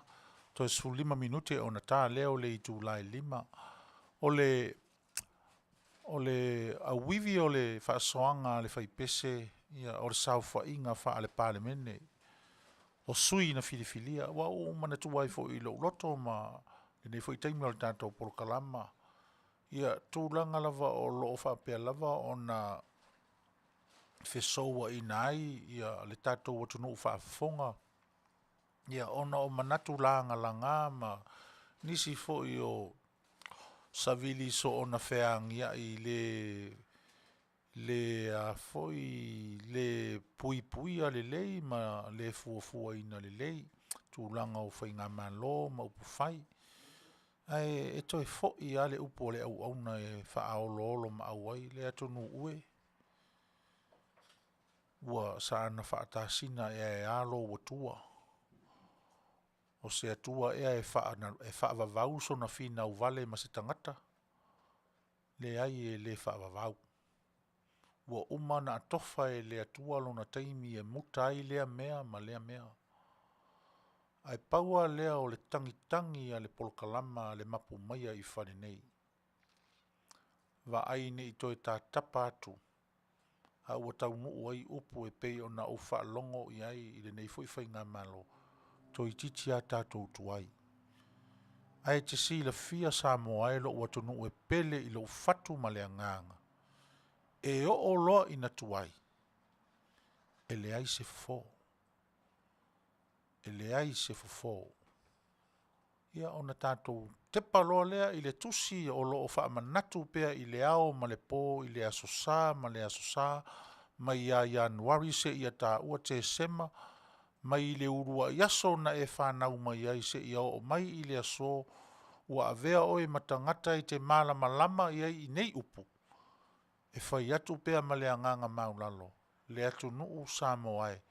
toe 15 minute ona ta lea o le itula e 5. O le o le auivi o le faasoaga a le faipese, ia, o le saofaiga faale-Palemene o sui na filifilia. Ua ou manatua ai foi i lou loto ma lenei foi taimi o le tatou polokalama, ia tulaga lava o lo o faapea lava ona fesouaina ai ia le tatou atunuu faafofoga, ia ona o manatu lagalaga ma nisi foi o savili soona feagiai le le a foi le puipuia lelei ma le fuafuaina lelei tulaga o faigamalo ma upufai. Ae e toe foi lava le upu a le auauna e faaoloolomaau ai le atunuu e, ua saga faatasina ea e a lou Atua? O se Atua ea e faavavau sona finau vale ma se tagata? Leai e le faavavau. Ua uma ona atofa e le Atua lona taimi e muta ai lea mea ma lea mea. Ae pau lava lea o le tagitagi a le polokalama a le Mapu Maia i Fale nei, vaai ne i toe tatapa atu a ua taunuu ai upu e pei ona ou faalogo i ai i lenei foi faigamalo, toeitiiti lava tatou tuai. Ae te silafia Samoa e lou atunuu e pele i lou fatu ma le agaga, e oo loa ina tuai, e leai se fofo. E leai se fofo. Ia ona tatou tepa loa lea i le tusi o lo o faamanatu pea i le ao ma le po i le Aso Sa ma le Aso Sa, mai ia Ianuari seia taua Tesema, mai le uluai aso na e fanau mai ai seia oo mai i le aso ua avea oe ma tagata e te malamalama i ai i nei upu, e fai atu pea ma le agaga maualalo, le atunuu Samoa e,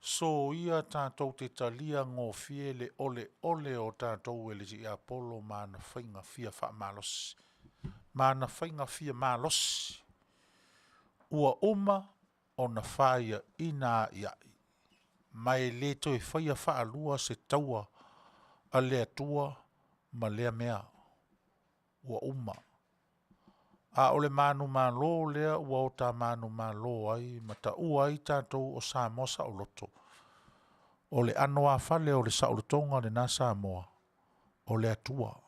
soia tatou te talia gofie le oleole o tatou e le tiapolo ma ana faiga fia faamalosi, ma ana faiga fia malosi. Ua uma ona faiaina aiai, ma e le toe faia faalua se taua a le Atua ma lea mea, ua uma. A o le manumalo lea ua o ta manumalo ai ma taua ai tatou o Samoa saoloto, o le anoāfale o le saolotoga lena Samoa, o le Atua.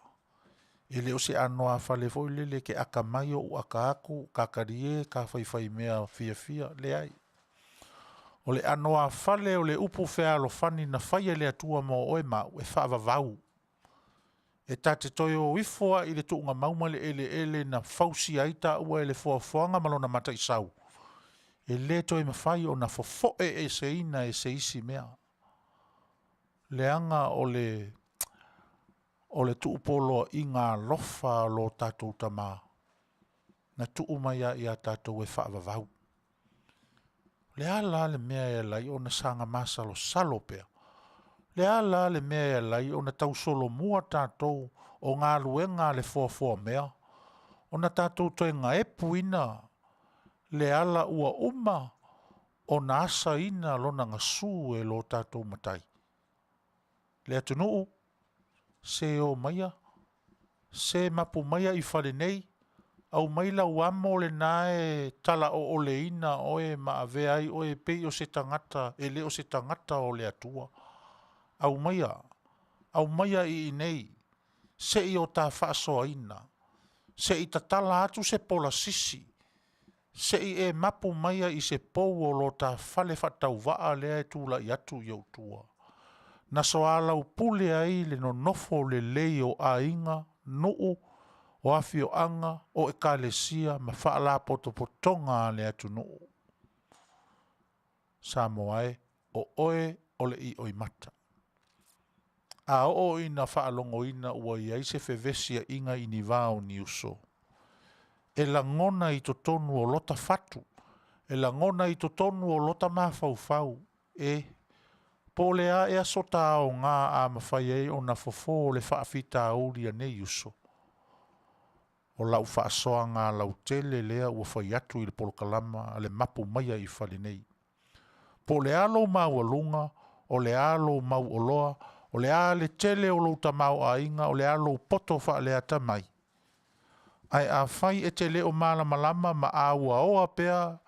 E le o se anoāfale foi lele e te atamai ou ata atu, ta talie ta faifaimea fiafia, leai. O le anoāfale o le upu fealofani na fai e le Atua mo oe ma au, e faavavau. E ta te toe o ifo lava i le tuugamau ma le eleele na fausia ai taua e le foafoaga ma lona mataisau, e le toe mafai ona fofoe eseina e se isi mea. Leaga o le tuupoloaiga alofa a lo tatou Tama, na tuu mai lava ia tatou e faavavau. O le a la le mea e ala ai ona saga masalosalo pea? O le a la le mea e ala ai ona tausolomua tatou o galuega a le foafoamea ona tatou toe gaepuina le ala ua uma ona asaina lona gasu e lo tatou Matai? Le atunuu, se o maia, se mapu maia i fale nei, aumai lau amo lena e talaooleina oe ma avea ai oe e pei o se tagata e le o se tagata o le Atua. Aumaia, aumaia i inei se i o ta faasoaina, se i tatala atu se pola sisi, se i e mapu maia i se pou o lo ta fale faatauvaa lea e tulai atu i ou tua, na soalaupule ai le nonofo lelei o aiga, nuu, o afioaga, o ekalesia ma faalapotopotoga a le atunuu. Samoa e, o oe o le ioimata. A oo ina faalogoina ua i ai se fevesiaiga i ni va o ni uso, e lagona i totonu o lota fatu, e lagona i totonu o lota mafaufau, e, po o le a ea so ta aoga a mafai ai ona fofo le faafitauli a nei uso? O lau faasoaga lautele lea ua fai atu i le polokalama a le mapu maia i fale nei. Po o le a lou maualuga, o le a lou mauoloa, o le a le tele o lou tamaoaiga, o le a lou poto faaleatamai, ae afai e te le o malamalama ma auaoa pea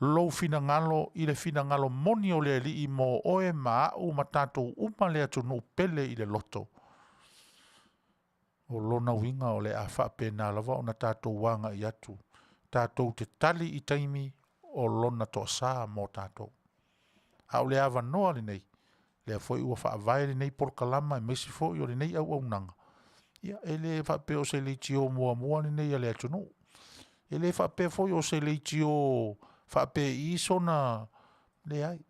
lou finagalo i le finagalo moni o le Alii mo oe ma au ma tatou uma le atunuu pele i le loto, o lona uiga o le a faapena lava ona tatou agai atu tatou te tali i taimi o lona toasa mo tatou. A o le avanoa lenei, lea foi ua faavae lenei polokalama aemaise foi o lenei auaunaga, ia e le faapea o se leitio muamua lenei a le atunuu. E le faapea foi o se leitio faapei sona, leai.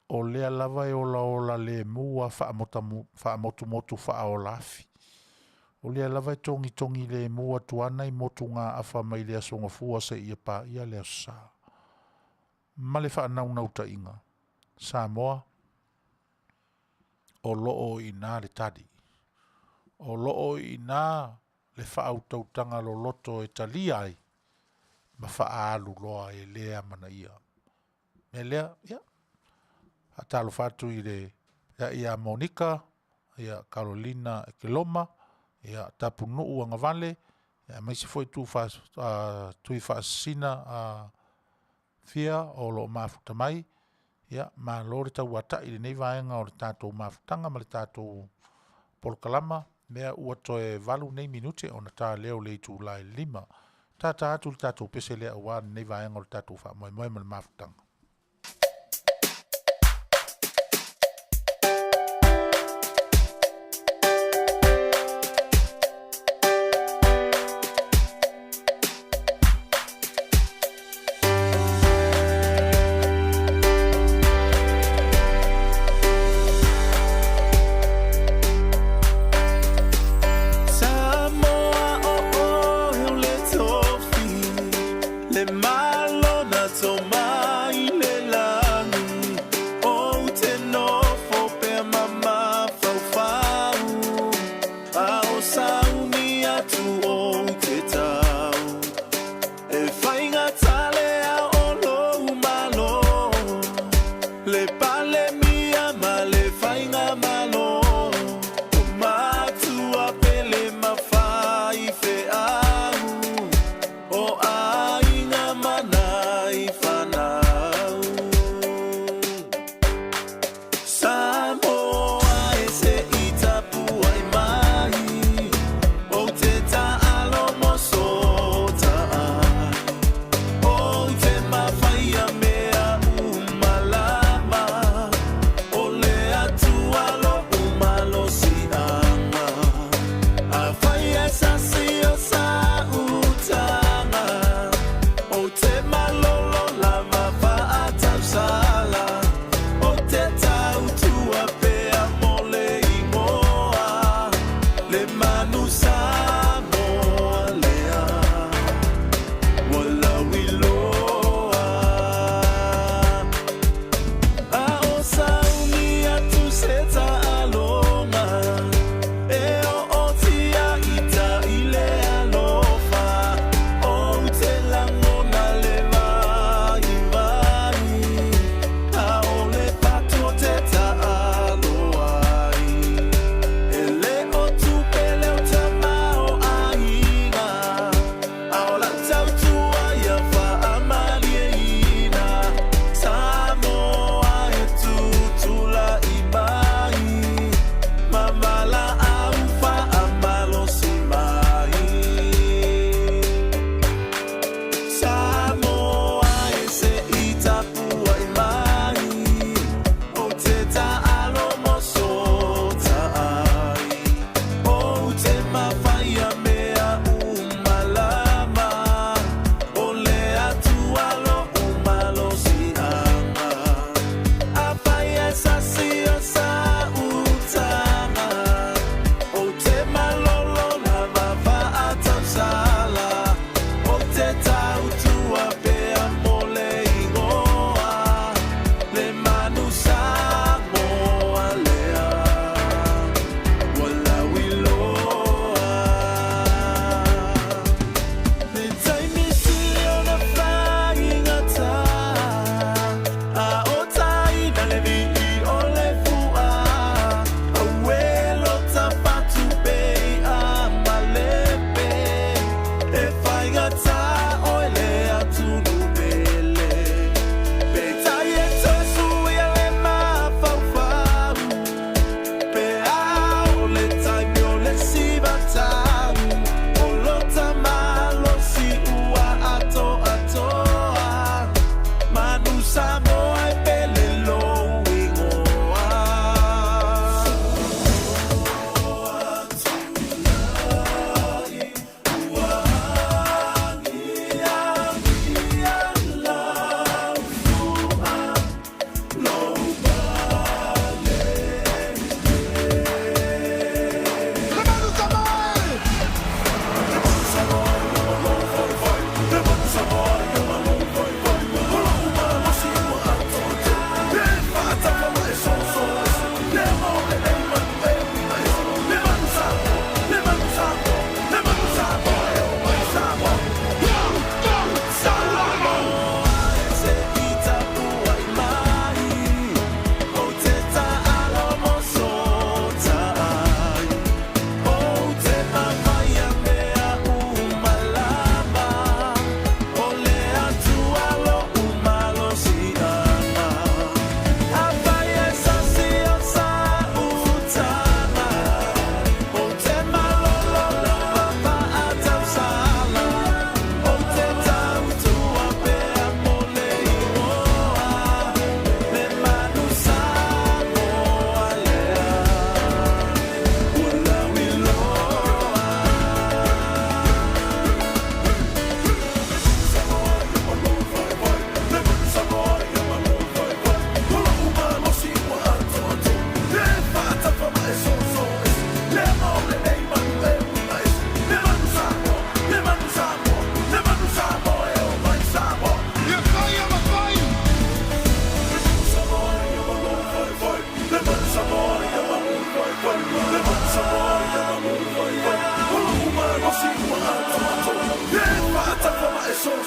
O lea lava e olaola lemu lava faamotumotu faaola afi. O lea lava e togitogi lemu atu lava nai motugaafa mai le Aso Gafua seia paia le Aso Sa. Ma le faanaunautaiga, Samoa, o lo o i ina le tali. O lo o i ina le faautautaga loloto e talia ai ma faaalu loa e le amanaia. O le mea lea, ia, faatalofa atu i le ia Monika ia Karolina Ekeloma, ia Tapunuu Agavale, aemaise foi Tuifaasisina Fia o lo o mafuta mai. Ia, malo le tauatai i lenei vaega o le tatou mafutaga ma le tatou polokalama, lea ua toe 8 nei minute ona ta lea o le itula e 5. Tata atu le tatou pese lea aua lenei vaega o le tatou faamoemoe ma le mafutaga. Samoa o oe o le tofi, le Malo na tomai.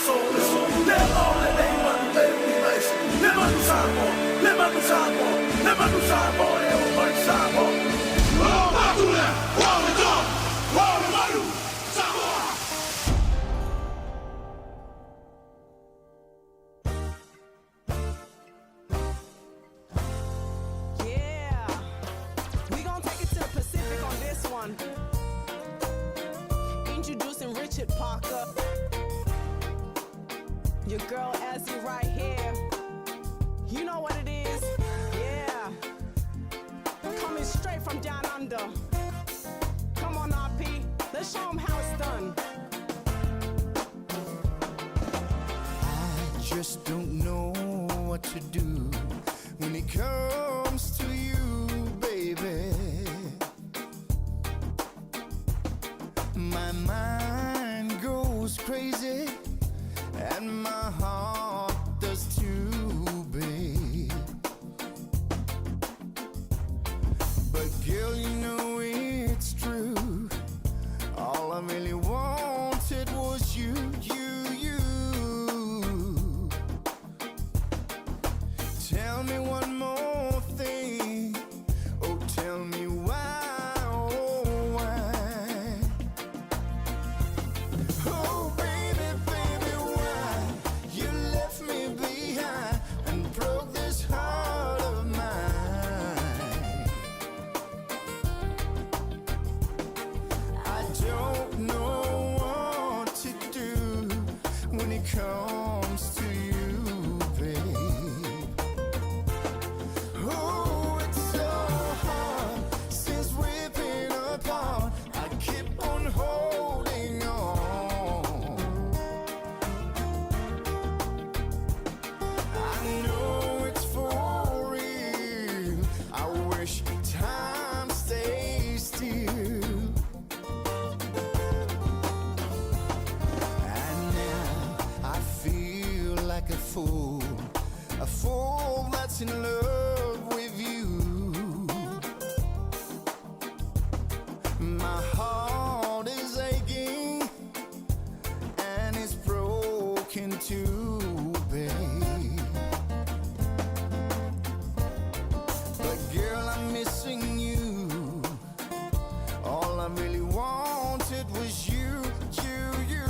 Le ao lenei manu e uiga ese, le manu Samoa, le manu Samoa, le manu Samoa e oo mai Samoa. O matou lea, ua o le toa, ua o le manu, Samoa! Yeah, we gon' take it to the Pacific on this one. Introducing Richard Parker. Your girl Azzy right here. You know what it is? Yeah. Coming straight from down under. Come on, RP. Let's show 'em how it's done. I just don't know what to do when it comes to you, baby. My mind goes crazy and my heart does too, babe. But girl, you know it's true. All I really wanted was you, you, you. Tell me one more thing. Oh, tell me why, oh, why? Oh, baby, baby, why you left me behind and broke this heart of mine? I don't know what to do when it comes to you, babe. Oh, it's so hard since we've been apart. I keep on holding on. I know it's for real. I wish time stays still. And now I feel like a fool that's in love with you. My heart is aching and it's broken too, babe. But girl, I'm missing you. All I really wanted was you, you, you.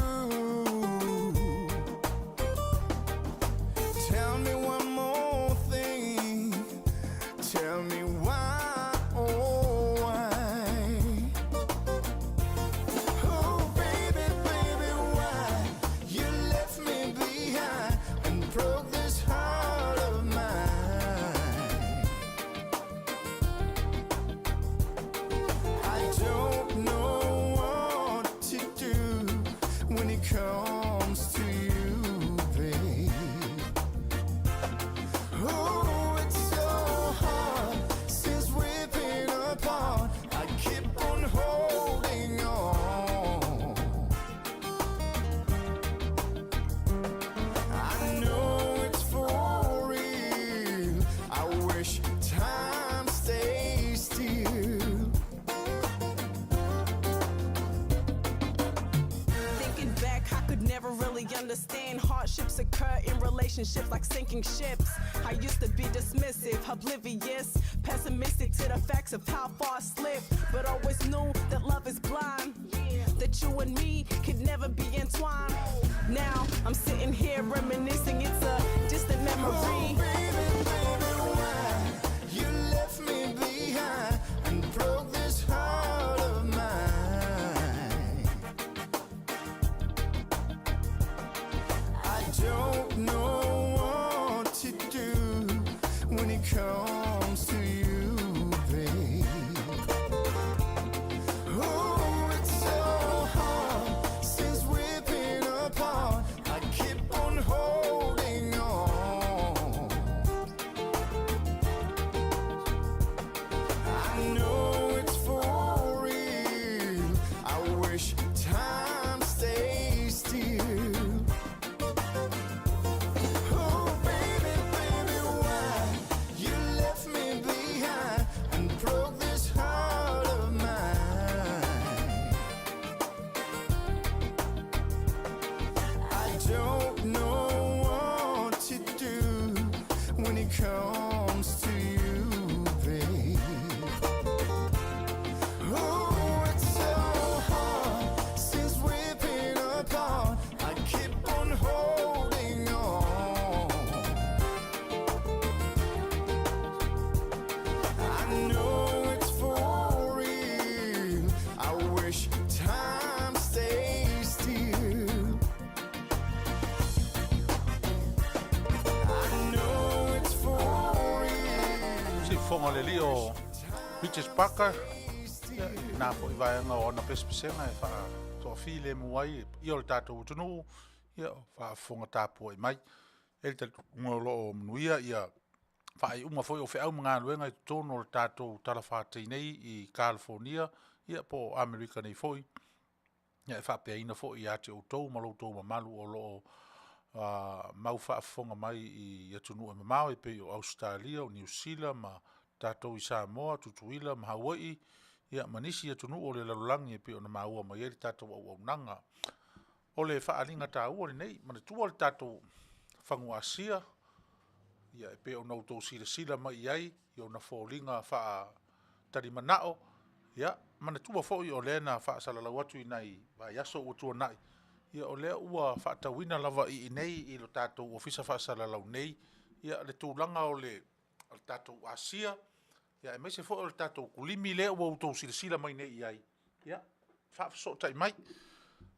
Tell me one more thing. Tell me why, oh why? Oh baby, baby, why you left me behind and broke this heart of mine? I don't know what to do when it comes to you, babe. Oh, it's so hard since we've been apart. I keep on holding on. I know it's for real. I wish time stays still. Thinking back, I could never really understand hardships occur in relationships like sinking ships. I used to be dismissive, oblivious, pessimistic to the facts of how far I slipped, but always knew that love is blind. That you and me could never be entwined. Now I'm sitting here reminiscing, it's a distant memory. Oh, baby, baby, why you left me behind and broke this heart of mine? I don't know what to do when it comes to you, babe. Oh, it's so hard since we've been apart. I keep on holding on. siufofoga o le alii o Richard Parker, ia, i lena foi vaega o ana pesepesega e faatoafilemu ai ia o le tatou atunuu, ia, o faafofoga tapuai mai. E i ai le talitonuga o lo o manuia ia faaiuga foi o feau ma galuega i totonu o le tatou talafatei nei i Kalifonia ia po o Amerika nei foi, ia e faapeaina foi ia te outou ma lo outou mamalu o lo o mau faafofoga mai i atunuu e mamao e pei o Ausetalia, o Niu Sila ma tatou i Samoa, Tutuila ma Hauaii, ia ma nisi atunuu o le lalolagi e pei ona maua mai ai le tatou auaunaga. O le faaaliga taua lenei, manatua le tatou fagu asia, ia e pei ona outou silasila mai i ai i ona foliga faatalimanao. Ia manatua foi o lea na faasalalau atu i nai vaiaso ua tuanai, ia o lea ua faatauina lava i inei i le tatou Ofisa Faasalalau nei ia le tulaga o le tatou asia, ia aemaise foi o le tatou kulimi lea ua outou silasila mai nei i ai, ia faafesootai mai.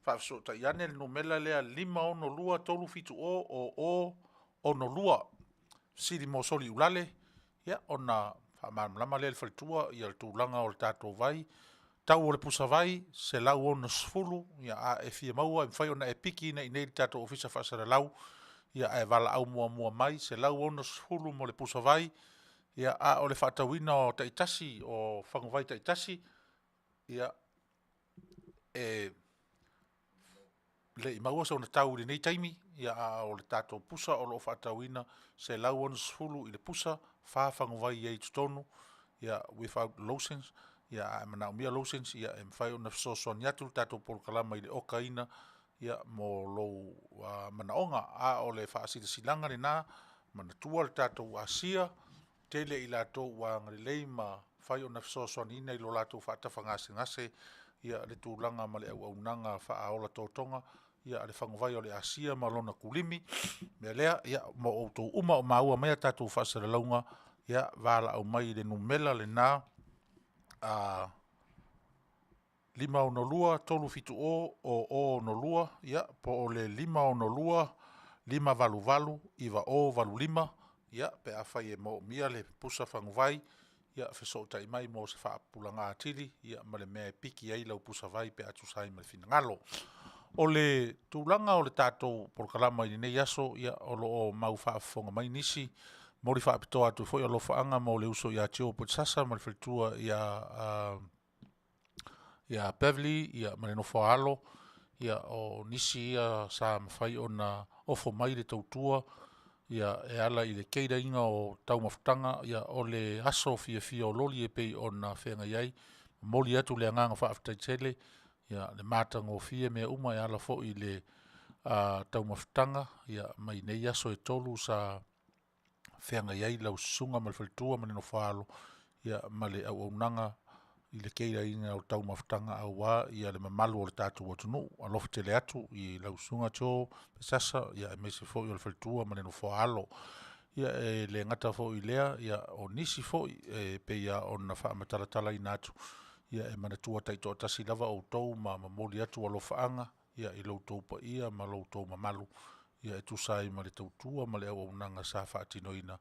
Faafesootai ane le numera lea 562 370 0062, fesili mo Soliulale ia ona faamalamalama lea e le faletua le tulaga o le tatou vai. Tau o le pusavai, $160, ia a e fia maua e mafai ona e pikiina i inei i le tatou Ofisa Faasalalau, ia ae valaau muamua mai, $160 mo le pusavai, ia a o le faatauina o taitasi o faguvai taitasi, ia e le i maua sona tau i lenei taimi, ia a o le tatou pusa o lo o faatauina e $160 i le pusa, 4 faguvai e i ai i totonu, ia without lotions. Ia a manaomia lotions, ia e mafai ona fesoasoani atu le tatou polokalama i le okaina mo lou manaoga. A o le faasilasilaga lena, manatua le tatou asia, tele i latou ua agalelei ma mafai ona fesoasoaniina i lo latou faatafagasegase le tulaga ma le auaunaga faaola totoga a le faguvai o le asia ma lona kulimi. O le mea lea, ia mo outou uma o maua mai a tatou faasalalauga, ia valaau mai i le numera lena 562 370 0062, ia po o le 562 588 9085, ia pe afai e moomia le pusa faguvai, ia fesootai mai mo se faapupulaga atili ma le mea e piki ai lau pusavai pe a tusa ai ma le finagalo. O le tulaga o le tatou polokalama i lenei aso, ia o lo o mau faafofoga mai nisi, momoli faapitoa atu foi alofaaga mo le uso ia Teo Pelesasa ma le faletua ia Beverly ma le nofo a alo. Ia o nisi ia sa mafai ona ofo mai le tautua e ala i le cater ina o taumafataga o le aso fiafia o loli e pei ona feagai ai. Momoli atu le agaga faafetai tele le matagofie mea uma e ala foi i le taumafataga mai nei aso e 3 sa feagai ai lau susuga ma le faletua ma le nofo a alo ma le auaunaga i le cater ina o taumafataga aua le mamalu o le tatou atunuu. Alofa tele atu i lau susuga Joe Pelesasa aemaise foi o le faletua ma le nofo a alo. Ia e le gata foi i lea, o nisi foi e pei lava ona faamatalatalaina atu, e manatua taitoatasi lava outou ma momoli atu alofaaga i lo outou paia ma lo outou mamalu e tusa ai ma le tautua ma le auaunaga sa faatinoina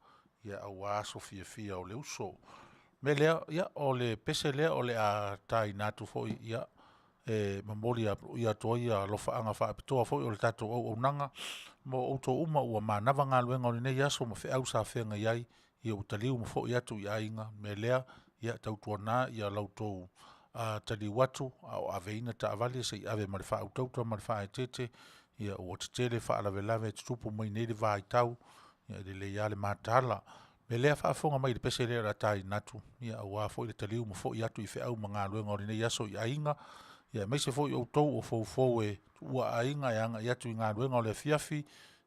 aua aso fiafia o le uso. O le mea lea, ia o le pese lea o le a taina atu foi e momoli atu ai alofaaga faapitoa foi o le tatou auaunaga mo outou uma ua manava galuega o lenei aso ma feau sa feagai ai, ia ua taliu ma foi atu i aiga. O le mea lea, ia tautuana la outou taliu atu a o aveina taavale, se i ave ma le faautauta ma le faaeteete ua tetele faalavelave e tutupu mai nei vaitau, e lelei lava le mataala. O le mea lea faafofoga mai i le pese lea o le a taina atu aua foi le taliu ma foi atu i feau ma galuega o lenei aso i aiga, aemaise foi outou o foufou e tuua aiga e agai atu i galuega o le afiafi,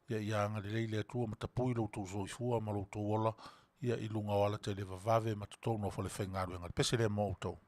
ia agalelei le Atua ma tapui lo outou soifua ma lo outou ola i luga o ala televavave ma totonu o falefaigaluega. O le pese lea mo outou.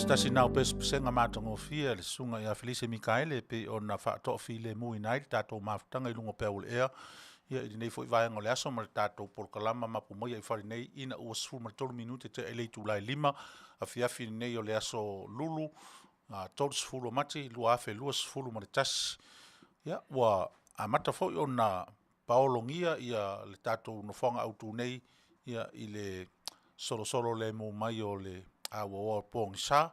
Se tasi na o pesepesega matagofie a le Susuga ia Felise Mikaele e pei ona faatoafilemuina ai le tatou mafutaga i luga o peau o le ea, ia i lenei foi vaega o le aso ma le tatou polokalama Mapu Maia i Fale nei ina ua 13 minute tea i le itula e 5 afiafi lenei o le aso Lulu 30 o Mati 2021. Ia, ua amata foi ona paologia le tatou nofoaga autu nei i le solosolo lemu mai o le auaoa pogisa,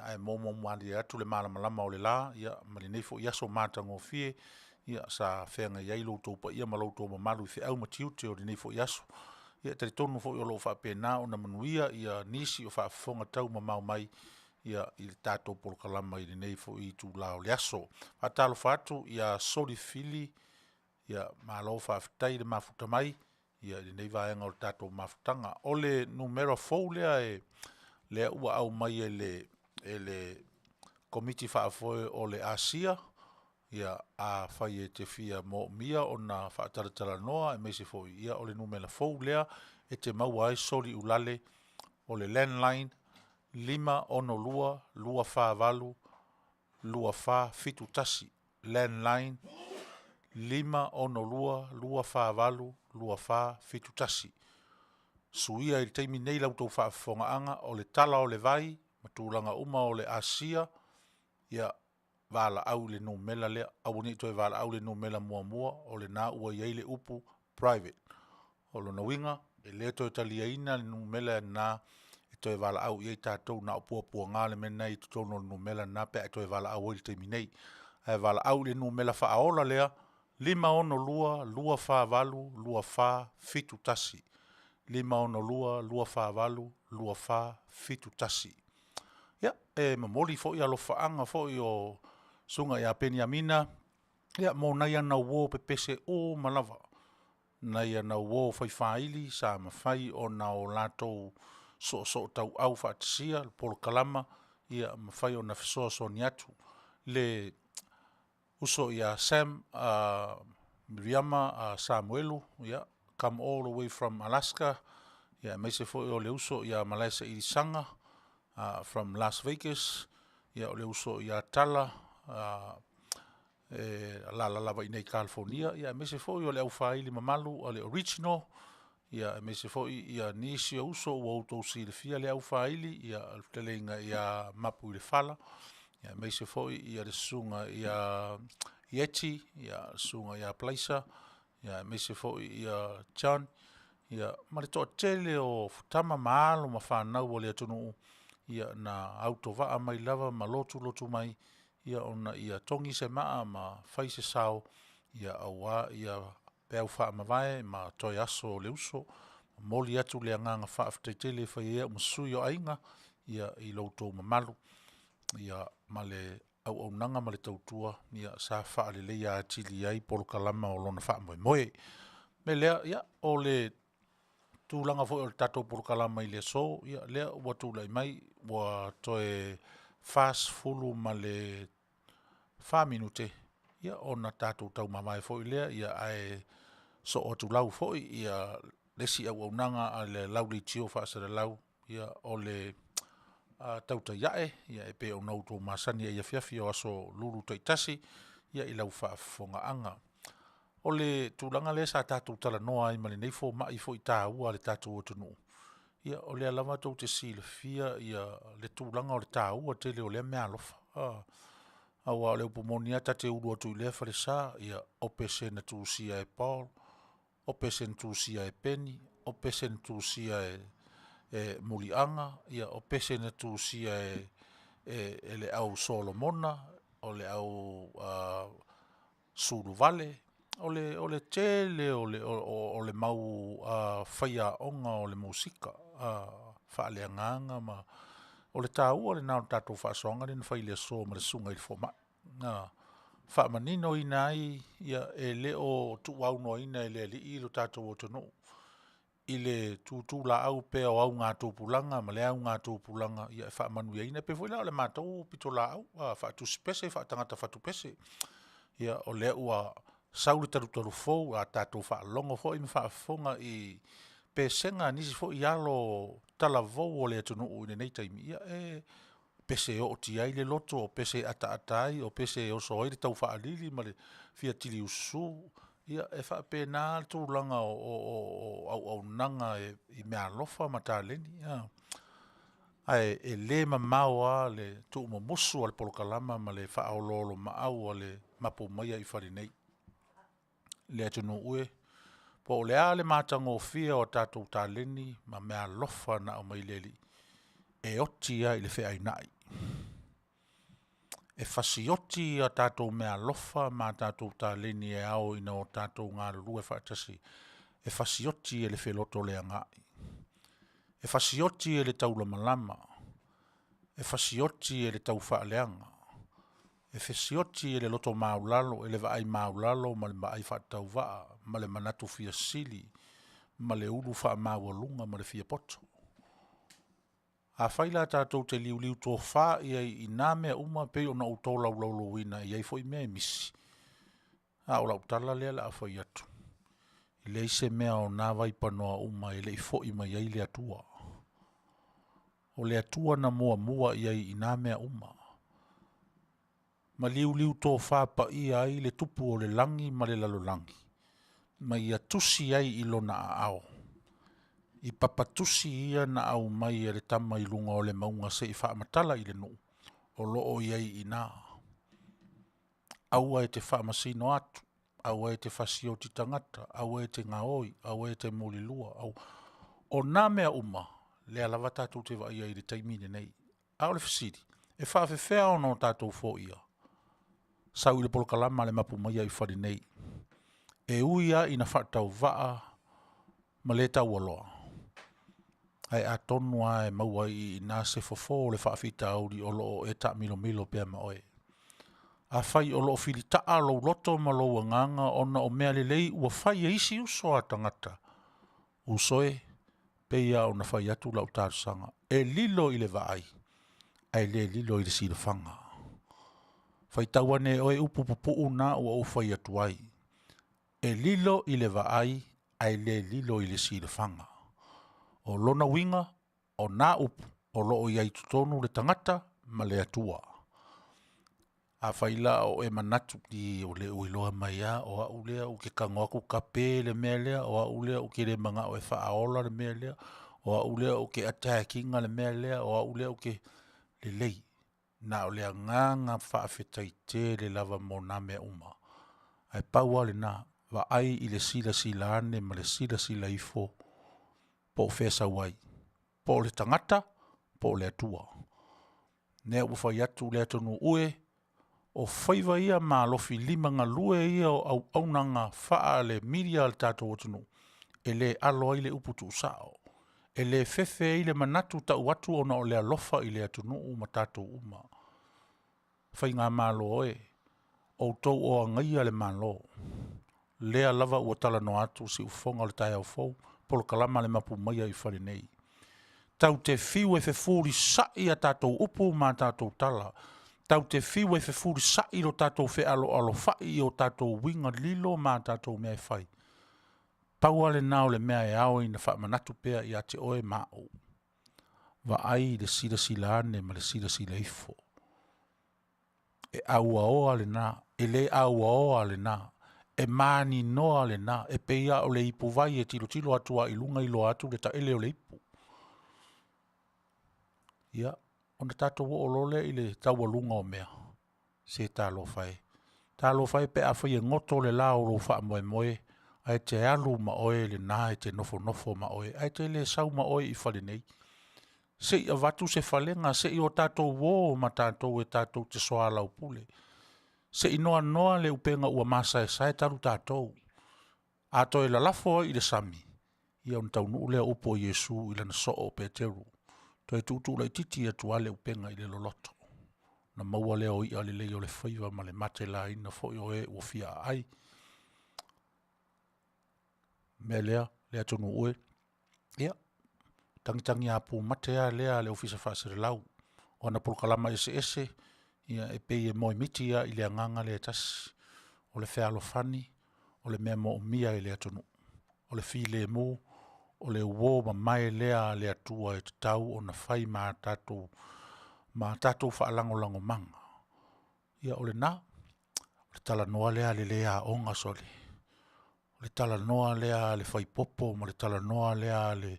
ae moumou malie atu le malamalama o le la ma lenei foi aso matagofie sa feagai ai lo outou paia ma lo outou mamalu i feau ma tiute o lenei foi aso. E talitonu foi o lo o faapena ona manuia nisi o faafofoga taumamao mai i le tatou polokalama i lenei foi itula o le aso. Faatalofa atu ia Soli Fili, ia malo faafetai le mafuta mai i lenei vaega o le tatou mafutaga. O le numera fou lea lea ua aumai e le Komiti Faafoe o le Asia, ia afai e te fia moomia ona faatalatalanoa aemaise foi, ia o le numera fou lea e te maua ai Soli Uelale, o le landline 562 248 2471. Landline 562 248 2471. Suia i le taimi nei la outou faafofogaaga, o le tala o le vai ma tulaga uma o le asia, ia valaau i le numera lea. Aua ne i toe valaau i le numera muamua, o lena ua i ai le upu private. O lona uiga, e le toe taliaina le numera lena e toe valaau i ai tatou, na o puapuaga le mea lena e i totonu o le numera lena pe a e toe valaau ai i le taimi nei. Ae valaau i le numera faaola lea, 562 248 2471. 562 248 2471. Ia, e momoli foi alofaaga foi o Susuga ia Peniamina mo nai ana uo pepese uma lava, nai ana uo faifaili sa mafai ona o latou soosootauau faatasia le polokalama ma mafai ona fesoasoani atu. Le uso ia Sam Miriama Samuelu, come all the way from Alaska, aemaise foi o le uso ia Malaesaili Saga from Las Vegas, o le uso ia Tala e alaala lava i inei i Kalifonia, aemaise foi o le aufaili mamalu a le Original, aemaise foi nisi o uso ua outou silafia le aufaili, le fetalaiga ia Mapuilefala, aemaise foi le susuga ia Ieti, le susuga ia Palaisa, aemaise foi John, ma le toatele o tama ma alo ma fanau a le atunuu na autovaa mai lava ma lotulotu mai ona ia togi se maa ma fai se sao aua peau faamavae ma toe aso o le uso. E momoli atu le agaga faafetai tele e fai ai au ma sui o aiga i lo outou mamalu ma le auaunaga ma le tautua sa faaleleia atili ai polokalama o lona faamoemoe. O le mea lea, ia, o le tulaga foi o le tatou polokalama i le aso, ia lea ua tulai mai ua toe 44 minute ona tatou tau mavae foi lea, ae soo atulau foi le isi auaunaga a le lauleitio faasalalau, o le tautai ae e pei ona outou masani ai i afiafi o aso Lulu taitasi i lau faafofogaaga. O le tulaga lea sa tatou talanoa ai ma lenei fomai foi taua a le tatou atunuu, o lea lava tou te silafia le tulaga o le taua tele o lea meaalofa. Aua o le upu moni lava ta te ulu atu i lea falesa, o pese na tusia e Paul, o pese na tusia e Peni, o pese na tusia e Muliaga, o pese na tusia e le au Solomona, o le au Suluvale, o le tele o le mau faiaoga o le musika faaleagaga ma… O le taua lena o le tatou faasoaga lea na fai i le aso ma le susuga i le fomai, na faamaninoina ai e le o tuuaunoaina e le Alii lo tatou atunuu i le tutulaau pea o augatupulaga ma lea augatupulaga e faamanuiaina. E pei foi la o le matou pitolaau faatusipese faatagata fatupese. Ia o lea ua sau le talutalufou a tatou faalogo foi ma faafofoga i pesega a nisi foi alo talavou o le atunuu i lenei taimi, ia e pese e ootia ai le loto, o pese e ataata ai, o pese e oso ai le taufaalili ma le fia tiliususu. Ia, e faapena le tulaga o auaunaga i meaalofa ma taleni. Ae e le mamao lava le tuumumusu o le polokalama ma le faaoloolomaau a le mapu maia i fale nei. Le atunuu e, po o le a le matagofie o tatou taleni ma meaalofa na aumai le Alii, e oti lava i le feainai. E fasioti a tatou meaalofa ma tatou taleni e ao ina o tatou galulue faatasi, e fasioti e le felotoleagai, e fasioti e le taulamalama, e fasioti e le taufaaleaga, e fasioti e le loto maualalo, e le vaai maualalo ma le vaai faatauvaa ma le manatu fia sili ma le ulu faamaualuga ma le fia poto. Afai la tatou te liuliu tofa i ai i na mea uma e pei ona ou tolaulauina e i ai foi mea e misi, a o lau tala lea o le a fai atu, e leai se mea o na vaipanoa uma e le i foi mai ai le Atua. O le Atua na muamua i ai i na mea uma, ma liuliu tofa paia ai le Tupu o le lagi ma le lalolagi, ma ia tusi ai i lona aao i papa tusi ia na aumai e le tama i luga o le mauga se i faamatala i le nuu, o lo o i ai i ina. Aua e te faamasino atu, aua e te fasioti tagata, aua e te gaoi, aua e te mulilua, aua… O na mea uma, lea lava tatou te vaai ai i le taimi lenei. A o le fesili; e faapefea ona tatou foia? Sau i le polokalama a le Mapu Maia i fale nei. E ui lava ina faatauvaa ma le taualoa, ae atonu lava e maua ai i ina se fofo o le faafitauli o lo o e taamilomilo pea ma oe. Afai o lo o filitaa lou loto ma lou agaga ona o mea lelei ua fai e isi uso a tagata, uso e, pei lava ona fai atu lau talosaga, e lilo i le vaai, ae le lilo i le silafaga. Faitau ane e oe upu pupuu na ua ou fai atu ai. E lilo i le vaai ae le lilo i le silafaga. O lona uiga, o na upu, o lo o i ai i totonu le tagata ma le Atua. Afai la o e manatu, ī, o lea ua iloa mai lava o au lea ou te tago atu tape le mea lea, o au lea ou te le manao e faaola le mea lea, o au lea ou te attack ina le mea lea, o au lea ou te… Lelei, na o le agaga faafetai tele lava mo na mea uma. Ae pau lava lena, vaai i le silasila ane ma le silasila ifo po o fea e sau ai, po o le tagata po o le Atua. Lea ua fai atu le atunuu e, o faiva ia ma alofilima galue ia o auaunaga faale-media a le tatou atunuu, e le alo ai le upu tuusao, e le fefe ai le manatu tau atu ona o le alofa i le atunuu ma tatou uma. Faigamalo e, outou o agaia le Malo, lea lava ua talanoa atu siufofoga o le taeao fou, polokalama a le Mapu Maia i fale nei. Tatou te fiu e fefulisai a tatou upu ma a tatou tala, tatou te fiu e fefulisai lo tatou fealoalofai i o tatou uiga lilo ma a tatou mea e fai, pau lava lena o le mea e ao ona faamanatu pea ia te oe ma au, vaai i le silasila ane ma le silasila ifo. E auaoa lena, e le auaoa lena, e maninoa lena, e pei lava o le ipuvai e tilotilo atu lava i luga iloa atu le taele o le ipu. Ia, ona tatou oo loa lea i le taualuga o mea, se talofa e, talofa e pe afai e goto le la o lou faamoemoe ae te alu ma oe lena e te nofonofo ma oe ae te le sau ma oe i fale nei, se i avatu se falega se i o tatou o ma tatou e tatou te soalaupule, se i noanoa le upega ua masaesae talu tatou. A toe lalafo ai i le sami, ia ona taunuu lea o upu a Iesu i lana soo o Peteru, toe tuutuu laitiiti atu lava le upega i le loloto, ona maua lea o i'a lelei o le faiva ma le matelaina foi o e ua fia aai. O le mea lea le atunuu e, ia, tagitagiapumate lava lea a le Ofisa Faasalalau. O ana polokalama eseese e pei e moemiti lava i le agaga lea e tasi, o le fealofani, o le mea moomia e le atunuu, o le filemu, o le uo mamae lea a le Atua e tatau ona fai ma a tatou ma tatou faalagolagomaga. Ia o lena, o le talanoa lea a le le aoga sole, o le talanoa lea a le faipopo ma le talanoa lea a le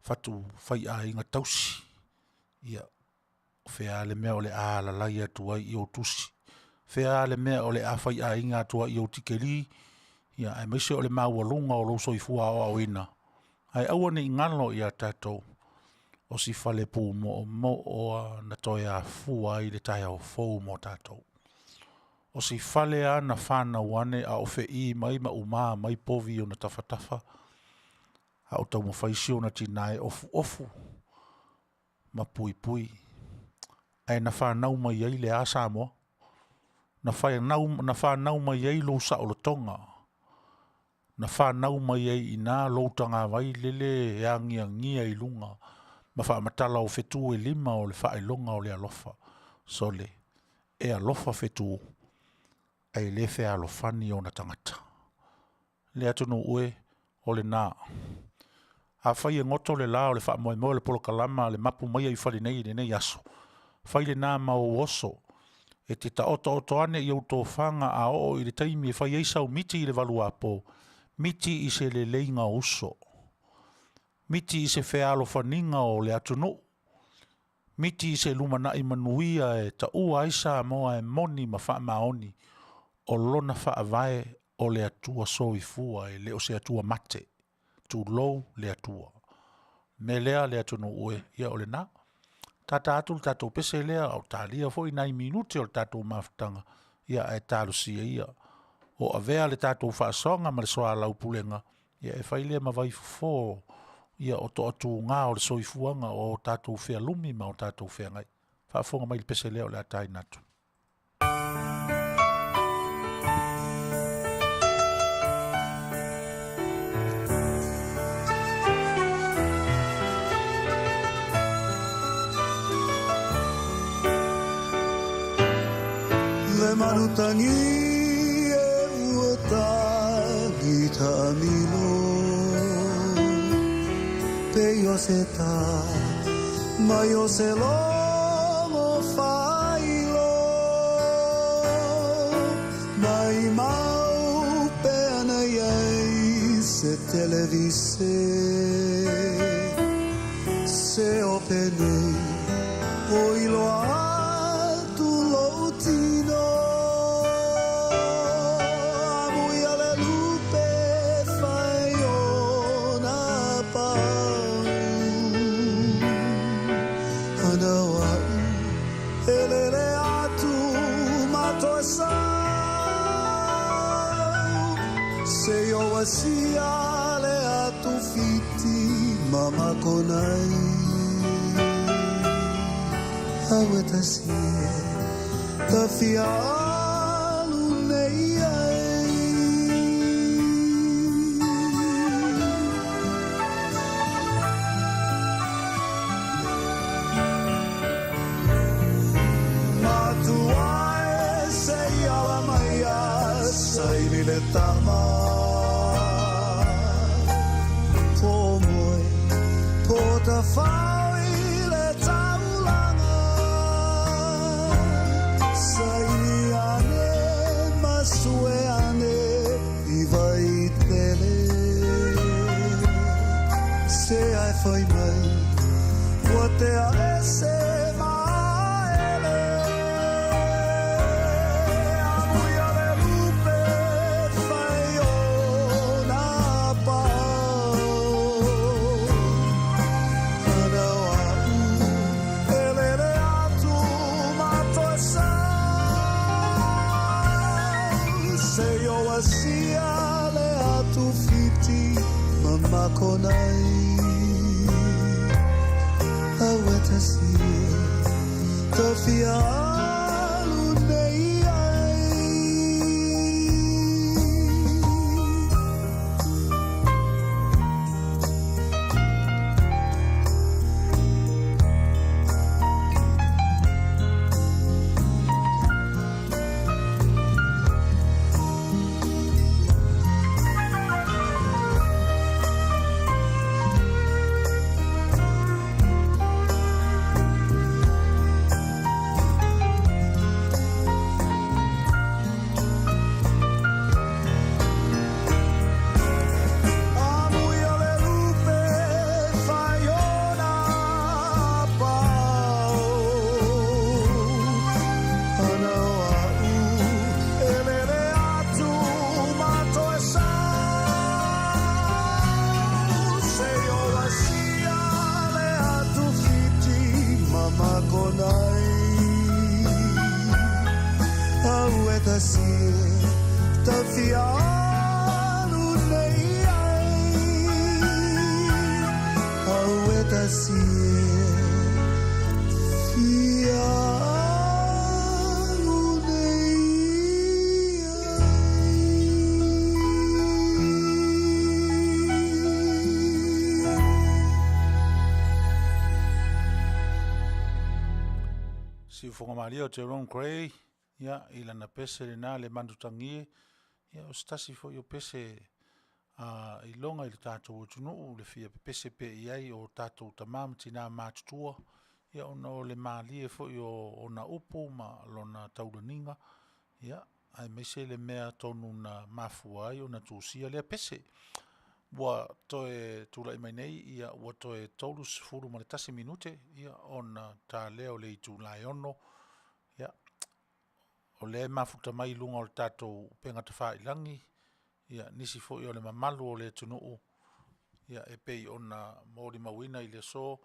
fatu faiaiga tausi. Ia, o fea lava le mea o le a alalai atu ai i ou tusi, fea lava le mea o le a faiaiga atu ai i ou tikeri, ia aemaise o le maualuga o lou soifua aoaoina, ae aua ne i galo ia tatou, o si fale pumoomoo lava na toe afua ai le taeao fou mo tatou. O si fale lava na fanau ane a o fe'i mai ma uma mai povi i ona tafatafa, a o taumafai si ona tina e ofuofu ma puipui. Ae na fanau mai ai le a Samoa? Na fanau mai ai lou saolotoga, na fanau mai ai i ina lou tagavai lele e agiagia i luga ma faamatala o fetu e lima o le faailoga o le alofa. Sole, e alofa fetu, ae le fealofani ona tagata. Le atunuu e, o lena. Afai e goto le la o le faamoemoe o le polokalama a le Mapu Maia i Fale nei i lenei aso, fai lena ma ou oso e te taotooto ane i ou tofaga a oo i le taimi e fai ai sau miti i le valuapo, miti i se leleiga o uso, miti i se fealofaniga o le atunuu, miti i se lumanai manuia e taua ai Samoa e moni ma faamaoni, o lona faavae o le Atua soifua e le o se Atua mate. Tulou le Atua. O le mea lea le atunuu e, ia o lena. Tata atu le tatou pese lea a o talia foi nai minute o le tatou mafutaga, ia ae talosia ia o avea le tatou faasoaga ma le soalaupulega ia e fai lea ma vaifofo ia o toatuga o le soifuaga o o tatou fealumi ma o tatou feagai. Faafofoga mai i le pese lea o le a taina atu. Le malutagi e ua tagi taamilo Pe o se tā mai o se logo failo Mai mau pe ana iai se televise Se o penei o iloa atu lou tino Amuia le lupe fai ona pau Ana o a'u e lele atu ma toe sau Se o asia le atu fiti ma makonai Aua tasi e ta fia alu nei ai. Matua e se i ala mai a saini le tama Po moe, po tawhao i le taulanga Saini ane ma sue ane i vai tele Se ai whai mai Kua tea e se maele Amuia le lupe whai ona pao Ana o a'u e lele atu ma toe sau Se o asia le atu fiti ma makonai Aua tasi e ta fia alu nei ai. Siufofoga malie o Jerome Grey, ia, i lana pese lena le manutagie, ia o se tasi foi o pese iloga i le tatou atunuu le fia pepese pea i ai o tatou tama ma tina matutua, ia ona o le malie foi o ona upu ma lona taulaniga, ia, aemaise le mea tonu na mafua ai ona tusia lea pese. Ua toe tulai mai nei ua toe 31 minute ona ta lea o le itula e 6:00. Ia, o lea e mafuta mai i luga o le tatou upega tafailagi nisi foi o le mamalu o le atunuu e pei ona molimauina i le aso,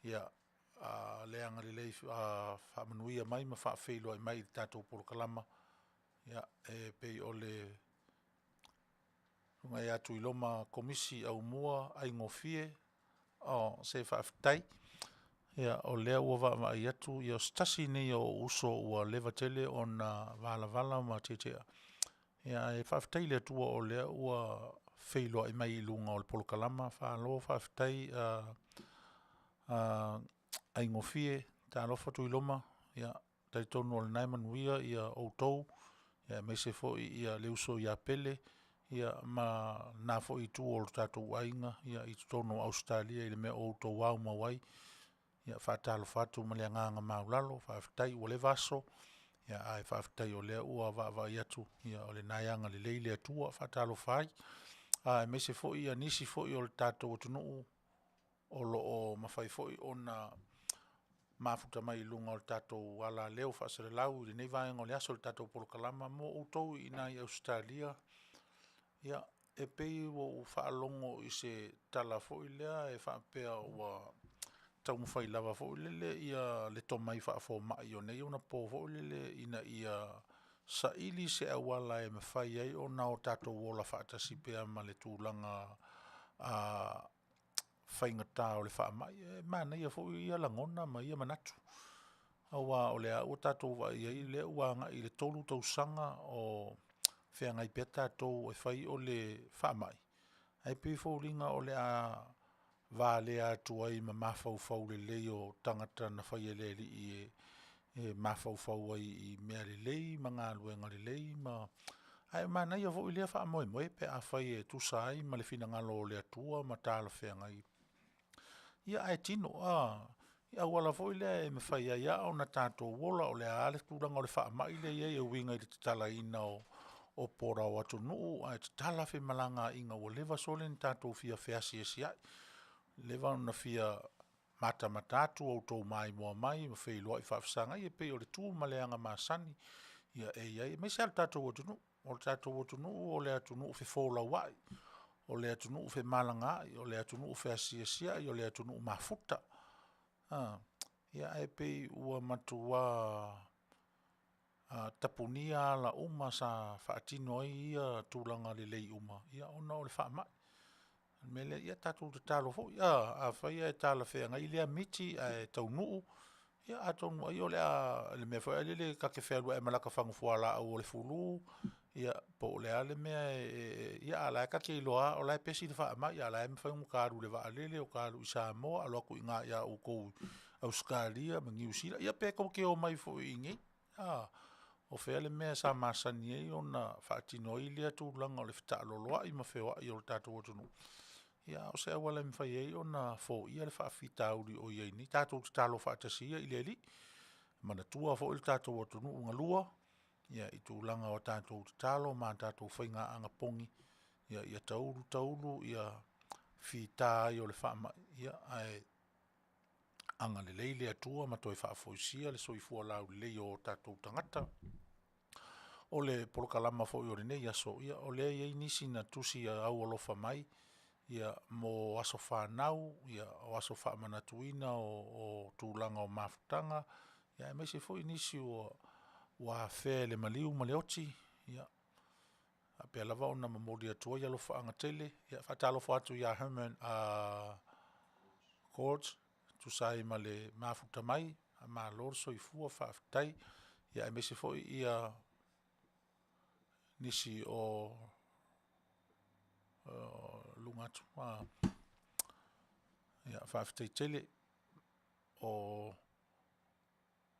le agalelei faamanuia mai ma faafeiloai mai i le tatou polokalama e pei o le Susuga ia Tuiloma Komisi Aumua Aigofie. Oh, se faafetai, o lea ua vaavaai atu o se tasi lenei o ou uso ua leva tele ona valavala ma tietie, ae faafetai i le Atua o lea ua feiloai mai i luga o le polokalama. Faamalo faafetai Aigofie. Talofa Tuiloma, e talitonu o lena e manuia outou, aemaise foi le uso ia Pele ma lena foi itu o le tatou aiga i totonu o Ausetalia i le mea o outou aumau ai. E faatalofa atu ma le agaga maualalo, faafetai ua leva aso, ae faafetai o lea ua vaavaai atu o lena e agalelei le Atua. E faatalofa ai, aemaise foi nisi foi o le tatou atunuu o lo o mafai foi ona mafuta mai i luga o le tatou alaleo faasalalau i lenei vaega o le aso i le tatou polokalama. Mo outou i ina i Ausetalia, e pei ua ou faalogo i se tala foi lea e faapea ua taumafai lava foi lele le tomai faafomai o nei ona po foi lele ina ia saili se auala e mafai ai ona o tatou ola faatasi pea ma le tulaga faigata o le faamai. E manaia foi ia lagona ma ia manatu, aua o lea lava ua tatou vaai i ai o lea ua agai i le 3 tausaga o feagai pea tatou e fai o le faamai, ae pei e foliga o le a valea atu ai ma mafaufau lelei o tagata na faia e le Alii e mafaufau ai i mea lelei ma galuega lelei ma… Ae manaia foi lea faamoemoe pe afai e tusa ai ma le finagalo o le Atua ma talafeagai, ia ae tino i auala foi lea e mafai ai lava ona tatou ola. O le a lava le tulaga o le faamai lea e i ai e uiga i le tatalaina o border o atunuu ae tatala femalagaaiga ua leva sole ona tatou fia feasiasiai, leva ona fia matamata atu, outou maimoa mai ma feiloai faafesagai e pei o le tu ma le aga masani e i ai, aemaise lava le tatou atunuu. O le tatou atunuu o le atunuu fefolauai, o le atunuu femalagaai, o le atunuu feasiasiai, o le atunuu mafuta. Ae pei ua matua tapunia ala uma sa faatino ai ia tulaga lelei uma ona o le faamai. O le mea lea, ia tatou tatalo foi, afai ae talafeagai lea miti ae taunuu, ia atonu ai o le a le mea foi lele ta te fealuai lava ma lata fagu fualaau o le flu, ia po o le a le mea e… a o la e ta te iloa lava o la e pesi le faamai, a o la e mafai ona ota alu i le vaalele, o ta alu i Samoa, alu atu i ina ia outou i Ausetalia ma Niu Sila, ia pe tou te omai foi i inei. A, o fea le mea sa masani ai ona faatino ai lea tulaga o le fetaaloloai ma feoai o le tatou atunuu, ia a o se auala e mafai ai ona foia le faafitauli o i ai nei. Tatou tatalo faatasi ia i le Alii, manatua foi le tatou atunuu galua i tulaga o a tatou tatalo ma a tatou faiga anapogi ia taulu taulu fita ai o le faamai, ae agalelei le Atua ma toe faafoisia le soifua laulelei o tatou tagata. O le polokalama foi o lenei aso, o lea e i ai nisi na tusi aualofa mai mo aso fanau, o aso faamanatuina o tulaga o mafutaga, aemaise foi nisi ua afea e le maliu ma le oti, ia faapea lava ona momoli atu ai alofaaga tele. E faatalofa atu ia Herman Cords e tusa ai ma le mafuta mai, faamalo le soifua faafetai, aemaise foi nisi o luga atu. Faafetai tele. O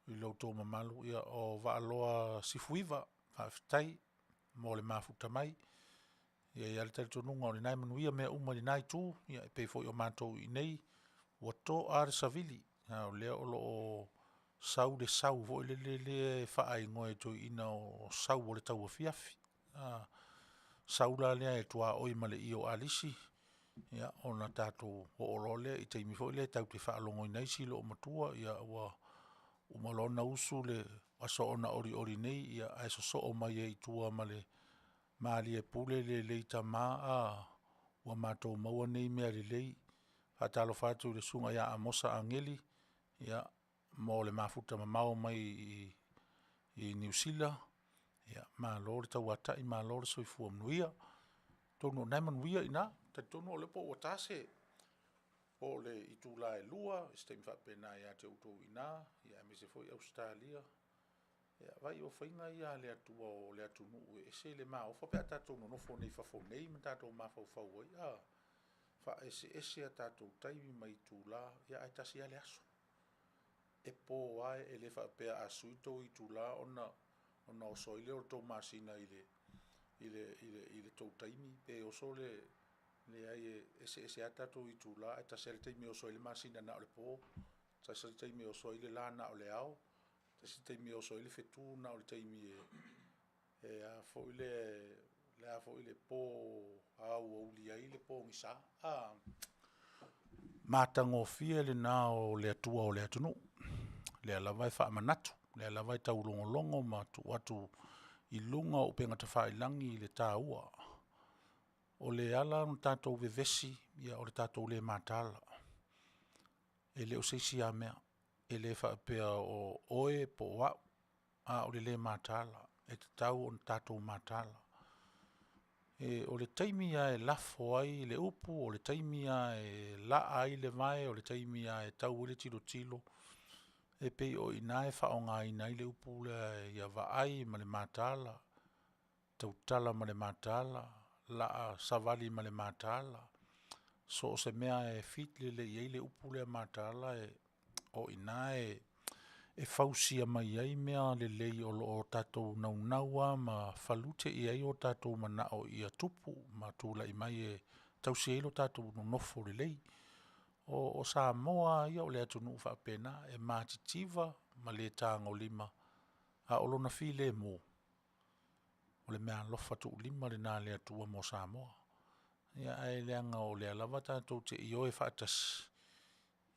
i lo outou mamalu. Ia, o Vaaloa Sifuiva, faafetai mo le mafuta mai. E i ai lava le talitonuga o lena e manuia mea uma i lena itu, e pei foi o matou i inei, ua toa lava le savili, a o lea o lo o sau le sau foi lele lea e faaigoa e toeaiina o sau o le tauafiafi. A sau la lea e tuaoi ma le ie o alisi, ia ona tatou oo loa lea i le taimi foi lea tatou te faalogoina ai si loomatua, ua uma loa ona usu le aso oona olioli nei ae sosoo mai ai i tua ma le malie pule le leitama a, ua matou maua nei mea lelei. E faatalofa atu i le susuga ia Amosa Agneli mo le mafuta mamao mai i Niu Sila, malo le tauatai malo le soifua manuia. Atonu o lena e manuia i ina. Ou te talitonu o lea po ua ta se, po o le itula e 2 se taimi faapena ia te outou i ina, aemaise foi Ausetalia. Ia vaai o faiga ia a le Atua o le atunuu e ese le maofa pe a tatou nonofo nei i fafo nei ma tatou mafaufau ai a, e faaeseese a tatou taimi ma itula, ae tasi lava le aso. E po lava, e le faapea a sui le tou itula ona oso ai lea o le tou masina i le tou taimi pe oso le… Leai e eseese lava tatou itula ae tasi lava le taimi e oso ai le masina na o le po, tasi le taimi e oso ai le la na o le ao, tasi le taimi e oso ai le fetu na o le taimi e a foi le a foi le po aoauli ai le pogisa. Matagofie lena o le Atua o le atunuu, lea lava e faamanatu, lea lava e taulogologo ma tuu atu i luga o upega tafailagi le taua. O le ala ona tatou vevesi, o le tatou le mataala. E le o se isi lava mea, e le faapea o oe po o au, a o le le mataala. E tatau ona tatou mataala. O le taimi lava e lafo ai le upu, o le taimi lava e laa ai le vae, o le taimi lava e tau ai le tilotilo, e pei o i ina e faaaogaina ai le upu lea ia vaai ma le mataala, tautala ma le mataala, laa savali ma le mataala. So o se mea lava e fit lelei i ai le upu lea mataala, o i ina e fausia mai ai mea lelei o lo o tatou naunau lava ma falute i ai o tatou manao ia tupu ma tulai mai e tausi ai lo tatou nonofo lelei. O Samoa lava ia o le atunuu faapena, e matitiva ma le tagolima, a o lona filemu, o le meaalofa tuulima lena a le Atua mo Samoa. Ae leaga o lea lava tatou te ioe faatasi,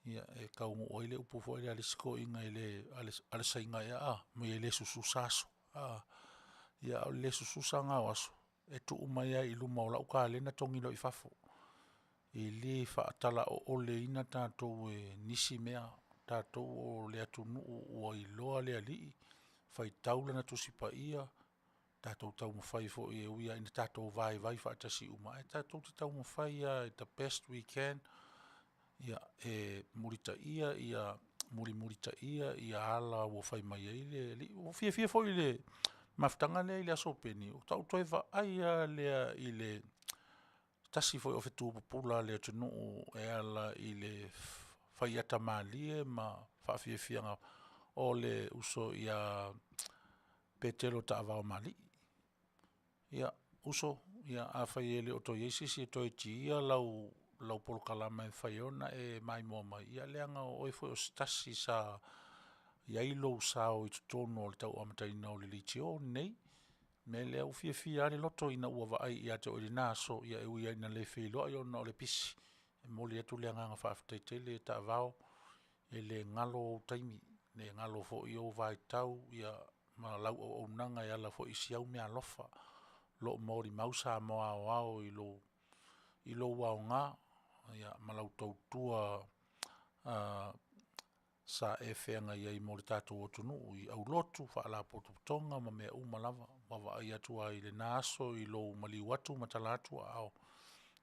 e taunuu ai le upu foi lea a le isi toeaina e le, a le Saina ea fai mai e le sususa aso. A o le le sususa lena o aso, e tuu mai lava i luma o lau kalena togi loa i fafo. E le faatalaooleina tatou e nisi mea, o tatou o le atunuu ua iloa le Alii, faitau lana Tusi Paia, tatou taumafai foi e ui lava ina tatou vaivai faatasi uma, ae tatou te taumafai lava the best we can e mulimulitaia ala ua fai mai ai le Alii. Ua ou fiafia foi i le mafutaga lea i le aso Penina, faatoa ou toe vaai lava lea i le tasi foi o fetu pupula a le atunuu e ala i le fai ata malie ma faafiafiaga, o le uso ia Petelo Taavao ma Alii. Ia, uso, afai e le o toe i ai se isi e toe tiia lau polokalame e mafai ai ona e maimoa mai, ia leaga o oe foi o se tasi sa i ai lou sao i totonu o le tau amataina o le leitio lenei. O le mea lea ua fiafia lava le loto ina ua vaai ia te oe i lena aso, e ui lava ina le feiloai ona o le pisi, e momoli atu le agaga faafetai tele Taavao, e le galo ou taimi, le galo foi ou vaitau ma lau auaunaga e ala foi i si au meaalofa. O lo o molimau Samoa aoao i lou aoga ma lau tautua sa e feagai ai mo le tatou atunuu i aulotu, faalapotopotoga ma mea uma lava. Ua vaavaai atu lava i lena aso i lou maliu atu ma tala atu aao,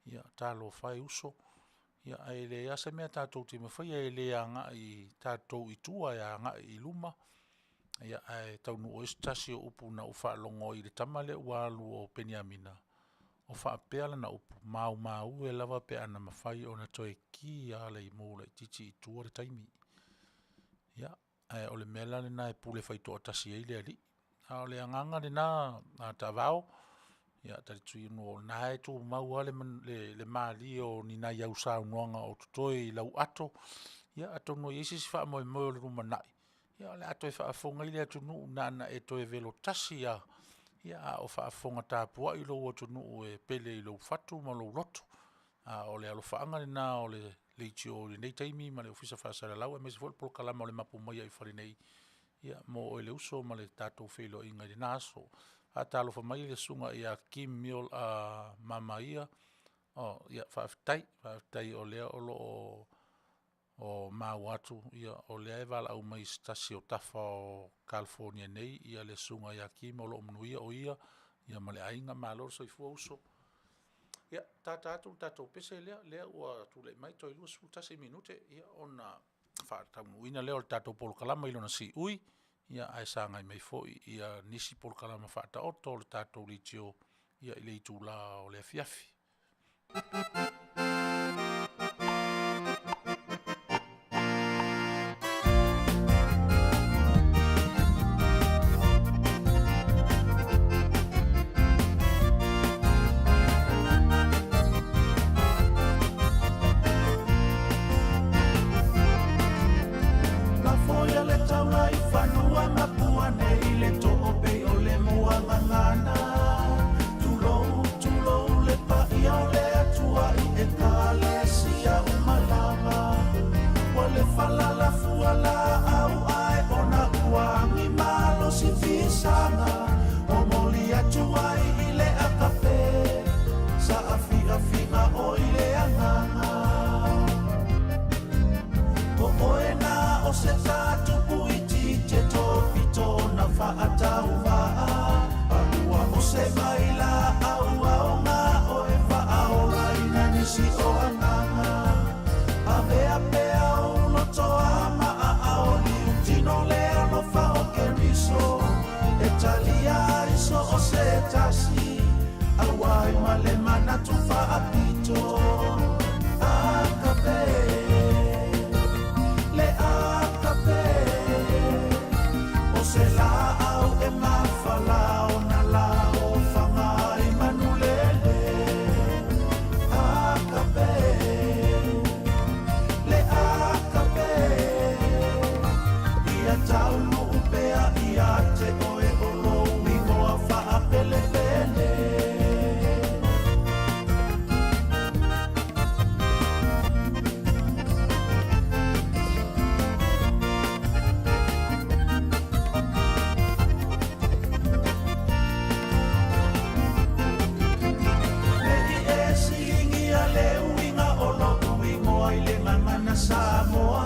ia talofa e uso, ae leai lava se mea tatou te mafaia, e le agai tatou i tua, e agai i luma, ae taunuu ai se tasi o upu na ou faalogo ai i le tama lea ua alu o Peniamina, o faapea lana upu, maumau e lava pe ana mafai ona toe ki lava laimu laitiiti i tua le taimi. Ia, Ae o le mea la lena e pule faitoatasi ai le alii. A o le agaga lena a taavao, ia talitonu o lena e tumau lava le malie o ni nai au saunoaga o totoe i lau ato, ia atonu e i ai se isi faamoemoe o le lumanai, ia o le a toe faafofoga le atunuu na ona e toe velo tasi lava, ia a o faafofoga tapuai lou atunuu e pele i lou fatu ma lou loto. A o le alofaaga lena o le leitio i lenei taimi ma le Ofisa Faasalalau aemaise foi o le polokalame o le Mapu mai i fale nei, ia mo oe le uso ma le tatou feiloaiga i lena aso. Faatalofa mai le susuga ia Kim Mill Mamaia, ia faafetai, faafetai o lea o lo o maua atu o lea e valaau mai i se tasi o tafa o Kalifonia nei le susuga ia Kim, o lo o manuia o ia ma le aiga. Malo le soifua uso. Ia, tata atu le tatou pese lea, lea ua tulai mai toe 21 minute ona faataunuuina lea o le tatou polokalame i lona siui, ae sagai mai foi nisi polokalame faataoto a le tatou leitio i le itula o le afiafi. Lafo ia le taula i fanua mapua nei le too pei o le muagagana. Tulou, tulou le paia o le Atua i ekalesia uma lava. Ua le falala fua laau ae ona ua agi malosi fisaga. Momoli atu ai i le akape saafiafiga o i le agaga. O oe na o se tatupu itiiti e topito na faatauvaa. Aua o se mai laau aoga o e faaola ina nisi o agaga. Avea pea ou loto a maaao liu tino le alofa o Keriso. E talia ai so o se tasi, auai ma le manatu faapito. Akape, le akape, o se laau e mafala ona la o faga i manulele. Akape, le akape, ia taunuu pea ia te oe o lou igoa faapelepele. Ne i e siligia le uiga o lou igoa i le gagana Samoa,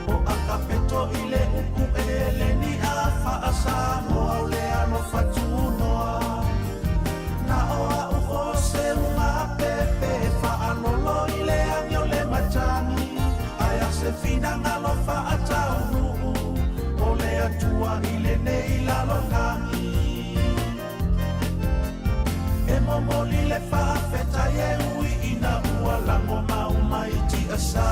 o akapeto i le upu eleni a faa-Samoa o le alofa tunoa. Na o au o se uga pepe faalolo i le agi o le matagi, ae a se finagalo faataunuu o le Atua i lenei lalolagi. E momoli le faafetai e ui ina ua lago mau mai tiasa.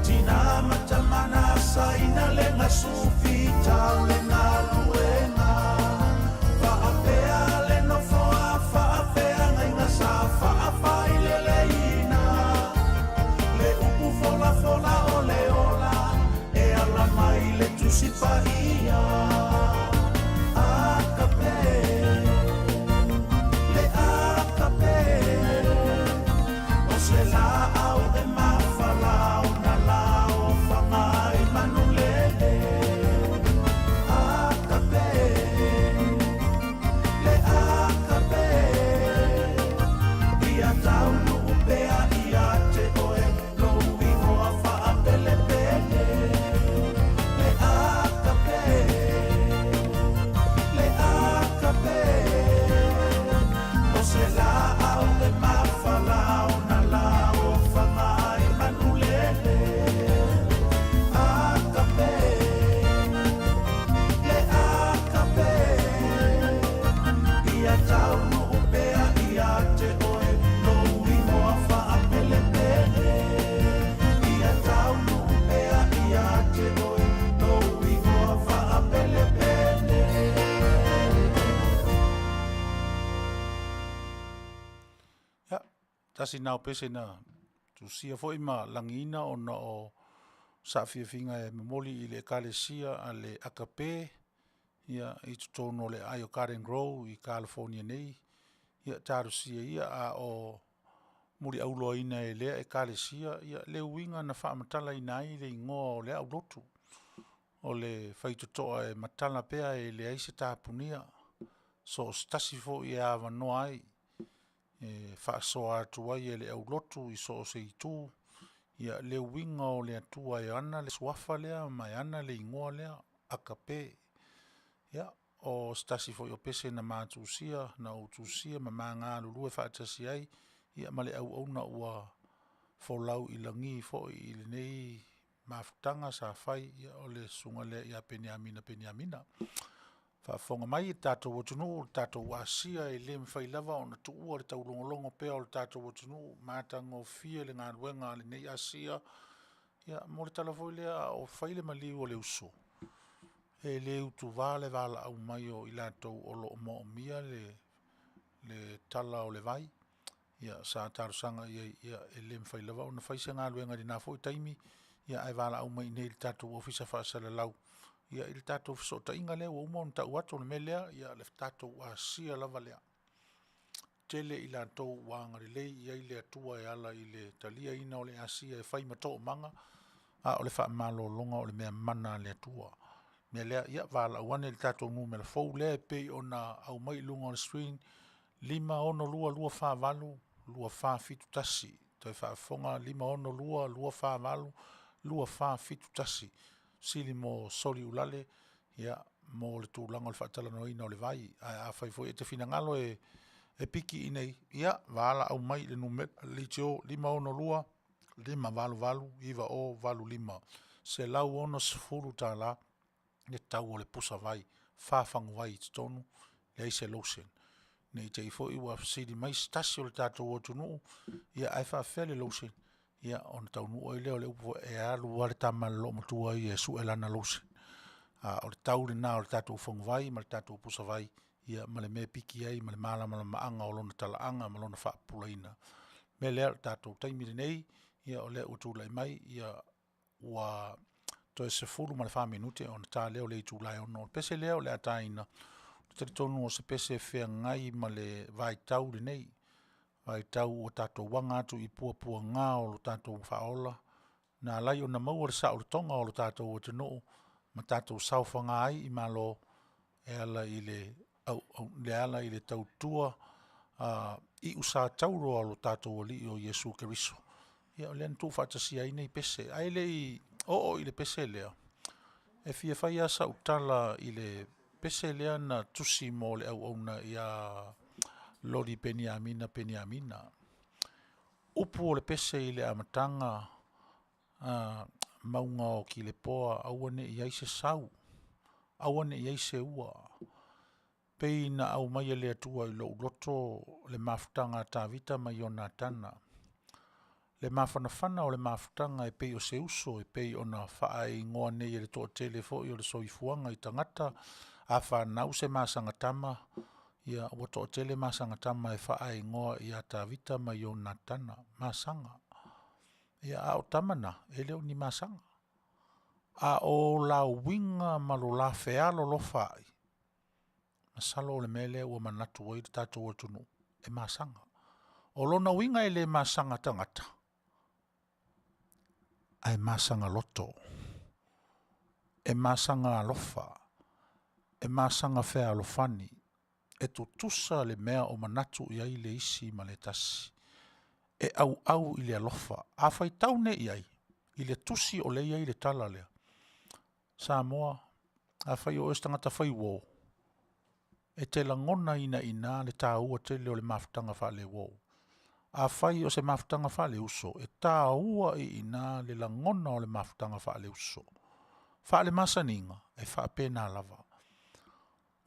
Tina ma tamana asaina le gasufi tau le galuega. Faapea le nofoa faafeagaiga sa faafaileleina. Le upu folafola o le ola e ala mai le Tusi Paia. Akape, le akape, o se laau e mafala ona la o faga i manulele. Akape, le akape, ia taunuu pea ia te oe lou igoa faapelepele. Le akape, tasi na o pese na tusia foi ma lagiina ona o saafiafiga e momoli i le Ekalesia a le Akape ia i totonu o le aai o Garden Grove i Kalifonia nei, ia talosia ia a o muliauloaina e lea Ekalesia ia le uiga na faamatalaina ai le igoa o le au lotu, o le faitotoa e matala pea e leai se tapunia, so o se tasi foi e avanoa ai e faasoa atu ai e le aulotu i so o se itu ia le uiga o le Atua e ana le suafa lea ma e ana le igoa lea, Akape. Ia, o se tasi foi o pese na ma tusia, na ou tusia ma ma galulue faatasi ai ia ma le auauna ua folau i lagi foi i lenei mafutaga sa fai, ia o le susuga lea ia Peniamina Peniamina. Faafofoga mai le tatou atunuu, le tatou Asia, e le mafai lava ona tuua le taulogologo pea o le tatou atunuu, matagofie le galuega a lenei asia. Ia mo le tala foi lea a o fai le maliu o le uso, e le utuvā le valaau mai o i latou o lo o moomia le tala o le vai. Ia sa talosaga i ai, ia e le mafai lava ona fai se galuega i lena foi taimi, ia ae valaau mai i inei i le tatou Ofisa Faasalalau, ia i le tatou fesootaiga lea ua uma ona tau atu. O le mea lea, ia le tatou asia lava lea. Tele i latou ua agalelei i ai le Atua e ala i le taliaina o le asia e fai ma toomaga, a o le faamalologa o le mea mana a le Atua. O le mea lea, ia valaau ane i le tatou numera fou lea e pei ona aumai i luga o le screen, 562 248 2471. Toe faafofoga 562 248 2471. Fesili mo Soli Uelale, ia, mo le tulaga o le faatalanoaina o le vai. Ae afai foi e te finagalo e piki i inei, ia, valaau mai i le numera leitio 562 588 9085. $160 le tau o le pusa vai, fa faguvai i totonu, leai se lotion. Ne i te i foi ua fesili mai se tasi o le tatou atunuu, ia ae faapefea le lotion? Ia ona taunuu ai lea o le upu foi, e alu lava le tama a le loomatua ia e sue lana lotion. A o le tau lena o le tatou faguvai ma le tatou pusavai, ia ma le mea e piki ai ma le malamalamaaga o lona talaaga ma lona faapupulaina. O le mea lea o le tatou taimi lenei, ia o lea ua tulai mai, ia ua toe 14 minute ona ta lea o le itula e 6. O le pese lea o le a taina, ou te talitonu o se pese e feagai ma le vaitau lenei, vaitau ua tatou aga atu i puapuaga o lo tatou faaola, na ala ai ona maua le saolotoga o lo tatou atunuu ma tatou saofaga ai i Malo e ala i le le ala i le tautua iusataulo a lo tatou Alii o Iesu Keriso. Ia o lea na tuufaatasia ai nei pese. Ae le i oo i le pese lea, e fia fai lava sau tala i le pese lea na tusi mo le auauna ia Loli Peniamina Peniamina. Upu o le pese i le amataga, mauga o Kilepoa aua ne i i ai se sau, aua ne i i ai se ua. Pei na aumai e le Atua i lou loto le mafutaga a Tavita ma Ionatana. Le mafanafana o le mafutaga e pei o se uso e pei ona faaigoa nei e le toatele foi o le soifuaga i tagata a fanau se masaga tama, ia ua toatele masaga tama e faaigoa ia Tavita ma Ionatana, masaga. Ia a o tama na, e le o ni masaga. A o la uiga ma lo la fealolofaai, masalo o le mea lea ua manatu ai le tatou atunuu, e masaga. O lona uiga e le masaga tagata, ae masaga loto, e masaga alofa, e masaga fealofani, e tutusa le mea o manatu i ai le isi ma le tasi, e auau i le alofa. A faitau nei i ai i le tusi o lea e i ai le tala lea, Samoa, afai o oe o se tagata fai uo, e te lagonaina i ina le taua tele o le mafutaga faale-uo. Afai o se mafutaga faale-uso, e taua i ina le lagona o le mafutaga faale-uso. Faalemasaniga, e faapena lava.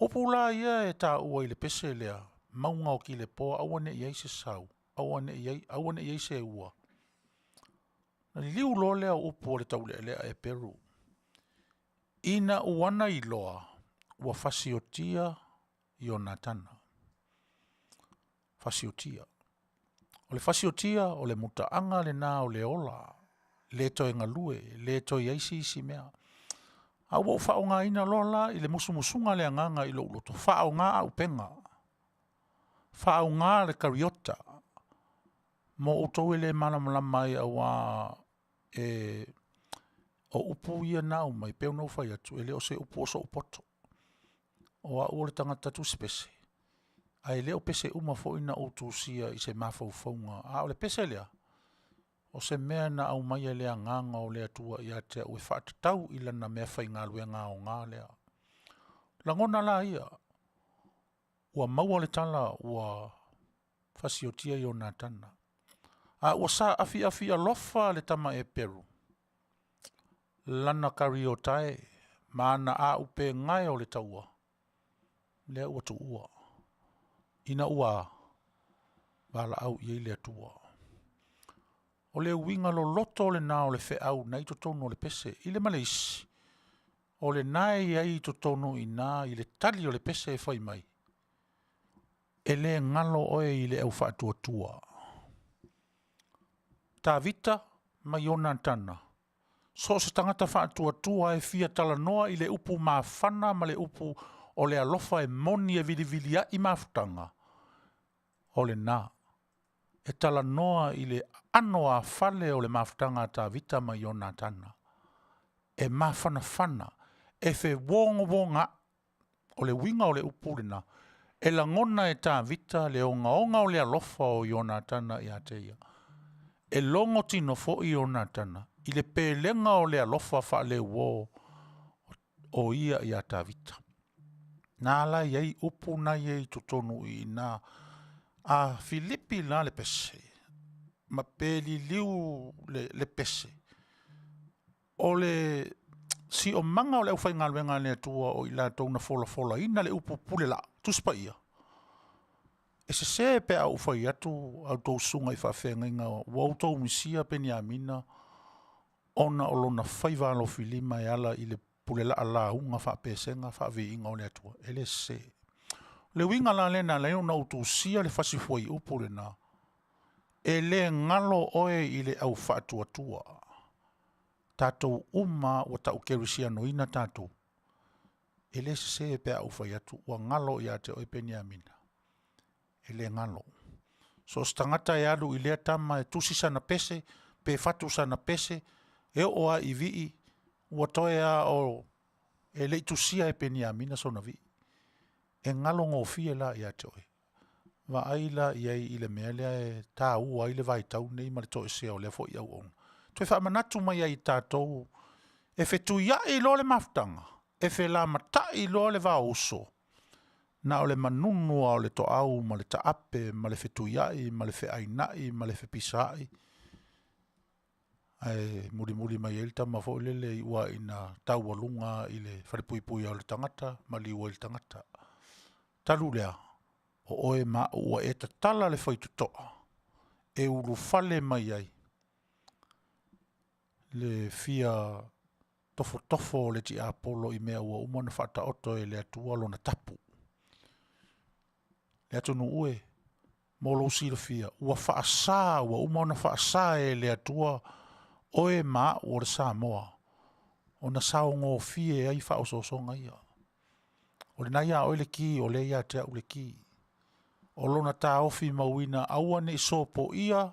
Upu la ia e taua i le pese lea, mauga o Kilepoa aua ne i i ai se sau, aua ne i i ai, aua ne i i ai se ua. Ona liliu loa lea o upu a le Taulealea e Peru, ina ua na iloa ua fasiotia Ionatana. Fasiotia. O le fasiotia, o le mutaaga lena o le ola, le toe galue, le toe i ai se isi mea. A ua ou faaaogaina loa la i le musumusuga a le Agaga i lou loto, faaaoga auupega, faaaoga le kariota mo outou e le malamalama ai aua e o upu ia na aumai, pei ona ou fai atu, e le o se upu o sou poto. O au o le tagata tusipese, ae le o pese uma foi na ou tusia i se mafaufauga, a o le pese lea, o se mea na aumaia e le Agaga o le Atua ia te au e faatatau i lana meafaigaluega aoga lea. Lagona la ia, ua maua le tala ua fasiotia Ionatana, a ua saafiafi alofa le tama Eperu, lana kariota e, ma ana aupegae o le taua, lea ua tuua, ina ua a? Valaau i ai le Atua. O le uiga loloto lena o le feau na i totonu o le pese. I le ma le isi, o lena e i ai i totonu i ina i le tali o le pese e fai mai, e le galo oe i le au faatuatua. Tavita ma Ionatana, so o se tagata faatuatua e fia talanoa i le upu mafana ma le upu o le alofa e moni e viliviliai mafutaga, o lena. E talanoa i le aano afale o le mafutaga a Tavita ma Ionatana. E mafanafana, e fewogowogaai. O le uiga o le upu lena, e lagona e Tavita le ogaoga o le alofa o Ionatana ia te ia. E logo tino foi Ionatana i le pelega o le alofa faaleuo o ia ia Tavita. Na ala i ai upu na ia i totonu i ina. A filipi la le pese, ma pe liliu le pese, o le siomaga o le aufaigaluega a le Atua o i latou na folafolaina le upu pule laa, Tusi Paia, e sese pe a ou fai atu a outou susuga i faafeagaiga ua outou misia Peniamina ona o lona faiva alofilima e ala i le pule laa lauga faapesega faaviiga o le Atua. E le sese. O le uiga la lea na ala ai ona ou tusia le fasi fuaiupu lena, e le galo oe i le au faatuatua. Tatou uma ua tau kerisianoina tatou. E le sese pe a ou fai atu ua galo ia te oe Peniamina. E le galo. So o se tagata e alu i lea tama e tusi sana pese, pe fatu sana pese, e oo lava i vii, ua toe lava o... e le i tusia e Peniamina sona vii. E galo gofie la ia te oe. Vaai la i ai i le mea lea e taua ai le vaitau lenei ma le toesea o lea foi auauna. Toe faamanatu mai ai i tatou, e fetuiai loa le mafutaga, e felamatai loa le vaouso, na o le manunu lava o le toau ma le taape ma le fetuiai ma le feainai ma le fepisaai, ae mulimuli mai ai le tama foi lele e iu lava ina taualuga i le falepuipuia o le tagata, maliu ai le tagata. Talu lea, o oe ma au ua e tatala le faitotoa e ulufale mai ai le fia tofotofo o le tiapolo i mea ua uma ona faataoto e le Atua lona tapu. Le atunuu e, mo lou silafia, ua faasa, ua uma ona faasa e le Atua oe ma au o le Samoa, ona saogofie ai faaosoosoga ia. O lena ia oe le ki, o lea ia te au le ki. O lona taofi mauina aua ne i sopoia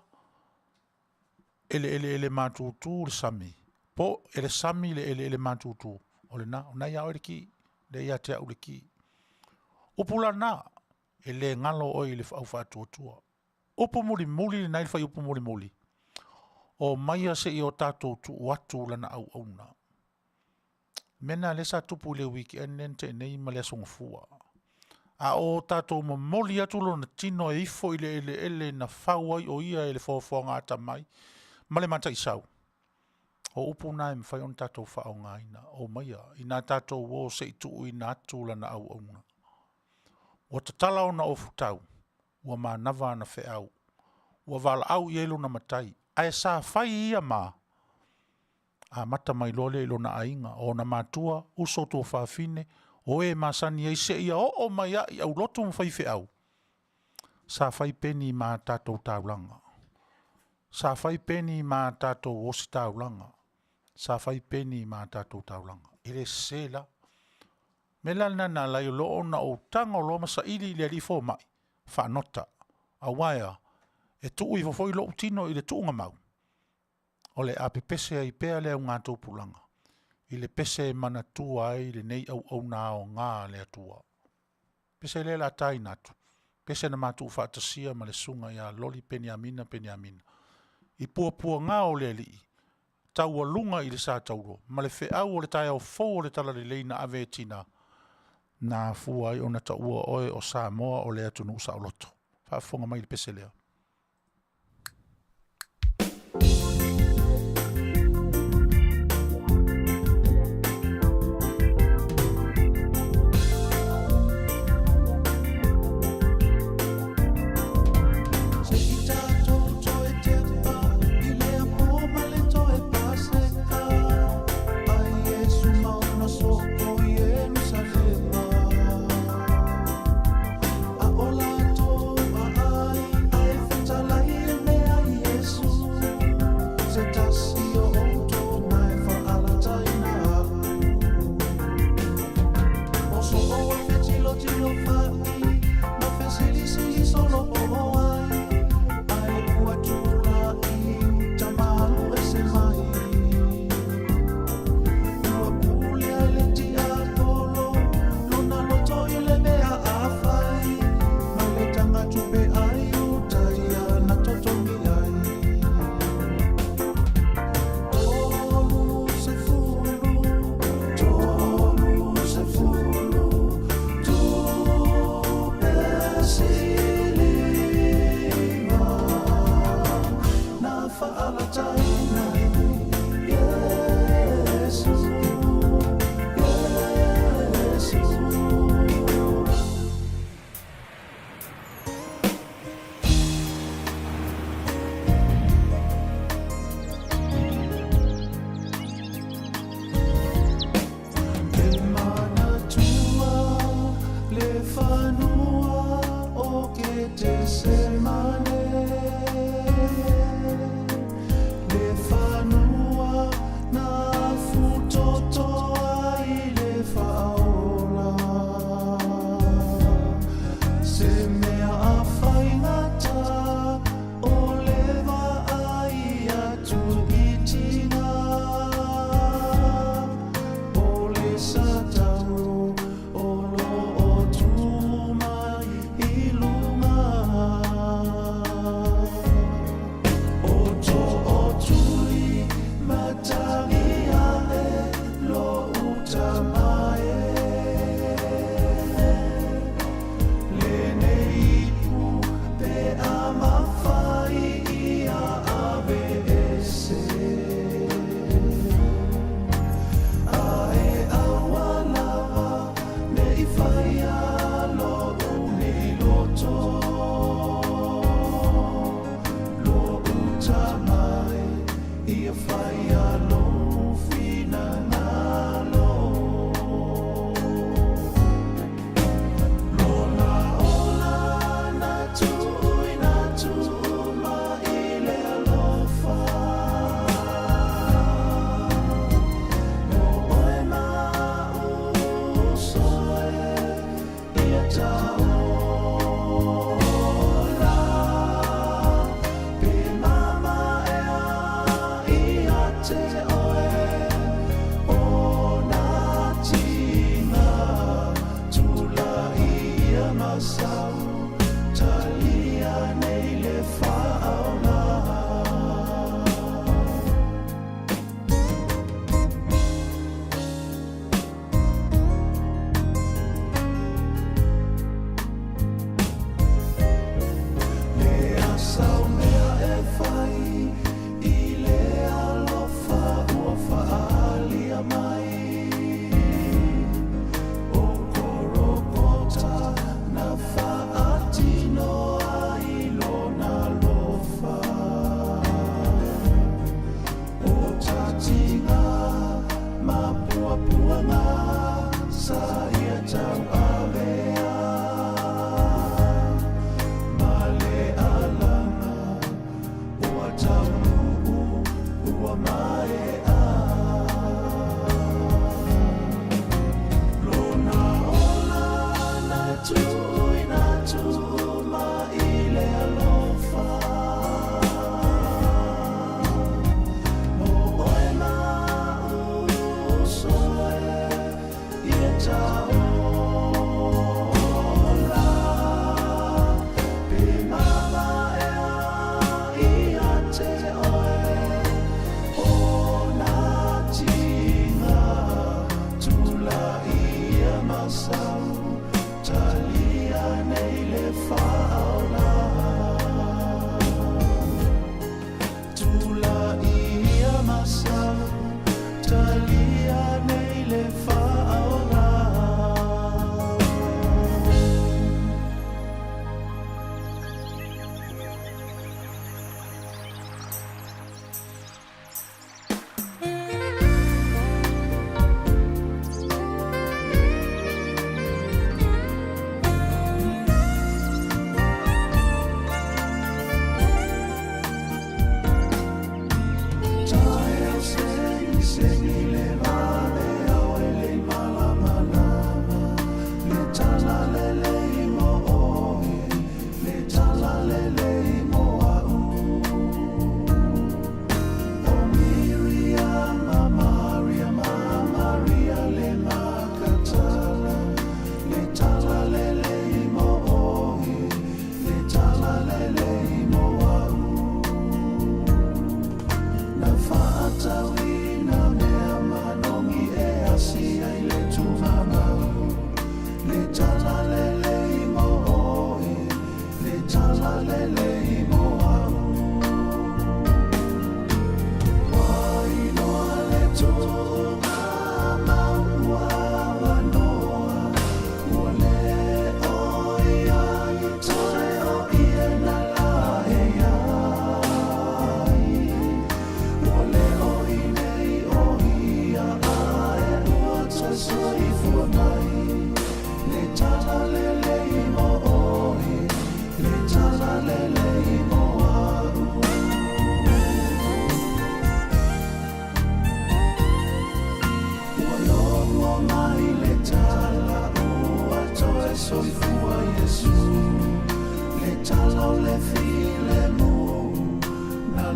e le eleele matutu le sami, po e le sami le eleele matutu. O lena, o lena ia oe le ki, lea ia te au le ki. Upu la na, e le galo oe i le au faatuatua. Upu mulimuli lena i le fuaiupu mulimuli, omaia se i o tatou tuu atu lana auauna. Mea na lea sa tupu i le weekend lea na tea nei ma le Aso Gafua. A o tatou momoli atu lona tino e ifo i le eleele na fau ai o ia e le foafoaga atamai ma le mataisau, o upu na e mafai ona tatou faaaogaina. Omaia, ina tatou o se i tuuina atu lana auauna. Ua tatala ona ofutau, ua manava ana feau, ua valaau i ai lona Matai, ae sa fai ia ma amata mai loa lea i lona aiga, o ona matua, uso, tuafafine, o e masani ai seia oo mai lava i aulotu ma faifeau, sa fai peni ma tatou taulaga. Sa fai peni ma tatou ositaulaga, sa fai peni ma tatou taulaga. E le sese la. O le mea la lena na ala ai loa ona ou tago loa ma saili i le alii fomai, faanota. Aua e a? E tuu ifo foi lou tino i le tuugamau, o le a pepese ai pea le augatupulaga i le pese e manatua ai lenei auauna aoga a le Atua. Pese lea o le a taina atu, pese na ma tuufaatasia ma le susuga ia Loli Peniamina Peniamina i puapuaga o le Alii, taualuga i le sa tauro ma le feau o le taeao fou o le talalelei na ave e tina, na afua ai ona taua oe o Samoa o le atunuu saoloto. Faafofoga mai i le pese lea. Se i tatou toe tepa i lea po ma le toe Paseka a Iesu ma ona sopo i Ierusalema. A o latou aai ae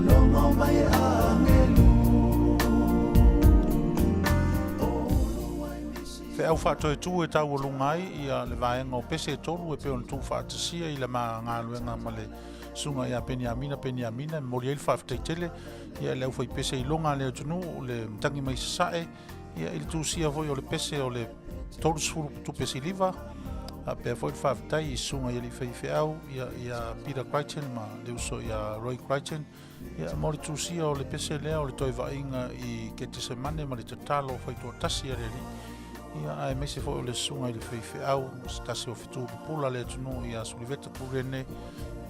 Logo mai agelu. Feau faatoetu e taualuga ai ia le vaega o pese e tolu e pei ona tuufaatasia i le ma galuega ma le susuga ia Peniamina Peniamina e momoli ai le faafetai tele ia i le aufaipese iloga a le atunuu le matagi mai Sasae ia i le tusia foi o le pese o le 30 tupe siliva faapea foi le faafetai i susuga i alii faifeau ia ia Peter Crichton ma le uso ia Roy Crichton ia mo le tusia o le pese lea o le toe vaaiga i Ketesemane ma le tatalo faitoatasi a le Alii ia aemaise foi o le susuga i le faifeau se tasi o fetu pupula le atunuu ia Suliveta Purene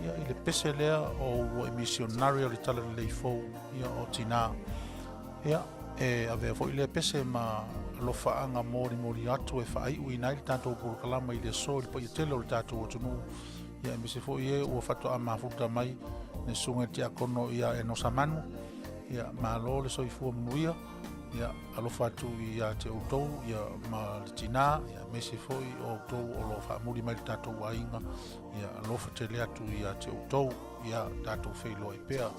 ia i le pese lea o ua i misionari o le Talalelei fou ia o tinā Ia, e avea foi lea pese ma alofaaga molimoli atu e faaiuina ai le tatou polokalama i le aso i le paia tele o le tatou atunuu. Ia, aemaise foi e ua faatoa mafuta mai le susuga i le tiakono ia Enosa Manu. Ia, malo le soifua manuia. Ia, alofa atu ia te outou ia, ma le tinā, ia, aemaise foi o outou o lo o faamuli mai le tatou aiga. Ia, alofa tele atu ia te outou. Ia, tatou feiloai pea.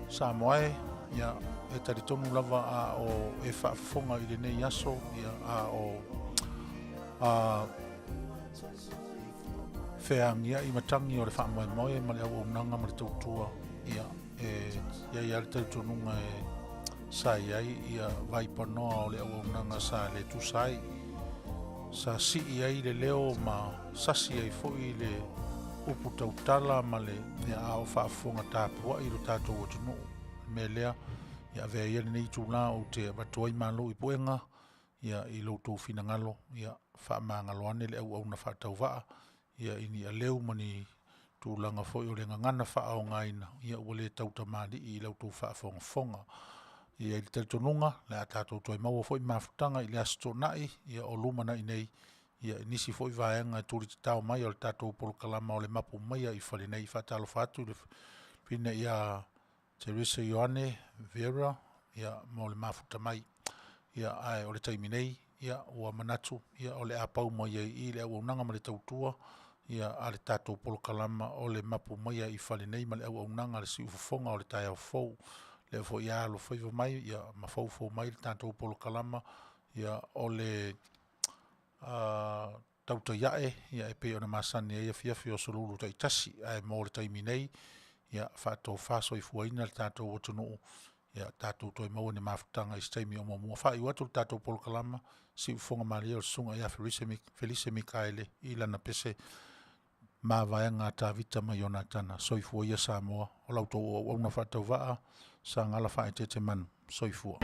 Samoa e, ia, e talitonu lava a o e faafofoga i lenei aso, ia, a o a, feagiai matagi o le faamoemoe ma le auaunaga ma le tautua, ia, e i ai lava le talitonuga e sa i ai ia vaipanoa o le auaunaga sa le tusa ai, sa sii ai le leo ma sasi ai foi le upu tautala ma le ia, a o faafofoga tapuai lo tatou atunuu. O le mea lea, ia avea ia lenei itulā ou te avatu ai malo i puega ia i lo outou finagalo, ia faamagalo ane le auauna faatauvaa ia i ni aleu ma ni tulaga foi o le gagana faaaogaina ia ua le tautamalii i la outou faafogafoga. E i ai le talitonuga, o le a tatou toe maua foi mafutaga i le Aso Toonai ia o lumanai nei ia i nisi foi vaega e tulitatao mai o le tatou polokalama o le Mapu Maia i Fale Nei. Faatalofa atu i le fafine ia Teresa Ioane Vera ia mo le mafuta mai. Ia ae o le taimi nei ia ua manatu ia o le a pau mai ai i i le auaunaga ma le tautua ia a le tatou polokalama o le Mapu Maia i Fale Nei ma le auaunaga a le Siufofoga o le taeao fou. Lea foi a alofaiva mai ia ma foufou mai le tatou polokalama ia o le tautai ae ia e pei ona masani ai afiafi o aso Lulu taitasi. Ae mo le taimi nei, ia faatofa soifuaina le tatou atunuu, ia tatou toe maua ni mafutaga i se taimi o muamua. Faaiu atu le tatou polokalama, siufofoga malie o le susuga ia Felise Mikaele i lana pese Mavaega a Tavita ma Ionatana. Soifua ia Samoa, o la outou auauna faatauvaa, Sagala Faaeteete Manu. Soifua.